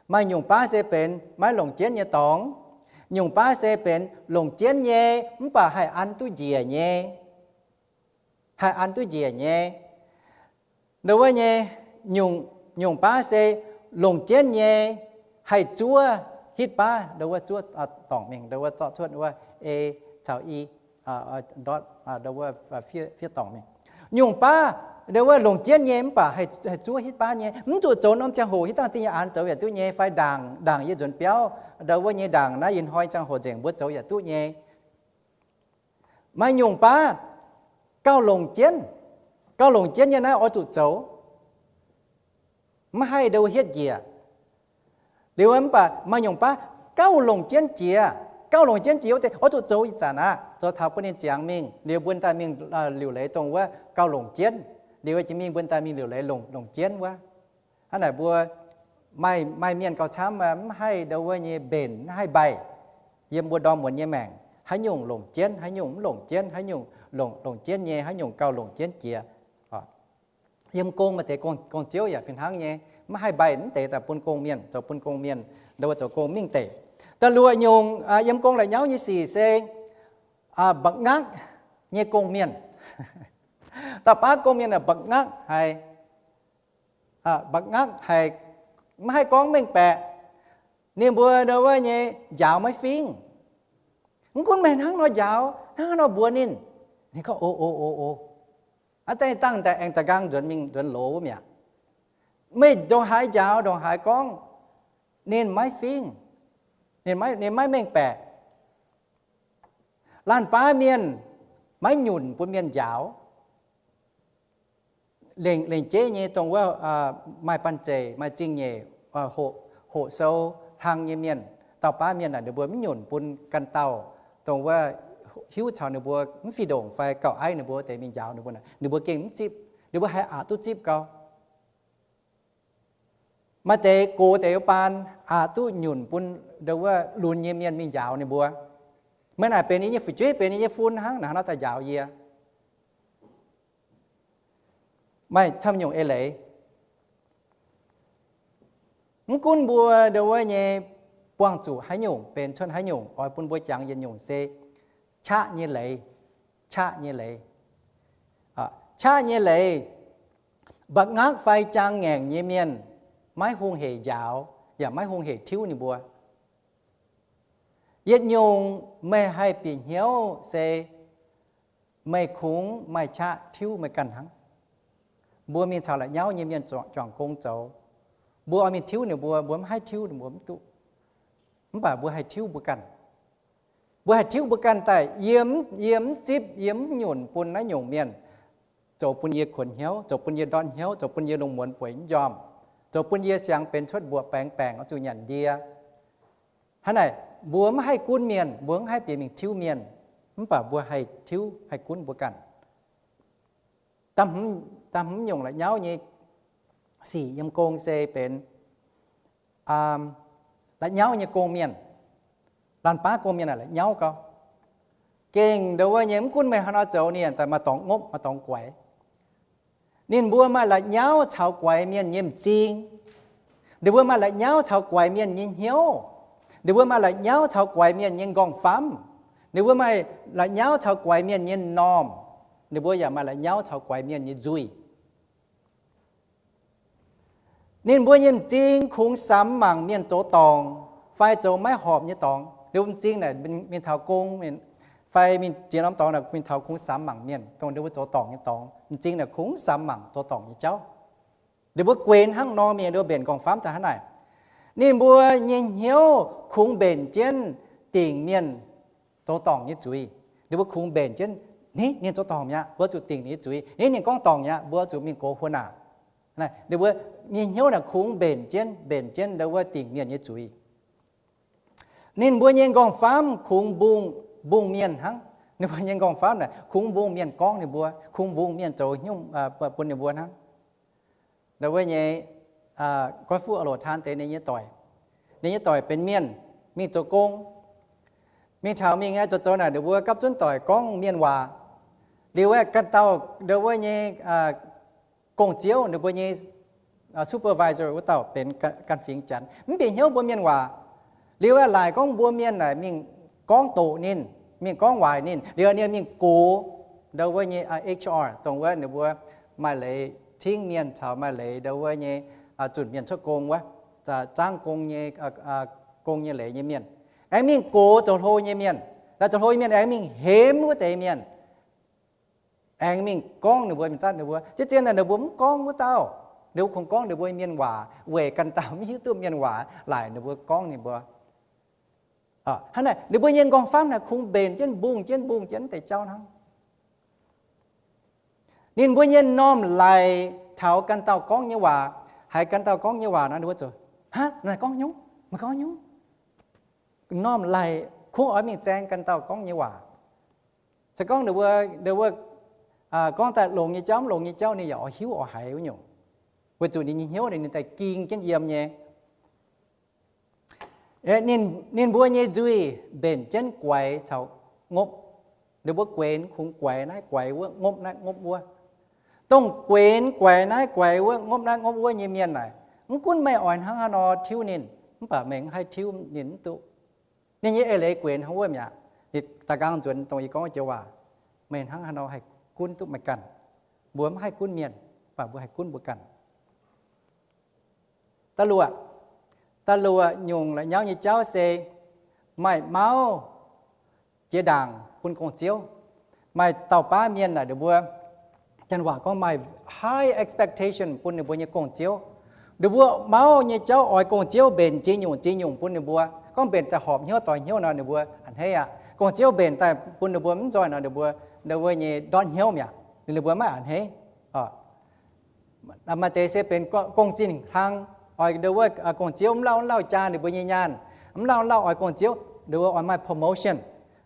Maaih nyungc baav se benx maiv longc jienv nyei dorngx. Nyungc baav se benx longc jienv nyei mv baac haih an duqv njiec nyei. Haih an duqv njiec nyei. Ndo wuov nyei nyungc, nyungc baav se longc jienv nyei haih zuov hitv baav, ndo wuov zuov dorngc mingh, ndo wuov zorqv cuotv wuov e caux i, ndortv, ndo wuov fiev dorngc mingh. Nyungc baav ndo wuov longc jienv nyei mv baac haih zuov hitv baav nyei, mv zuqc zoux norm ziangh hoc hitv dangh dinh nyei aanx zoux yaac duqv nyei, fai ndaangc, ndaangc yie nzuonx biauv, ndo wuov nyei ndaangc naaiv ih hnoi ziangh hoc nzengc mbuo zoux yaac duqv nyei. Maaih nyungc baav gauh longc jienv, gauh longc jienv nyei naaiv oix zuqc zoux, maiv haih ndo hietv njiec. Liuz mv baac maaih nyungc baav gauh longc jienv jiex, gauh longc jienv jiex wuov deix oix zuqc zoux ih zanc aqv, zoux taux bun ninh ziangx mingh, liuz mbuo daaih mingh liuc leiz dongh wuov gauh longc jienv, liuz jiex mingh mbuo daaih mingh liuc leiz longc, longc jienv wuov. Hnangv naaic mbuo maaih, maaih mienh gauh camv mv haih ndo wuov nyei mbenc, mv haih mbaih. Yiem mbuo ndorm muonz nyei maengc haaix nyungc longc jienv, haaix nyungc mv longc jienv, haaix nyungc longc, longc jienv nyei, haaix nyungc gauh longc jienv jiex. Yiem gong maaih deix gong, gong-ziouv yaac fih hnangv nyei, mv haih mbaih mv deix daaih bun gong-mienh, zoux bun gong-mienh ndo wuov zoux gong mingh deix. Da'luoqc nyungc yiem gong la'nyauv nyei sic se mba'ngakv nyei gong-mienh. Dauh baav gong-mienh mba'ngakv haic, mba'ngakv haic, mv haih gorngv mengh baeqc. Ninh mbuo ndo wuov nyei njaaux maiv fingv. Mv gunv meih hnangv nor njaaux, hnangv nor mbuox ninh, ninh gorngv o, o, o, o. Aav dangh daaih aengx da'nqaang nzuonx mingh nzuonx loz wuov mi'aqv. Meih ndongc haaix njaaux ndongc haaix gorngv, ninh maiv fingv, ninh maiv, ninh maiv mengh baeqc. Laanh baav mienh maiv nyunc bun mienh njaaux. Lengc, lengc jeiv nyei dongh wuov maaih banh zeic, maaih zingh nyeic, hoqc, hoqc sou hlang nyei mienh, dauh baav mienh naaic ninh mbuo mv nyunc bun ganh dauh dongh wuov hiuv caux ninh mbuo mv fih ndongc fai gauh aiv ninh mbuo wuov deix mingh njaaux ninh mbuo naaic, ninh mbuo gengh mv zipv. Ninh mbuo haiz aqc duqv zipv gau. Maaih deix gox deix wuov baan aqc duqv nyunc bun ndo wuov lunx nyei mienh mingh njaaux ninh mbuo. Meih naaic benx yie nyei fu'jueiv, benx yie nyei fun hnangv, naaiv hnangv nor daaih njaaux yie. Maaih camv nyungc eix leiz. Mv gunv mbuo ndo wuov nyei buangh zuqc haaix nyungc, benx cuotv haaix nyungc, oix bun mbuo jangx yietc nyungc se qaqv nyei leiz. Qaqv nyei leiz. Qaqv nyei leiz, mba'ngakv fai jaang ngaengc nyei mienh maiv hungh hec njaaux yaac maiv hungh hec tiuv ninh mbuo. Yietc nyungc meih haih bieqc hnyouv se meih kungx maaih qaqv tiuv meih ganh hnangv. Mbuo mingh caux la'nyauv nyei mienh juangc gong zoux, mbuo oix mingh tiuv ninh mbuo, mbuo mv haih tiuv ninh mbuo mv duqv. Mv baac mbuo haih tiuv mbuo ganh. Mbuo haih tiuv mbuo ganh daaih, yie mv, yie mv zipv, yie mv nyunc bun naaiv nyungc mienh zoux bun yie kuonx hnyouv, zoux bun yie ndortv hnyouv, zoux bun yie lungh muonz bueix mv njormh, zoux bun yie siangx benx cuotv mbuoqc baengx baengc oix zuqc nyanc ndie. Hnangv naaic, mbuo mv haih gunv mienh, mbuo mv haih bieqc mingh tiuv mienh, mv baac mbuo haih tiuv haih gunv mbuo ganh. Da'hmz, da'hmz nyungc la'nyauv nyei sic yiem gong se benx la'nyauv nyei gong-mienh. Laanh baav gong-mienh la'nyauv gau. Gengh ndo wuov nyei mv gunv meih haaix nor zoux, ninh daaih maaih dorngx ngopv, maaih dorngx guaix. Ninh mbuo maaih la'nyauv caux guaix mienh nyei m'zing. Ninh mbuo maaih la'nyauv caux guaix mienh nyei hnyouv. Ninh mbuo maaih la'nyauv caux guaix mienh nyei nqorngv-famv. Ninh mbuo maaih la'nyauv caux guaix mienh nyei m'normh. Ninh mbuo yaac maaih la'nyauv caux guaix mienh nyei nzuih. Ninh mbuo nyei m'zing kungx samx mangc mienh zoux dorngc fai zoux maiv horpc nyei dorngx. Ninh mbuo m'zing naaic mingh taux gong fai mingh ziex norm dorngx naaic mingh taux kungx samx mangc mienh dongh ninh mbuo zoux dorngc nyei dorngx. M'zing naaic kungx samx mangc zoux dorngc nyei jauv. Ninh mbuo guenx hnangv nor mienh, ninh mbuo mbenc nqorngv-famv daaih hnangv naaic. Ninh mbuo nyei hnyouv kungx mbenc jienv dingc mienh zoux dorngc nyei zuiz. Ninh mbuo kungx mbenc jienv Ninh, ninh zoux dorngc mi'aqv, mbuo zuqc dingc ninh nyei zuiz. Ninh, ninh gorngv dorngc mi'aqv, mbuo zuqc mingh gox huon aac. Ninh mbuo nyei hnyouv naaic kungx mbenc jienv, mbenc jienv ndau wuov dingc mienh nyei zuiz. Ninh mbuo nyei nqorngv-famv kungx mbungh, mbungh mienh hnangv. Ninh mbuo nyei nqorngv-famv naaic kungx mbungh mienh gorngv ninh mbuo, kungx mbungh mienh zoux hnyouv bun ninh mbuo hnangv. Ndau wuov nyei goiv fuqv loc taan deix ninh nyei doic. Ninh nyei doic benx mienh, mingh zoux gong. Mingh taux mingh zoux zoux naaic ninh mbuo gapv zunv doic gorngv mienh waac. Liuz aeqv, ganh dauh ndau wuov nyei gong-ziouv, ninh mbuo nyei supervisor wuov dauh benx ganh fingx Janx, mv bieqc hnyouv mbuo mienh waac. Liuz aeqv, laaic gorngv mbuo mienh naaic mingh gorngv doqc ninh, mingh gorngv waaic ninh, liuz ninh mingh gox ndau wuov nyei H R, dongh wuov ninh mbuo maaih leiz cingv mienh caux maaih leiz ndau wuov nyei zunc mienh cuotv gong wuov, zaangv gong nyei, gong nyei leiz nyei mienh, aengx mingh gox zoux hlo nyei mienh. Zoux hlo nyei mienh aengx mingh hemx wuov deix mienh, aengx mingh gorngv ninh mbuo, mingh zatv ninh mbuo. Zien-zien naaic ninh mbuo mv gorngv wuov dauh. Ninh mbuo kungx gorngv ninh mbuo mienh waac weic ganh dauh mv hiuv duqv mienh waac laaic ninh mbuo gorngv ninh mbuo. Hnangv naaic ninh mbuo nyei nqorngv-famv naaic kungx mbenc jienv, mbungh jienv, mbungh jienv deix jauv hnangv. Ninh mbuo nyei m'normh laic taux ganh dauh gorngv nyei waac, haiz ganh dauh gorngv nyei waac nor ninh mbuo ziouc, Hnangv naaic gorngv nyungc, meih gorngv nyungc. M'normh laic kungx oix mingh zaeng ganh dauh gorngv nyei waac. Se gorngv ninh mbuo, ninh mbuo gorngv daaih longx nyei jauv, mv longx nyei jauv ninh yaac oix hiuv oix haiz wuov nyungc, weic zuqc ninh nyei hnyouv ninh, ninh daaih ging jienv yiem nyei. Ninh, ninh mbuo nyei nzuih mbenc jienv guaix caux ngopv. Ninh mbuo guenx kungx guaix naaiv guaix wuov, ngopv naaiv ngopv wuov. Dongh guenx guaix naaiv guaix wuov, ngopv naaiv ngopv wuov nyei mienh naaic, mv gunv meih oix hnangv haaix nor tiuv ninh, mv baac meih mv haih tiuv ninh mv duqv. Ninh nyei eix leiz guenx hnangv wuov mi'aqv. Ninh daaih nqaang nzuonx dongh yie gorngv joux waac, meih hnangv haaix nor haih gunv duqv meih ganh. Mbuo mv haih gunv mienh, mv baac mbuo haih gunv mbuo ganh. Da'luoqc, da'luoqc nyungc la'nyauv nyei jauv se maaih mauv jiex ndaangc bun gong-ziouv. Maaih dauh baav mienh naaic ninh mbuo, janx waac gorngv maaih high expectation bun ninh mbuo nyei gong-ziouv. Ninh mbuo mauv nyei jauv oix gong-ziouv mbenc ziex nyungc ziex nyungc bun ninh mbuo. Gorngv mbenc daaih horpc hnyouv doix hnyouv nor ninh mbuo a'hneiv aqv. Gong-ziouv mbenc daaih bun ninh mbuo mv nzoih nor ninh mbuo, ninh mbuo nyei ndortv hnyouv mi'aqv. Ninh mbuo maiv a'hneiv. Maaih deix se benx gong-zinh hlang, oix ndau wuov gong-ziouv mv lauh mv lauh jaa ninh mbuo nyei nyaanh, mv lauh mv lauh oix gong-ziouv, ninh mbuo oix maaih promotion.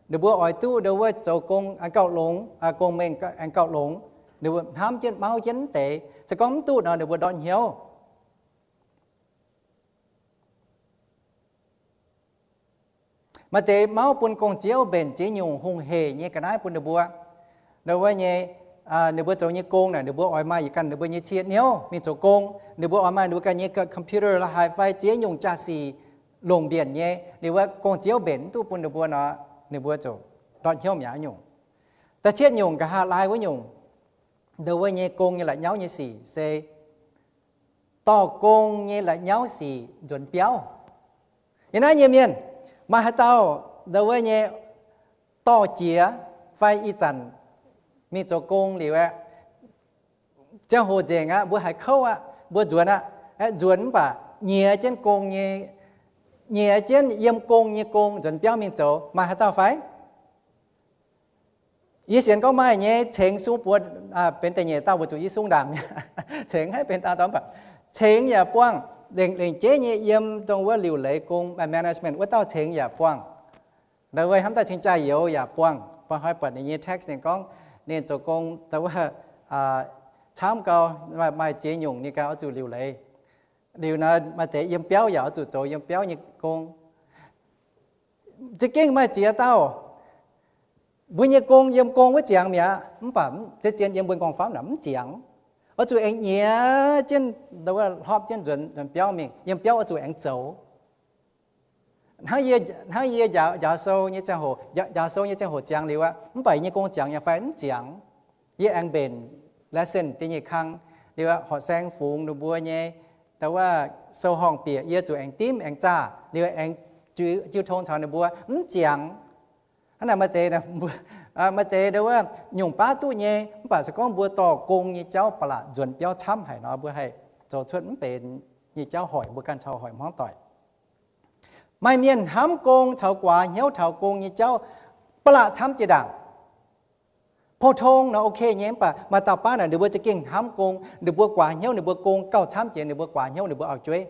Ninh mbuo oix duqv ndau wuov zoux gong aengx gauh longx, gong-mengh aengx gauh longx. Ninh mbuo hnamv jienv mauv jienv mv deix. Se gorngv mv duqv nor ninh mbuo ndortv hnyouv. Maaih deix mauv bun gong-ziouv mbenc ziex nyungc hungh hec nyei ga'naaiv bun ninh mbuo. Ndau wuov nyei, ninh mbuo zoux nyei gong naaic ninh mbuo oix maaih yietc ganh ninh mbuo nyei cie hnyouv mingh zoux gong. Ninh mbuo oix maaih ninh mbuo ganh nyei computer la'haaix fai ziex nyungc jaa-sic longc mbienc nyei. Ninh mbuo gong-ziouv mbenc mv duqv bun ninh mbuo nor, ninh mbuo ziouc ndortv hnyouv mi'aqv nyungc. Da'cietv nyungc nqa'haav laai wuov nyungc, ndau wuov nyei gong nyei la'nyauv nyei sic se dorh gong nyei la'nyauv sic nzuonx biauv. Yiem naaiv nyei mienh maaih haaix dauh ndau wuov nyei dorh jiex fai ih zanc mingh zoux gong liuz aeqv, ziangh hoc nzengc aqv, mbuo haiz kouv aqv, mbuo nzuonx aqv, aeqv, nzuonx mv baac nyiex jienv gong nyei, nyiex jienv yiem gong nyei gong nzuonx biauv mingh zoux, maaih haaix dauh fai? Yie sienx gorngv maaih nyei, cengx sung buoz benx da'nyeic dauh weic zuqc yie sung ndaangc mi'aqv. Cengx haiv benx dauh dauh mv baac cengx yaac buangh, lengc lengc jeiv nyei yiem dongh wuov liuc leiz gong, management wuov dauh cengx yaac buangh. Ndau wuov hnamv daaih cingx jaa-youz yaac buangh. Buangh hnoi buatc ninh nyei text ninh gorngv ninh zoux gong ndau wuov camv gau, maaih ziex nyungc ninh ganh oix zuqc liuc leiz. Liuz nor maaih deix yiem biauv yaac oix zuqc zoux yiem biauv nyei gong. Za'gengh maaih ziex dauh, mbuo nyei gong yiem gong wuov ziangx mi'aqv, mv baac zien zien yiem mbuo nqorngv-famv naaic mv ziangx. Oix zuqc aengx nyiex jienv, ndau wuov hlopv jienv nzuonx biauv mingh, yiem biauv oix zuqc aengx zoux. Hnangv yie, hnangv yie njaaux, njaaux sou nyei ziangh hoc, njaaux sou nyei ziangh hoc ziangx liuz aqv, mv baac yie nyei gong ziangx nyei fai mv ziangx. Yie aengx mbenc lesson da'nyeic kang liuz aqv, horqc saeng fungx ninh mbuo nyei, ndau wuov sou-horngh bieqc, yie zuqc aengx dimv aengx zaah liuz aengx jiu, jiu tong caux ninh mbuo mv ziangx. Hnangv naaic maaih deix, maaih deix ndau wuov nyungc baav duqv nyei, mv baac se gorngv mbuo dorh gong nyei jauv ba'laqc nzuonx biauv camv haic nor, mbuo haih zoux cuotv mv benx nyei jauv hoic, mbuo ganh caux hoic hmuangv doic. Maaih mienh hnamv gong caux guaax hnyouv taux gong nyei jauv ba'laqc camv jiex ndaangc. Pou-tong nor ok nyei, mv baac maaih dauh baav naaic ninh mbuo za'gengh hnamv gong, ninh mbuo guaax hnyouv ninh mbuo gong gauh camv jiex ninh mbuo guaax hnyouv ninh mbuo auv-jueiv.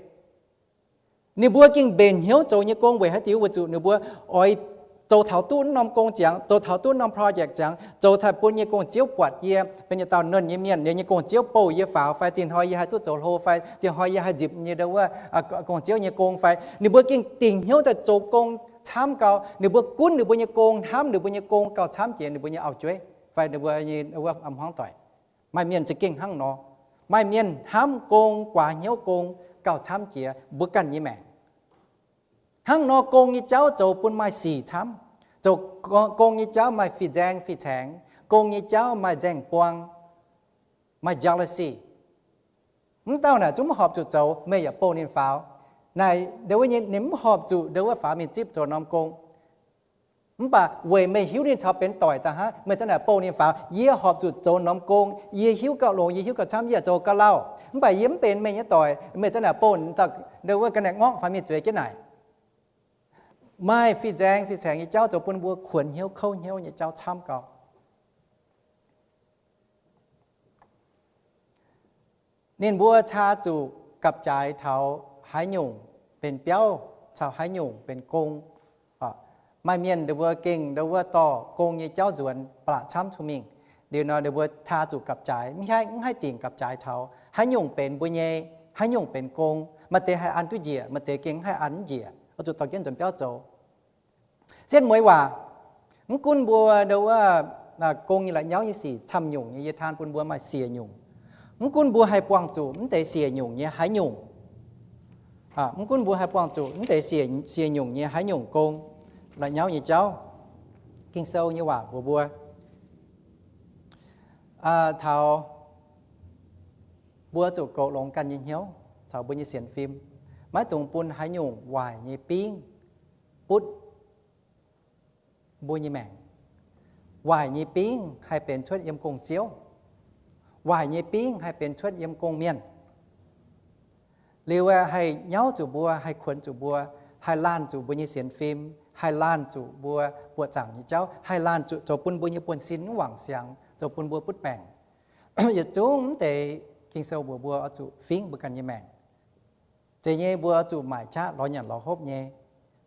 Ninh mbuo gengh mbenc hnyouv zoux nyei gong weic haaix diuc? Weic zuqc ninh mbuo oix zoux taux duqv norm gong ziangx, zoux taux duqv norm project ziangx, zoux taux bun nyei gong-ziouv buatc yie benx yietc dauh nernh nyei mienh, ninh nyei gong-ziouv bouh yie faaux fai, dinh hnoi yie haih duqv zoux hlo fai, dinh hnoi yie haih nzipc nyei ndo wuov gong-ziouv nyei gong fai. Ninh mbuo gengh dingc hnyouv daaih zoux gong camv gau. Ninh mbuo gunv ninh mbuo nyei gong, hnamv ninh mbuo nyei gong gauh camv jiex ninh mbuo nyei auv-jueiv fai ninh mbuo nyei wuov hmuangv doic. Maaih mienh za'gengh hnangv nor. Maaih mienh hnamv gong, guaax hnyouv gong gauh camv jiex mbuo ganh nyei maengc. Hnangv nor gong nyei jauv zoux bun maaih sic camv. Zoux gong nyei jauv maaih fih nzaeng fih caengx. Gong nyei jauv maaih nzaeng buang, maaih jealousy. Mv dauh naaic zungv mv horpc zuqc zoux, meih yaac bouh ninh faaux. Naaic ndo wuov nyei ninh mv horpc zuqc ndo wuov faaux mingh zipv zoux norm gong. Mv baac weic meih hiuv ninh taux benx doic daaih hnangv, meih za'gengh naaic bouh ninh faaux, yie horpc zuqc zoux norm gong, yie hiuv gauh longx, yie hiuv gauh camv, yie yaac zoux gauh lauh. Mv baac yie mv benx meih nyei doic, meih za'gengh naaic bouh ndo wuov ga'naaiv ngorngv faaux mingh zueiz jienv naaic. Maaih fih nzaeng fih caengx nyei jauv zoux bun mbuo kuonx hnyouv kouv hnyouv nyei jauv camv gau. Ninh mbuo caa zuqc gapv-jaaix taux haaix nyungc benx biauv, caux haaix nyungc benx gong. Maaih mienh ninh mbuo gengh ndo wuov dorh gong nyei jauv nzuonx ba'laqc camv cong-mengh. Liuz nor ninh mbuo caa zuqc gapv-jaaix, mv haih, mv haih dingc gapv-jaaix taux haaix nyungc benx mbuo nyei, haaix nyungc benx gong. Maaih deix haih an duqv njiec, maaih deix gengh mv haih an njiec, oix zuqc dorh jienv nzuonx biauv zoux. Setv mueiz waac, mv gunv mbuo ndo wuov gong nyei la'nyauv nyei sic camv nyungc nyei, yie taan bun mbuo maaih siec nyungc. Mv gunv mbuo haih buangh zuqc mv deix siec nyungc nyei haaix nyungc, mv gunv mbuo haih buangh zuqc mv deix siec nyungc nyei haaix nyungc gong, la'nyauv nyei jauv, Ging-Sou nyei waac mbuox mbuo taux mbuo zuqc goux longx ganh nyei hnyouv caux mbuo nyei sienx fim, maiv dungx bun haaix nyungc waaic nyei bingv butv mbuo nyei maengc. Waaic nyei bingv haih benx cuotv yiem gong-ziouv. Waaic nyei bingv haih benx cuotv yiem gong-mienh. Liuz haih nyauv zuqc mbuo, haih kuonx zuqc mbuo, haih laanh zuqc mbuo nyei sienx fim, haih laanh zuqc mbuo buoqc zaangc nyei jauv, haih laanh zuqc zoux bun mbuo nyei buonv-sin mv wangc siangx, zoux bun mbuo butv baengc. Yietc zungv mv deix Ging-Sou mbuox mbuo oix zuqc fingv mbuo ganh nyei maengc. Zeiz nyei mbuo oix zuqc maaic qaqv lorz nyanc lorz hopv nyei,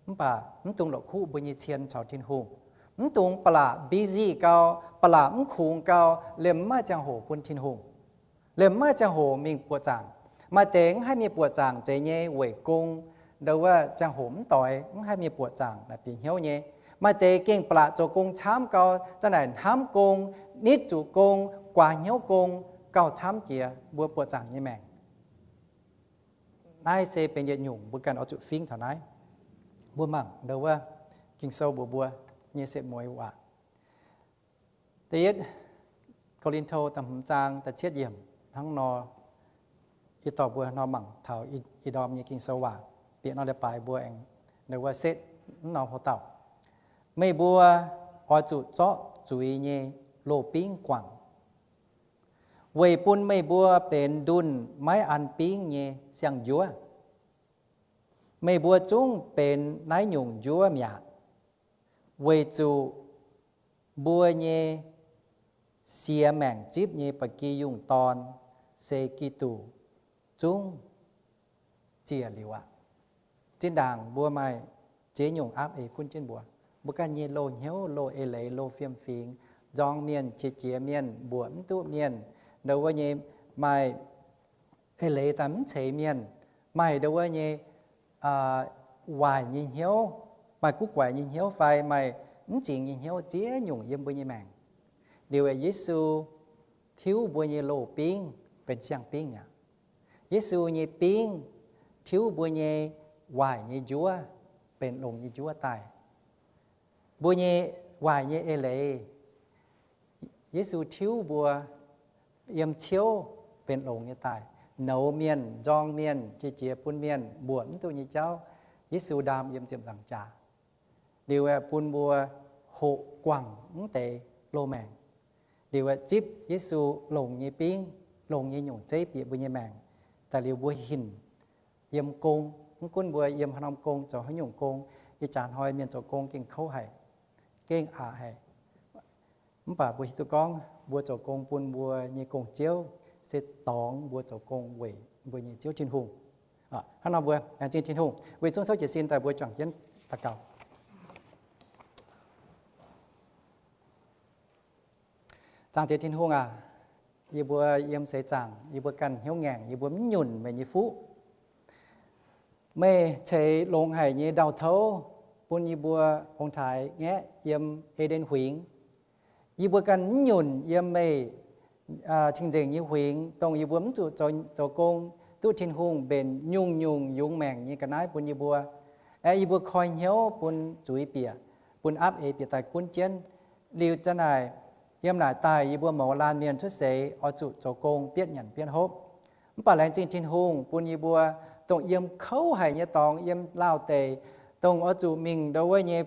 mv baac mv dungx la'kuqv mbuo nyei cien caux Tin-Hungh. Mv dungx ba'laqc busy gau, ba'laqc mv kungx gau, liemh mv maaih ziangh hoc bun Tin-Hungh, liemh mv maaih ziangh hoc mingh buoqc zaangc. Maaih deix mv haih mingh buoqc zaangc zeiz nyei weic gong, ndo wuov ziangh hoc mv doix mv haih mingh buoqc zaangc naaic bieqc hnyouv nyei. Maaih deix gengh ba'laqc zoux gong camv gau, za'naaic hnamv gong, nitv zuqc gong, guaax hnyouv gong, gauh camv jiex mbuo buoqc zaangc nyei maengc. Naaiv se benx yietc nyungc mbuo ganh oix zuqc fingv taux naaiv. Mbuo mangc ndo wuov Ging-Sou mbuox mbuo nyei setv mueiz waac. Da'yietv Ko^lin^to da'hmz zaang da'cietv yiemc hnangv nor, yie dorh mbuo nor mangc taux ih ndorm nyei Ging-Sou waac, bieqc nor leiz-baaix mbuo aengx ndo wuov setv mv norm houx-dauh. Meih mbuo oix zuqc zorqv zuiz nyei loz-bingv guangc, weic bun meih mbuo benx ndunh maiv an bingv nyei siang-njuov. Meih mbuo zungv benx naaiv nyungc njuov mi'aqv, weic zuqc mbuo nyei siex maengc zipv nyei ba'gi yungh dorn se Giduc zungv ziec liuz aqv. Zinh ndaangc mbuo maaih ziex nyungc aapv eix gunv jienv mbuo. Mbuo ganh nyei loz-hnyouv, loz-eix leiz, loz-fiem-fingx, nzorng mienh, qiex jiez mienh, mbuoqc mv duqv mienh, ndo wuov nyei maaih eix leiz daaih mv ceix mienh, maaih ndo wuov nyei waaic nyei hnyouv, maaih guv guaix nyei hnyouv fai maaih mv zingx nyei hnyouv ziex nyungc yiem mbuo nyei maengc. Liuz Yesu tiuv mbuo nyei loz-bingv benx siang-bingv aqv. Yesu nyei bingv tiuv mbuo nyei waaic nyei njuov benx longx nyei njuov daaih. Mbuo nyei waaic nyei eix leiz, Yesu tiuv mbuo yiem ciouv benx longx nyei daaih. Nouz mienh, nzorng mienh, qiex jiez bun mienh, mbuoqc mv duqv nyei jauv, Yesu ndaam yiem ziepc nzaangc jaax. Liuz bun mbuo hoqc guangc mv deix loz-maengc. Liuz zipv Yesu longx nyei bingv, longx nyei nyungc zeiv bieqc mbuo nyei maengc. Daaih liuz mbuo hinc yiem gong, mv gunv mbuo yiem haaix norm gong, zoux haaix nyungc gong, ih jaax hnoi mienh zoux gong gengh kouv haic, gengh aqc haic. Mv baac mbuo hiuv duqv gorngv mbuo zoux gong bun mbuo nyei gong-ziouv se dorngx mbuo zoux gong weic mbuo nyei Ziouv Tin-Hungh. Hnangv nor mbuo laengz zingh Tin-Hungh. Weic zungv souv jiez sin daaih mbuo juangc jienv daux gaux. Zaangc Diex Tin-Hungh aac, yie mbuo yiem seix zaangc yie mbuo ganh hnyouv ngaengc, yie mbuo mv nyunc meih nyei fuqv. Meih ceix longx haic nyei ndau-touv bun yie mbuo ong-taaix ngaeqv yiem E^nden Huingx. Yie mbuo ganh mv nyunc yiem meih cing-nzengc nyei huingx, dongh yie mbuo mv zuqc zoux gong duqv Tin-Hungh mbenc nyungc-nyungc yungz maengc nyei ga'naaiv bun yie mbuo. Aeqv, yie mbuo koi hnyouv bun zuiz bieqc, bun apv eix bieqc daaih gunv jienv. Liuz za'naaic, yiem naaic daaih yie mbuo mouz laanh mienh cuotv seix oix zuqc zoux gong bietv nyanc bietv hopv. Mv baac laengz zingh Tin-Hungh bun yie mbuo dongh yiem kouv haic nyei dorngx yiem Laauh deic, dongh oix zuqc mingh ndo wuov nyei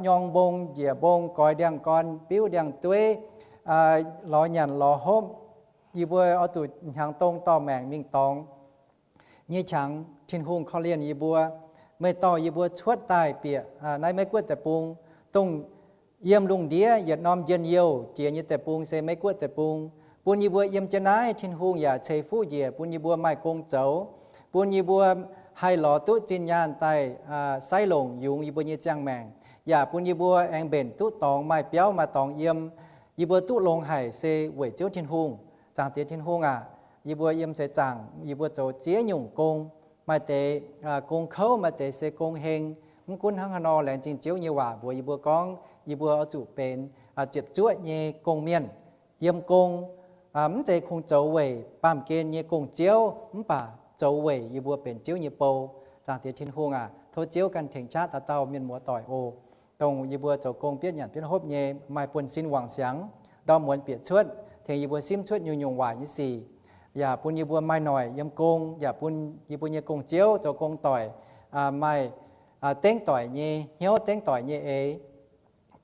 nyorng mbong njiec mbong, goix ndiangx-gorn, biuv ndiangx-dueiv, lorz nyanc lorz hopv. Yie mbuo oix zuqc hnyangx dong dorh maengc mingh dorngx nyei qangx. Tin-Hungh korv-lienh yie mbuo. Meih dorh yie mbuo cuotv daaih bieqc naaiv Meiv Guoqv deic-bung, dongh yiem lungh ndiev yietc norm njien-youh jiex nyei deic-bung se Meiv Guoqv deic-bung. Bun yie mbuo yiem jienv naaiv, Tin-Hungh yaac ceix fuqv njiec bun yie mbuo maaih gong zoux, bun yie mbuo haih lorz duqv zinh nyaanh daaih saiv longc yungz yie mbuo nyei ziangh maengc, yaac bun yie mbuo aengx mbenc duqv dorngx maaih biauv maaih dorngx yiem. Yie mbuo duqv longx haic se weic Ziouv Tin-Hungh. Zaangc Diex Tin-Hungh aac, yie mbuo yiem seix zaangc yie mbuo zoux ziex nyungc gong. Maaih deix gong kouv, maaih deix se gong heng. Mv gunv hnangv haaix nor, laengz zingh Ziouv nyei waac mbuox yie mbuo gorngv yie mbuo oix zuqc benx ziepc zuoqv nyei gong-mienh. Yiem gong mv zeiz kungx zoux weic baamh gen nyei gong-ziouv, mv baac zoux weic yie mbuo benx Ziouv nyei bou. Zaangc Diex Tin-Hungh aac, tov Ziouv ganh tengx qaqv dauh dauh mienh muoz doic oc. Dongh yie mbuo zoux gong bietv nyanc bietv hopv nyei, maaih buonv-sin wangc siangx, ndorm muonz bieqc cuotv, tengx yie mbuo simv cuotv nyungc-nyungc waaic nyei sic, yaac bun yie mbuo maaih noic yiem gong, yaac bun yie mbuo nyei gong-ziouv zoux gong doic maaih dengv doic nyei hnyouv, dengv doic nyei eix,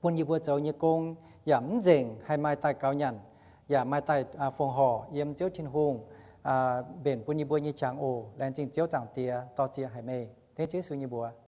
bun yie mbuo zoux nyei gong yaac mv nzengc, haih maaih daaih gaux nyanc, yaac maaih daaih fongc horc yiem Ziouv Tin-Hungh mbenc bun yie mbuo nyei qangx oc. Laengz zingh Ziouv Zaangc Diex, dorh ziex haic meih. Dengv Ziouv Yesu nyei mbuox.